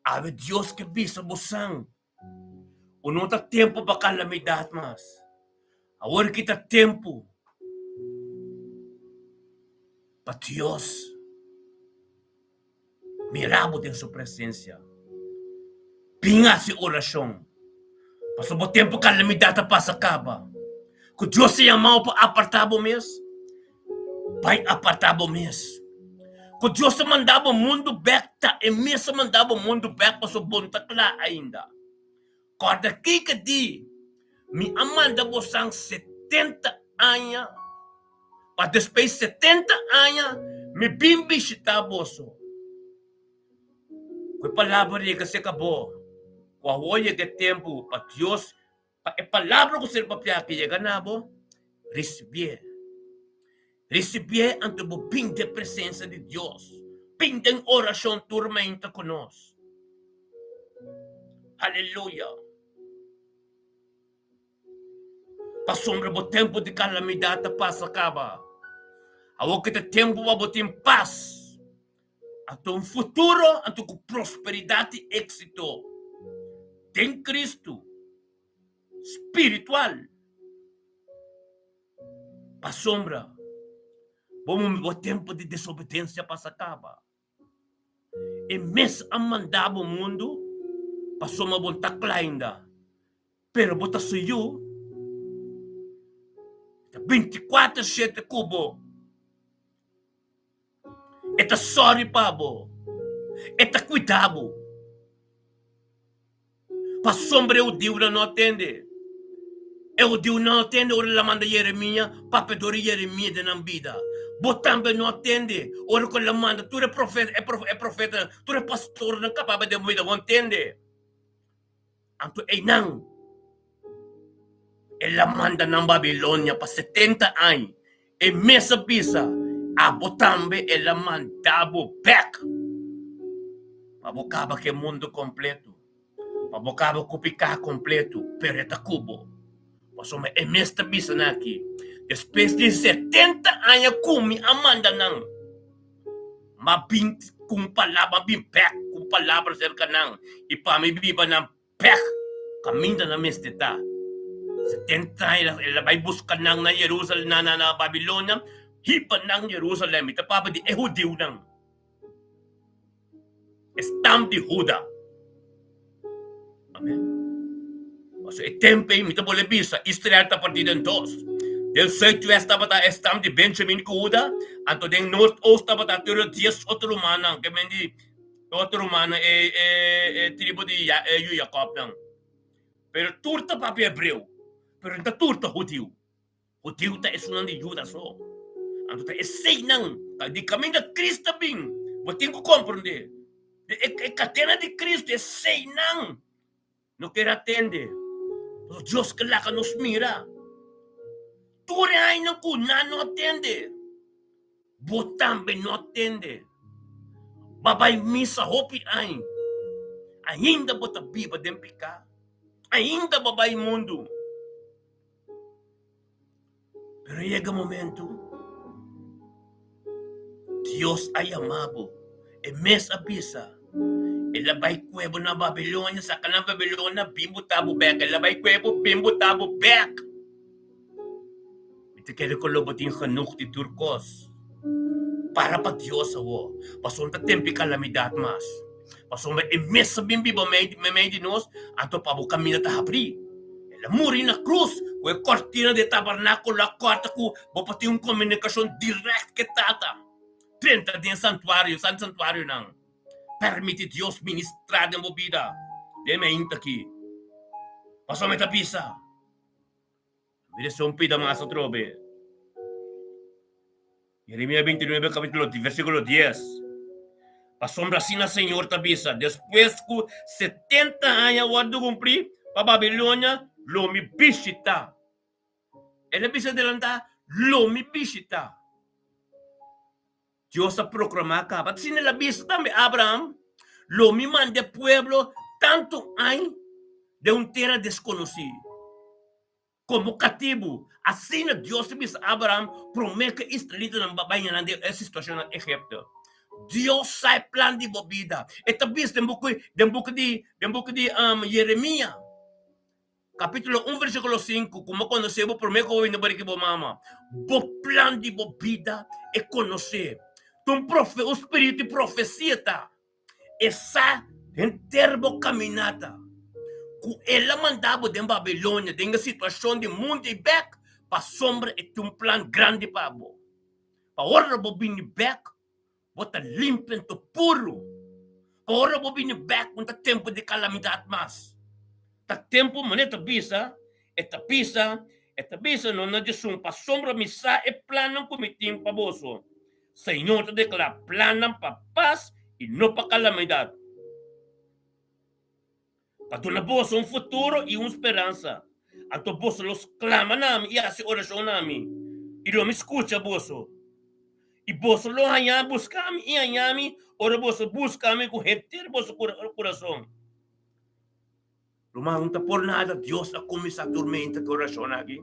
Awe Dios ke bisa bosan, ku no ta tempu pa kalamidat mas. Awor ki ta tempu pa Dios Mira bo den su presencia. Bin haci oracion. Pasobra bo tempo calamidad a pasa caba. Cu Dios ta yama bo pa aparta bo mes, bai aparta bo mes. Cu Dios ta manda bo mundo bek, ta e mes a manda bo mundo bek pasobra bo no ta cla ainda. Kòrda kiko di mi a manda bosan 70 aña, pa despues 70 aña mi bin bishitá boso. Ku e palabra yega serka bo, ku awor yega e tempu pa Dios, pa e palabra ku ser papiá aki yega na bo, risibié. Risibié anto bo bin den presensia di Dios, bin den orashon tur mainta ku nos. Aleluya! Pasobra bo tempu di kalamidat ta pasa kaba. Awor ki ta tempu pa bo tin pas. Anto un futuro anto ku prosperidat i éksito den Kristu spiritual. Pasobra bo bo tempu di desobedensia pasa kaba. E mes a manda bo mundu pasobra bo no ta kla ainda, pero bo ta su yu. E ta bintikuater shete ku bo. E ta sòri pa bo. E ta kuida bo. Pasobra e hudiunan no a tende. E hudiunan no a tende ora el a manda Yeremia papia dor di Yeremia den nan bida. Bo tambe no a tende ora ku el a manda tur e profeta, e profetanan, tur e pastornan ka papia den bo bida. Bo a tende. Anto einan el a manda nan Babilonia pa setenta aña. E mes a bisa, Abo tambe el a manda bo bek pa bo kaba ku e mundu kompletu, pa bo kaba ku piká kompletu, pero e ta ku bo. Pasobra e mes ta bisa nan aki, Despues di setenta aña ku mi a manda nan, m'a bin ku un palabra, m'a bin bek ku un palabra serka nan, i pa mi biba nan Pèg kaminda nan mester ta. 70 aña el a bai buska nan na Jerusalem, na na na Babilonia, hiba nan Jerusalem. Mi ta papia di e hudiunan. E stam di Huda. Amen. Pasobra e tempu ei mi ta bolbe bisa, Israel ta partí den dos. Den zuidwest tabata e stam di Benjamin ku Huda, anto den noordoost tabata tur e dies otro rumannan, ke men di E otro rumannan e e e tribu di Ya e yu Yakòbnan. Pero tur ta papia hebreo, pero no ta tur ta hudiu. Hudiu ta esunnan di Juda so. Anto ta eseinan ta di kaminda Kristu a bin. Bo tin ku komprondé. E e kadena di Kristu, eseinan No ker atende, pasobra Dios ke laga nos mira. Tur e ainan ku nan no atende, bo tambe no atende. Bo a bai misa hopi ain, ainda bo ta biba den piká, ainda bo a bai mundu. Pero yega momento, Dios a yama bo. E mes a bisa, El a bai kue bo na Babilonia, saka na Babilonia, bin buta bo bek. El a bai kue bo, bin buta bo bek. Mi ta kere ku lo bo tin genoeg di tur kos. Para pa Dios awor, pasobra no ta tempu di kalamidat mas. Pasobra e mes a bin biba meimei di nos, anto pa bo kaminda ta habrí. El a muri na krus ku e kortina di e tabernákulo a kòrta ku bo por tin un komunikashon dirèkt ku e Tata. Drenta den e santuario, santu santuarionan. Permití Dios ministrá den bo bida den e mainta akí. Pasobra mi ta bisa. Mira si un pida mas atrobe. Jeremia 29 capítulo versículo 10. Pasobra asina Señor ta bisa, despues ku 70 aña wòrdu kumplí pa Babilonia, lo mi bishitá. El a bisa adelantá, lo mi bishitá. Dios a proklamá kaba. Asina el a bisa tambe Abraham, Lo mi manda e pueblo tantu añ den un tera deskonosí, komo katibu. Asina Dios a bisa Abraham promé ku e israelitanan bai nan den e situashon na Egipto. Dios sa e plan di bo bida. E ta bisa den buki den buki di den buki di Yeremia. Capítulo 1 versículo 5, Como conoce bo prome cu bo bini bariki bo mama, bo plan di bo bida e conoce. Ta un profe, un spiritu di profecia ta. E sa henter bo caminata. Cu el a manda bo den Babilonia, den e situacion di mundo y bek, pasobra e tin un plan grandi pa bo. Pa ora bo bini bek, Bo ta limpi anto puru. Pa ora bo bini bek no ta tempu di kalamidat mas. Ta tempu manera ta bisa, e ta bisa, e ta bisa no na djesun pasobra mi sa e plannan ku mi tin pa boso. Señor ta deklará plannan pa pas i no pa kalamidat. Pa duna boso un futuro i un speransa. Anto boso lo sklama na mi i hasi orashon na mi, i lo mi skucha boso. I boso lo haña buska mi i haña mi ora boso buska mi ku henter boso kurason. Ruman, no ta por nada Dios a kuminsá tormenta ku e orashon aki.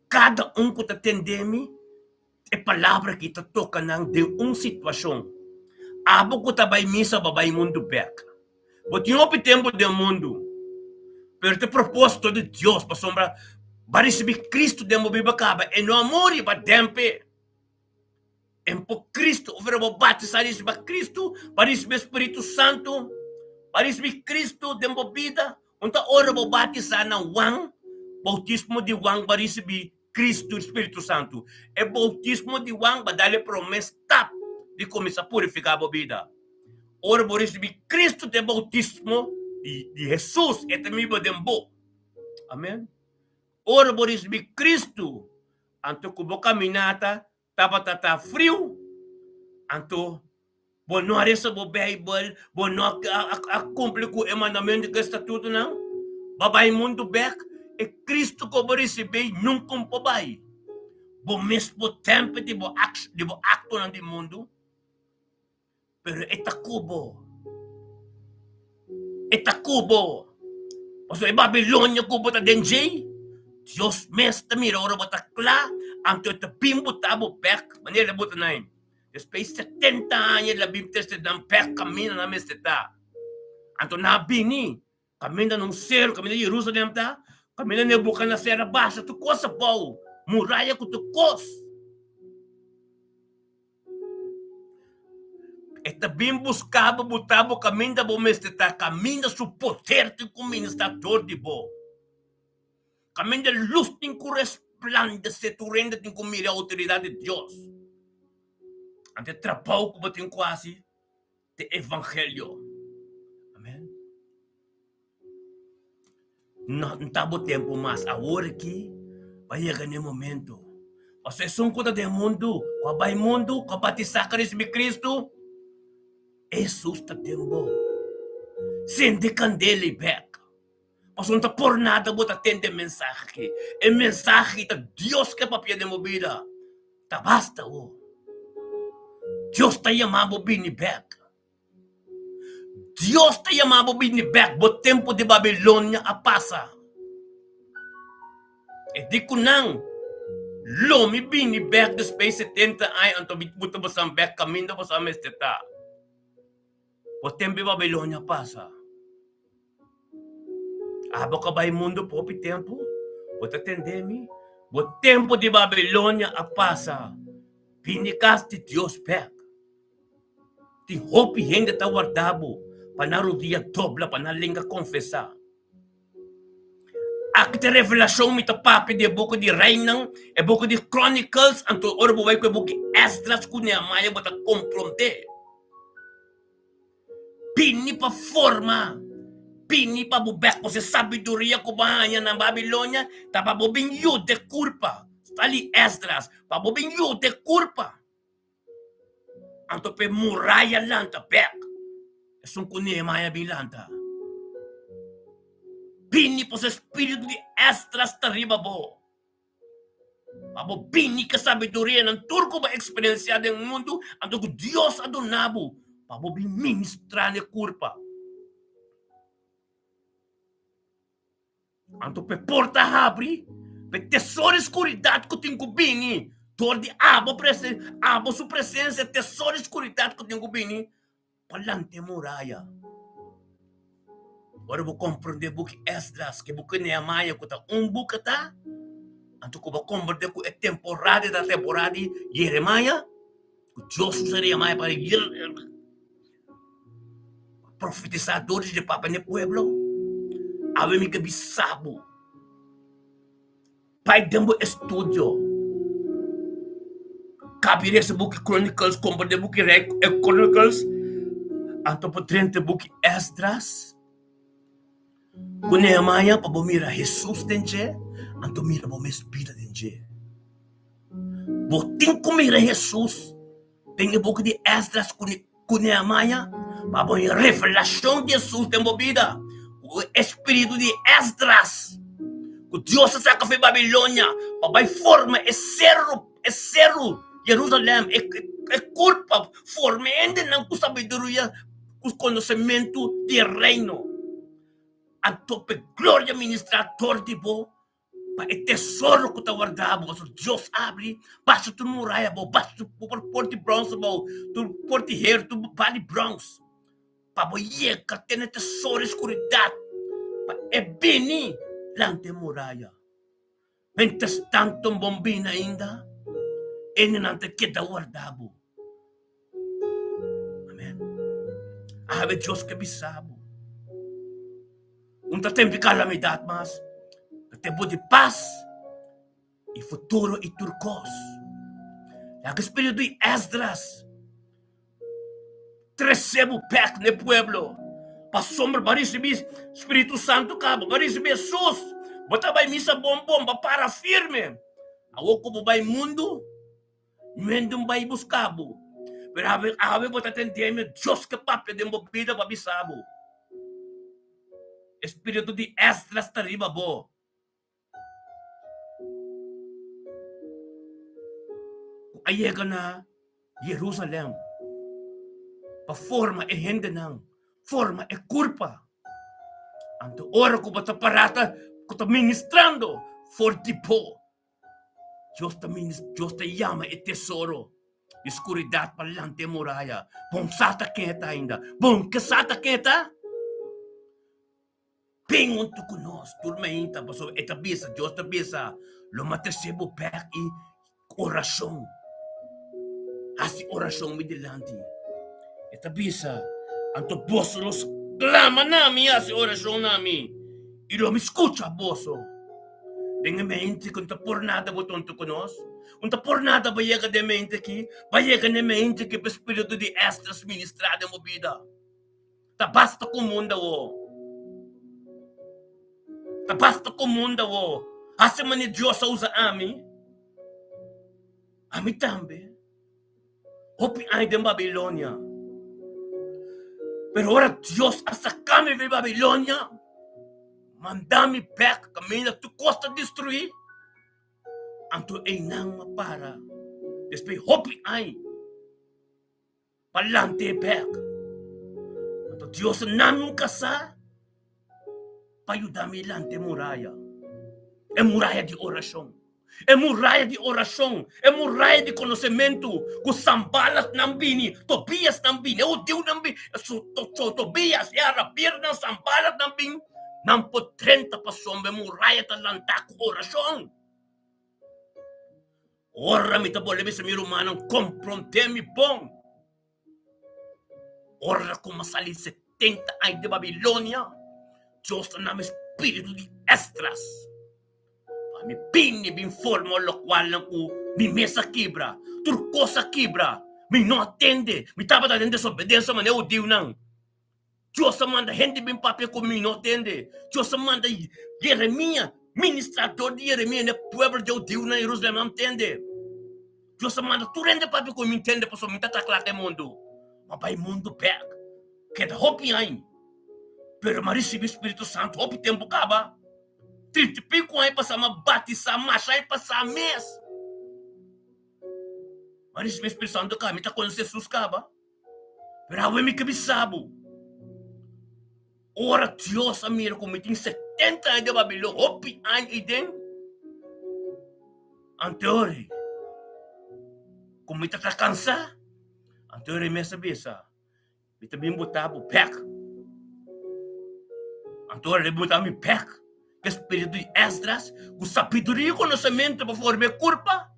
Kada un ku ta tende mi. E palabra aki ta toka nan den un situashon. Abo ku ta bai misa bo bai mundu bek. Bo tin hopi tempu den mundu, pero ta e propósito di Dios pasobra bo a risibí Kristu den bo biba kaba. E no a muri, bo a dempe. En por Kristu, ora bo batisá risiba Kristu, bo a risibí e Spiritu Santu, bo a risibí Kristu den bo bida. Un ta ora bo batisá na Juan, boutismo di Juan, bo a risibí Kristu i Spiritu Santu. E boutismo di Juan ba dal e promé stap di kuminsá purifiká bo bida. Ora bo risibí Kristu den boutismo di Hesus, e ta biba den bo. Amen. Ora bo risibí Kristu, anto ku bo kaminata tabata ta friu, anto Bo no a resa bo Bijbel, bo no a cumpli cu e mandamento cu e statutonan. Bo a bay mundo bek, e Cristo cu bo ricibi nunca un por bay. Bo mes bo tempo di bo di bo actonan di mundo, pero e ta cu bo. E ta cu bo. Pasobra e Babilonia cu bo ta den djei, Dios mes ta mira ora bo ta cla, anto e ta bin bota bo bek manera bo ta na e. Despues 70 aña el a bin trese nan bek kaminda nan mester ta. Anto nan a bini kaminda na un seru, kaminda Jerusalem ta, kaminda Nebuchadnezzar a basha tur kos abou, muraya ku tur kos. E ta bin buska bo, buta bo kaminda bo mester ta, kaminda su poder tin ku ministra dor di bo. Kaminda lus tin ku resplandesé, tur hende tin ku mira e outoridat di Dios. Anto e trabou ku bo tin ku hasi ta e evangelio. Amen. No ta bo tempu mas. Awor aki bo a yega na e momento. Pasobra esun ku ta den mundu, ku a bai mundu, ku a batisá ku a risibí Kristu, Hesus ta den bo. Sende kandela i bek. Pasobra no ta por nada bo ta tende e mensahe aki. E mensahe ta Dios ke papia den bo bida. Ta basta bo. Dios ta yama bo bini bek. Dios ta yama bo bini bek. Bo tempu di Babilonia a pasa. E di ku nan, Lo mi bini bek despues 70 aña, anto mi buta bosan bek kaminda bosan mester ta. Bo tempu di Babilonia a pasa. Abo ka bai mundu popi tempu, bo ta tende mi? Bo tempu di Babilonia a pasa. Bini kas di Dios bek. Tin hopi hende ta warda bo pa nan rodia dobla, pa nan lenga konfesá. Aki ta revelashon mi ta papia di e buki di Reinan, e buki di Chronicles, anto ora bo bai ku e buki Esdras ku Nehemiah bo ta komprondé. Bini pa forma, bini pa bo bek pasobra e sabiduria ku bo a haña na Babilonia ta pa bo bin yuda e kurpa. Sta li Esdras, pa bo bin yuda e kurpa. Anto pa e muraya lanta bek, esun ku Nehemiah bin lanta. Bini pasobra e spiritu di Esdras ta riba bo. Pa bo bini ku e sabidurianan tur ku bo a eksperensiá den mundu, anto ku Dios a duna bo, pa bo bin ministrá na e kurpa. Anto pa e porta habri, pa e tesoro di skuridat ku tin ku bini dor di abo presen, abo su presensia, tesoro di skuridat ku tin ku bini, Pa lanta e muraya. Ora bo komprondé buki Esdras ku e buki Nehemiah ku ta un buki ta, anto ku bo komprondé ku e temporada ta temporada di Jeremiah, ku Dios usa Jeremiah pa profetisá dor di papia na e pueblo, awe mi ke bisa bo. Bai den bo estudio. Kabi resa buki Chronicles, kompra den buki Rei Chronicles, anto bo drenta buki Esdras ku Nehemiah pa bo mira Hesus den dje, anto mira bo mes bida den dje. Bo tin ku mira Hesus den e buki di Esdras ku Ku Nehemiah, pa bo haña revelashon di Hesus den bo bida, ku e spiritu di Esdras, ku Dios a saka for di Babilonia pa bai forma e seru, e seru Jerusalèm, e e kurpa, forma e hendenan ku sabiduria, ku konosementu di e Reino. Anto p'e gloria ministrá dor di bo. Pa e tesoro ku ta wardá bo, pasobra Dios abri basha tur muraya abou, basha tur por di brons abou, tur por di heru, tur bar di brons, pa bo yega tene tesoro di skuridat, pa e bini lanta e muraya. Mientras tanto bo bini ainda, hendenan ta keda warda bo. Amen. Awe Dios ke bisa bo. Un ta tempo di calamidad mas, ta tempo di paz y futuro y tur cos. Laga spiritu di Esdras trece bo bek na e pueblo, pasobra bo a ricibi Spiritu Santo caba, bo a ricibi Jesus, bo ta bay misa bon bon, bo a para firme. Awor cu bo bay mundo, Niun un bai buska bo. Pero awe, awe bo ta tende mi Dios ke papia den bo bida pa bisa bo. E spiritu di Esdras ta riba bo. Ku a yega na Jerusalem pa forma e hendenan, forma e kurpa. Anto ora ku bo ta pará ta, ku ta ministrando for di bo. Dios ta minis, Dios ta yama e tesoro di skuridat pa lanta e muraya. Bon sa ta ken ta ainda. Bon ke sa ta ken ta? Bin huntu ku nos tur mainta, pasobra e ta bisa, Dios ta bisa, lo mi a trese bo bek i orashon. Hasi orashon mi dilanti. E ta bisa, Anto boso lo sklama na mi i hasi orashon na mi, i lo mi skucha boso. Den e mente ku no ta por nada bo tonto ku nos. No ta por nada bo yega den e mente aki. Bo a yega na e mente aki pa e spiritu di Esdras ministrá den bo bida. Ta basta ku mundu awo. Ta basta ku mundu awo. Hasi manera Dios a usa ami, ami tambe. Hopi aña den Babilonia. Pero ora Dios a saca mi di Babilonia, manda mi bek caminda tur cos ta destrui, anto einan mi a para despues hopi aña pa lant'e bek. Anto Dios a nami un casa pa yuda mi lanta e muraya, e muraya di orashon, e muraya di orashon, e muraya di konosementu ku Sambalatnan bini, Tobiasnan bini, e hudiunan bini, Tobias, e arabiernan, Sambalatnan bin, nan por drenta pasobra e muraya ta lantá ku orashon. Ora mi ta bolbe bisa mi rumannan, komprondé mi bon. Ora ku mi a sali 70 aña di Babilonia, Dios ta nami spiritu di Esdras pa mi bini bin forma lokualnan ku mi mes a kibra, tur kos a kibra, mi no a tende, mi tabata den desobedensia manera hudiunan. Dios a manda hende bin papia ku mi no tende. Dios a manda Jeremia, ministrador di Jeremia na e pueblo di hudiu na Jerusalem nan tende. Dios a manda tur hende papia ku mi tende pasobra mi ta ta kla ku e mundu. Ma bai mundu bek. Keda hopi aña. Pero mi a risibi Spiritu Santu hopi tempu kaba. Trinta i piku aña pasa mi a batisa masha aña pasa mes. Mi a risibi Spiritu Santu kaba mi ta konosé Jesus kaba. Pero awe mi ke bisa bo, ora Dios a mira ku mi tin 70 aña den Babilonia, hopi aña ei den, anteori ku mi ta ta kansa, anteori mes a bisa, mi ta bin bota bo bek. Anteori el bota mi bek, ku e spiritu di Esdras, ku sabiduria i konosementu pa forma e kurpa.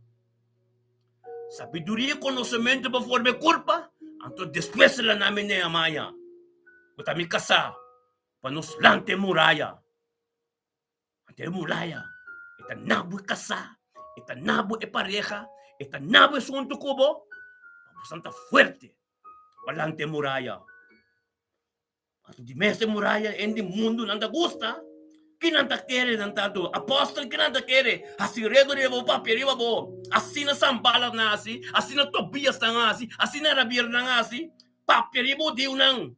Sabiduria i konosementu pa forma e kurpa, anto despues el a nami Nehemia, ku ta mi kasá, pa nos lanta e muraya. Anto e muraya e ta na bo e kasá, e ta na bo e pareha, e ta na bo esun huntu ku bo, pa bo santa fuerte pa lanta e muraya. Anto di mes e muraya en di mundu nan ta gusta, ki nan ta kere nan ta do? Apostel ki nan ta kere? Hasi redo riba bo, papia riba bo. Asina Sanbalat nan hasi, asina Tobias nan hasi, asina Rabier nan hasi, papia riba hudiunan.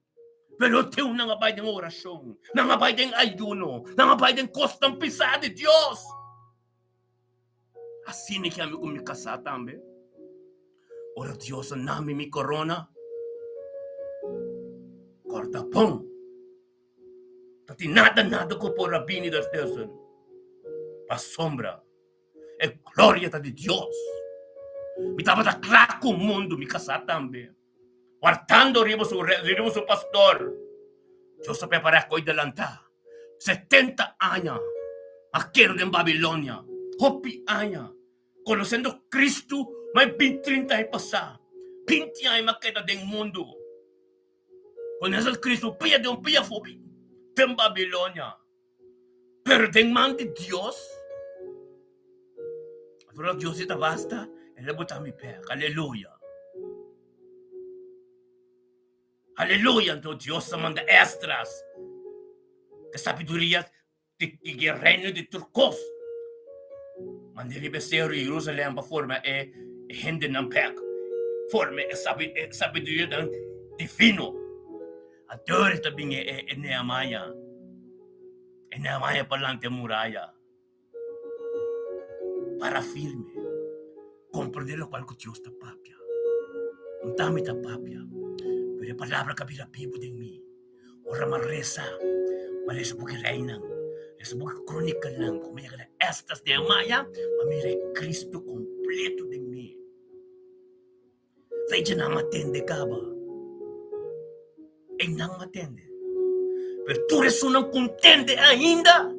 Pero hudiunan a bai den orashon, nan a bai den ayuno, nan a bai den kosnan pisá di Dios. Asina ki ami ku mi kasá tambe. Ora Dios a nami mi korona, kòrda bon. Ta tin nada nada ku por a bini dertussen. Pasobra e gloria ta di Dios. Mi tabata kla ku mundu, mi kasá tambe, wardando riba su riba su pastor. Dios a prepará koe delantá 70 aña a keda den Babilonia, hopi aña, konosiendo Kristu mas bin 30 aña pasá, 20 aña mi a keda den mundu. Konosiendo Kristu pia den un pia fobi den Babilonia. Pero den man di Dios, ora Dios di ta basta, el a bota mi bek. Aleluya. Aleluya. Anto Dios a manda Esdras, e sabiduria di di e reino di tur kos. Manda riba e sero di Jerusalem pa forma e hendenan bek, forma e sabiduria divino. Anto ta bin e Nehemiah, e Nehemiah pa lanta e muraya, para firme, comprende locual cu Dios ta papia. No ta mi ta papia, pero e palabra ca bira bibu den mi. Ora mi a reza, mi a reza buki Reinan, reza buki Cronicanan, cu mi yega na Esdras, Nehemiah, mi a mira e Cristo completo den mi. Fecha nan a tende kaba. Einan a tende. Pero tur esunnan ku tende ainda,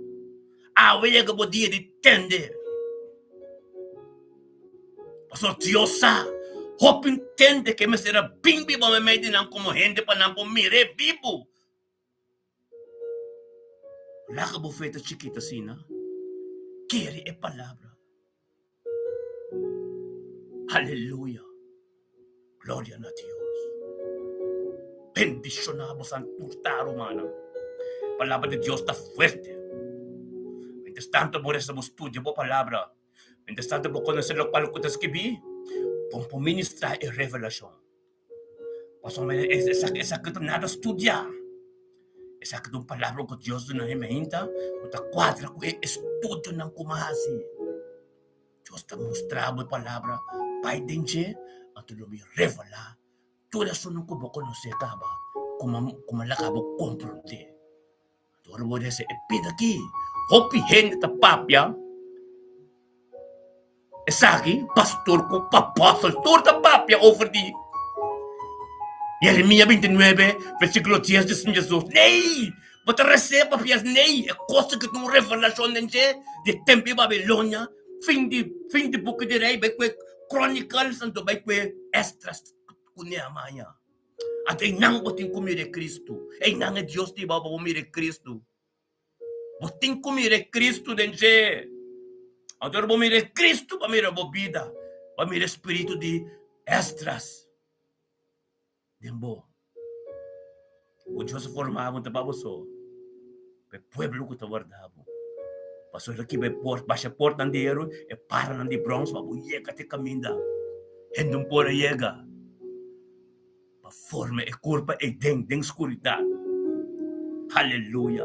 awe yega bo dia di tende. Pasobra Dios sa, hopi tende ke mester a bin biba meimei di nan komo hende pa nan por mir'é bibu. Laga bo fe ta chikit asina, kere e palabra. Aleluya! Gloria na Dios! Bendiciona bo san tur ta, rumannan. Palabra di Dios ta fuerte. Mientras tanto bo resa, bo studia bo palabra. Mientras tanto bo conoce locual cu ta scribi, bo por ministra e revelacion. Pasobra esaki esaki ta nada studiá. Esaki ta un palabra ku Dios duna hende ainda ku ta kuadra ku e estudionan ku bo a hasi. Dios ta mustra bo e palabra bai den dje, anto lo bin revelá tur esun ku bo konosé kaba ku a laga bo komprondé. Ora bo resa e pida aki, hopi hende ta papia esaki, pastor ku apòstel tur ta papia over di Jeremia 29 versíkulo 10 di Señor Jesus. Nei! Bo ta resa papia nei, e kos aki ta un revelashon den dje di e tempu di Babilonia, fin di fin di buki di Rei bai ku e Chronicles anto bai ku e Esdras ku Nehemiah. Anto einan bo tin ku mira e Kristu. Einan e Dios ta hiba bo pa bo mira e Kristu. Bo tin ku mira e Kristu den dje. Anto ora bo mira e Kristu, bo mira bo bida, bo mira e spiritu di Esdras den bo. Ku Dios a forma bo ta pa bo so, pa e pueblo ku ta warda bo. Pasobra el a kibra e port, basha e portnan di heru, e paranan di brons pa bo yega te kaminda. Hende un por a yega. Pa forma e kurpa ei den den skuridat. Aleluya!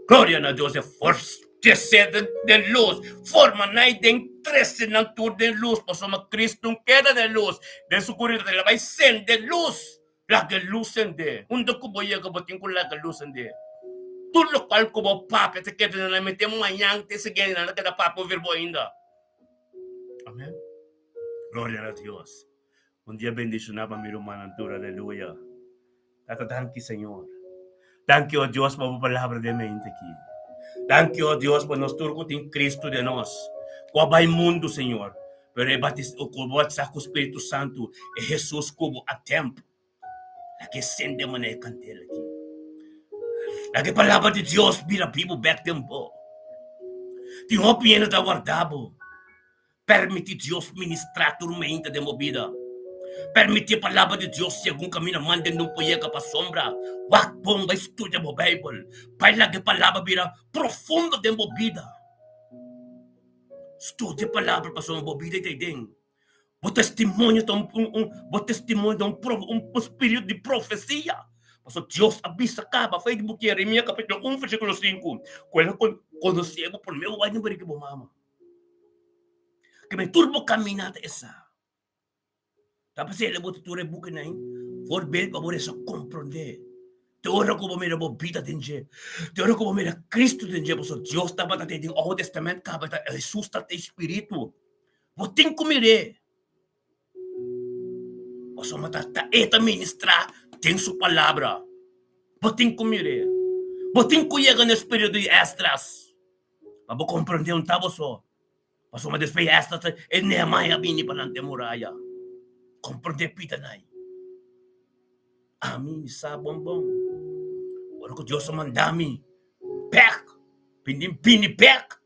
Gloria na Dios e fortesé den lus. Forma nan ei den trese nan tur den lus pasobra Cristo no keda den lus. Den skuridat el a bai sende lus. Laga e lus sende. Unda ku bo yega bo tin ku laga e lus sende. Tur lokual ku bo papia ta keda na nan mente mañan te siguiente nan ta keda papia over bo ainda. Amen. Gloria na Dios. Un dia bendiciona pa mi rumannan tur, aleluya. Tata danki Señor. Danki o Dios pa bo palabra den mente aki. Danki o Dios pa nos tur ku tin Cristo den nos. Ku a bai mundu Señor, pero e batis ku bo batisa ku Spiritu Santu, e Jesus ku bo a temp. Laga e sende manera e kandela aki. Laga e palabra di Dios bira bibu bek den bo. Tin hopi hende ta warda bo. Permiti Dios ministrá tur meinta den bo bida. Permiti e Palabra di Dios segun kaminda manda den un por yega pa sombra. Wak bon, bai studia bo Beibel. Bai laga e Palabra bira profundo den bo bida. Studia e Palabra pasobra bo bida ta den. Bo testimonio ta un, un, bo testimonio ta un, pro, un spiritu di profesia. Pasobra Dios a bisa kaba fei di buki Jeremia kapitulo 1 versíkulo 5 ku el a konosé bo promé bo bai den barika bo mama. Ke men tur bo kaminata e sa. Ta pasel bo ta tur e bukinan voorbeeld pa bo resa komprondé. Te ora ku bo mira bo bida den dje, te ora ku bo mira Kristu den dje, pasobra Dios tabata den den Oude Testament kaba ta Hesus ta e Spiritu. Bo tin ku mir'é. Pasobra ta ta e ta ministrá den su palabra. Bo tin ku mir'é. Bo tin ku yega na e spiritu di Esdras pa bo komprendé un ta bo so. Pasobra despues Esdras e Nehemiah a bini pa lanta e muraya. Komprendé pida nai. Ami mi sa bon bon. Ora ku Dios a manda mi bek, bini bini bek,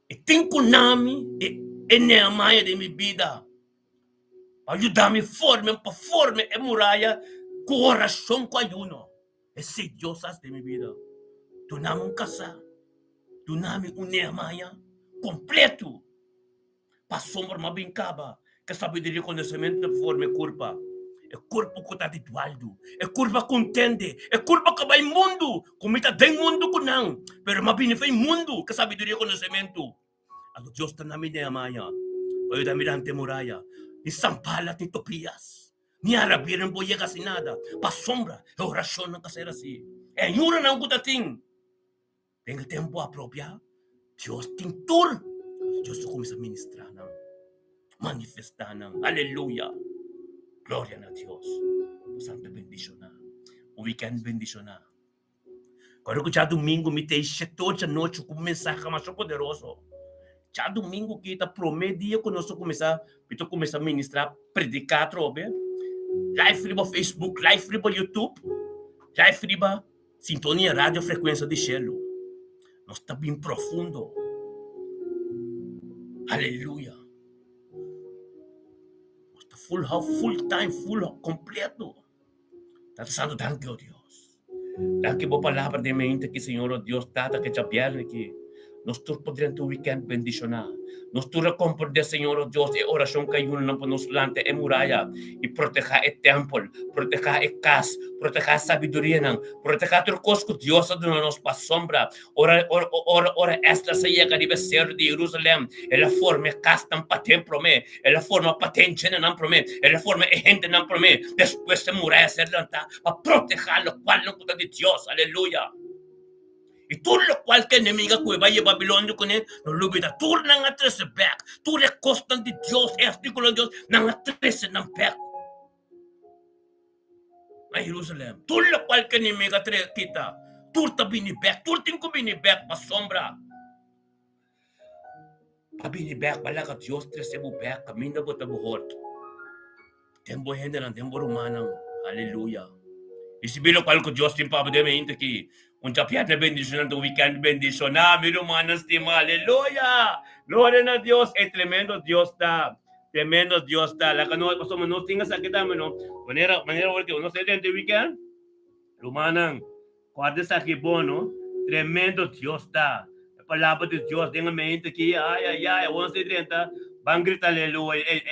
e tin ku nami e e Nehemiah den mi bida pa yuda mi forma pa forma e muraya ku orashon ku ayuno. Esei Dios a hasi den mi bida. Duna mi un kasá, duna mi un Nehemiah kompleto. Pasobra m'a bin kaba ke sabiduria i konosementu ta forma e kurpa, e kurpa ku ta di dualdu, e kurpa ku ntende, e kurpa ku bai mundu, ku mi ta den mundu ku nan, pero m'a bini fei mundu ke sabiduria i konosementu. Anto Dios ta na mi Nehemia pa yuda mi lanta e muraya, ni Sanbalat ni Tobias, ni Arabia nan por yega hasi nada, pasobra e orashonnan ta ser hasi, e ayudanan ku ta tin. Den e tempu apropiá, Dios tin tur. Dios ta kuminsá ministrá nan, manifestá nan. Aleluya! Gloria na Dios. Boso ta bendishoná. Un wikènt bendishoná. Kòrda ku djadumingu mi ta e shetor djanochi ku un mensahe masha poderoso. Djadumingu ki ta promé dia ku nos ta kuminsá, mi ta kuminsá ministrá, prediká atrobe. Live riba Facebook, live riba YouTube, live riba. Sintonia Radio Frecuencia di Shelu. Nos ta bin profundo. Aleluya. Nos ta full house, full time, full completo. Tata Santo, danki, oh Dios. Danki bo palabra den mente ki, Señor, oh Dios, Tata, ke djabièrnè ki. Nos tur por drenta un weekend bendishoná. Nos tur a komprendé, Señor, o Dios, e orashon ku a yunanan pa nos lanta e muraya i protehá e tèmpel, protehá e kas, protehá e sabidurianan, protehá tur kos ku Dios a duna nos pasobra ora, ora, ora, ora Esdras a yega riba e seru di Jerusalèm, el a forma e kasnan paden promé, el a forma paden djenanan promé, el a forma e hendenan promé, despues e muraya a ser lantá pa protehá lokualnan ku ta di Dios. Aleluya! I tur lokual ku enemigu a kohe bai e Babilonia kuné, no lubida, tur nan a trese bèk. Tur e kosnan di Dios, e artíkulonan di Dios, nan a trese nan bèk na Jerusalèm. Tur lokual ku enemigu a kita, tur ta bini bèk, tur tin ku bini bèk pasobra Pa bini bek, pa laga Dios trese bo bek kaminda bo ta bohort. Den bo hendenan, den bo rumannan. Aleluya. Risibí lokual ku Dios tin pa bo den mente aki. Un djabièrnè bendishonal, un wikènt bendishoná, mi rumannan stimá. Aleluya! Gloria na Dios! E tremendo Dios ta. Tremendo Dios ta. Laga nos, pasobra nos tin esaki tambe, no? Manera, manera ora ku nos ta drenta e wikènt, rumannan. Guarda esaki bon no. Tremendo Dios ta. E palabra di Dios den e mente aki ay ay ay awor nos ta drenta ban grita aleluya e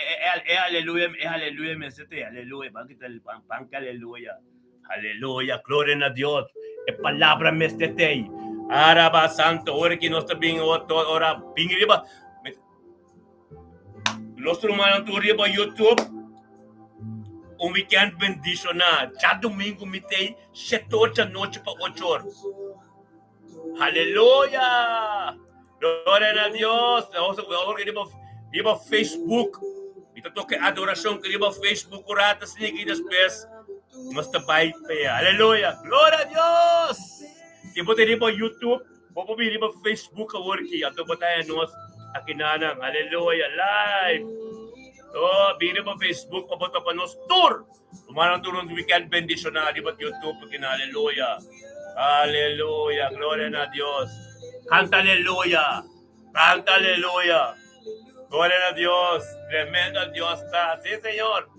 e aleluya e aleluya mester ta e aleluya ban grita ban ban ki aleluya aleluya gloria na Dios e palabra mester ta ei araba santo ora ki nos ta bin ora bin riba Nos rumannan tur riba YouTube. Un weekend bendishoná. Djadumingu mi t'ei shete or djanochi pa ocho or. Haleluya! Gloria na Dios. Awor ki riba riba Facebook. Mi ta toka e adorashon ki riba Facebook un rato asina ki despues nos ta bai pa e. Haleluya! Gloria a Dios! Si bo ta riba YouTube. Bo por bini riba Facebook awor ki, anto bo ta haña nos akinanan. Aleluya, live! Oh, bini riba Facebook pa bo topa nos tur. Rumannan tur un weekend bendishoná riba YouTube akina. Aleluya. Aleluya, gloria na Dios. Kanta aleluya. Kanta aleluya. Gloria na Dios. Tremendo Dios ta. Sí, Señor.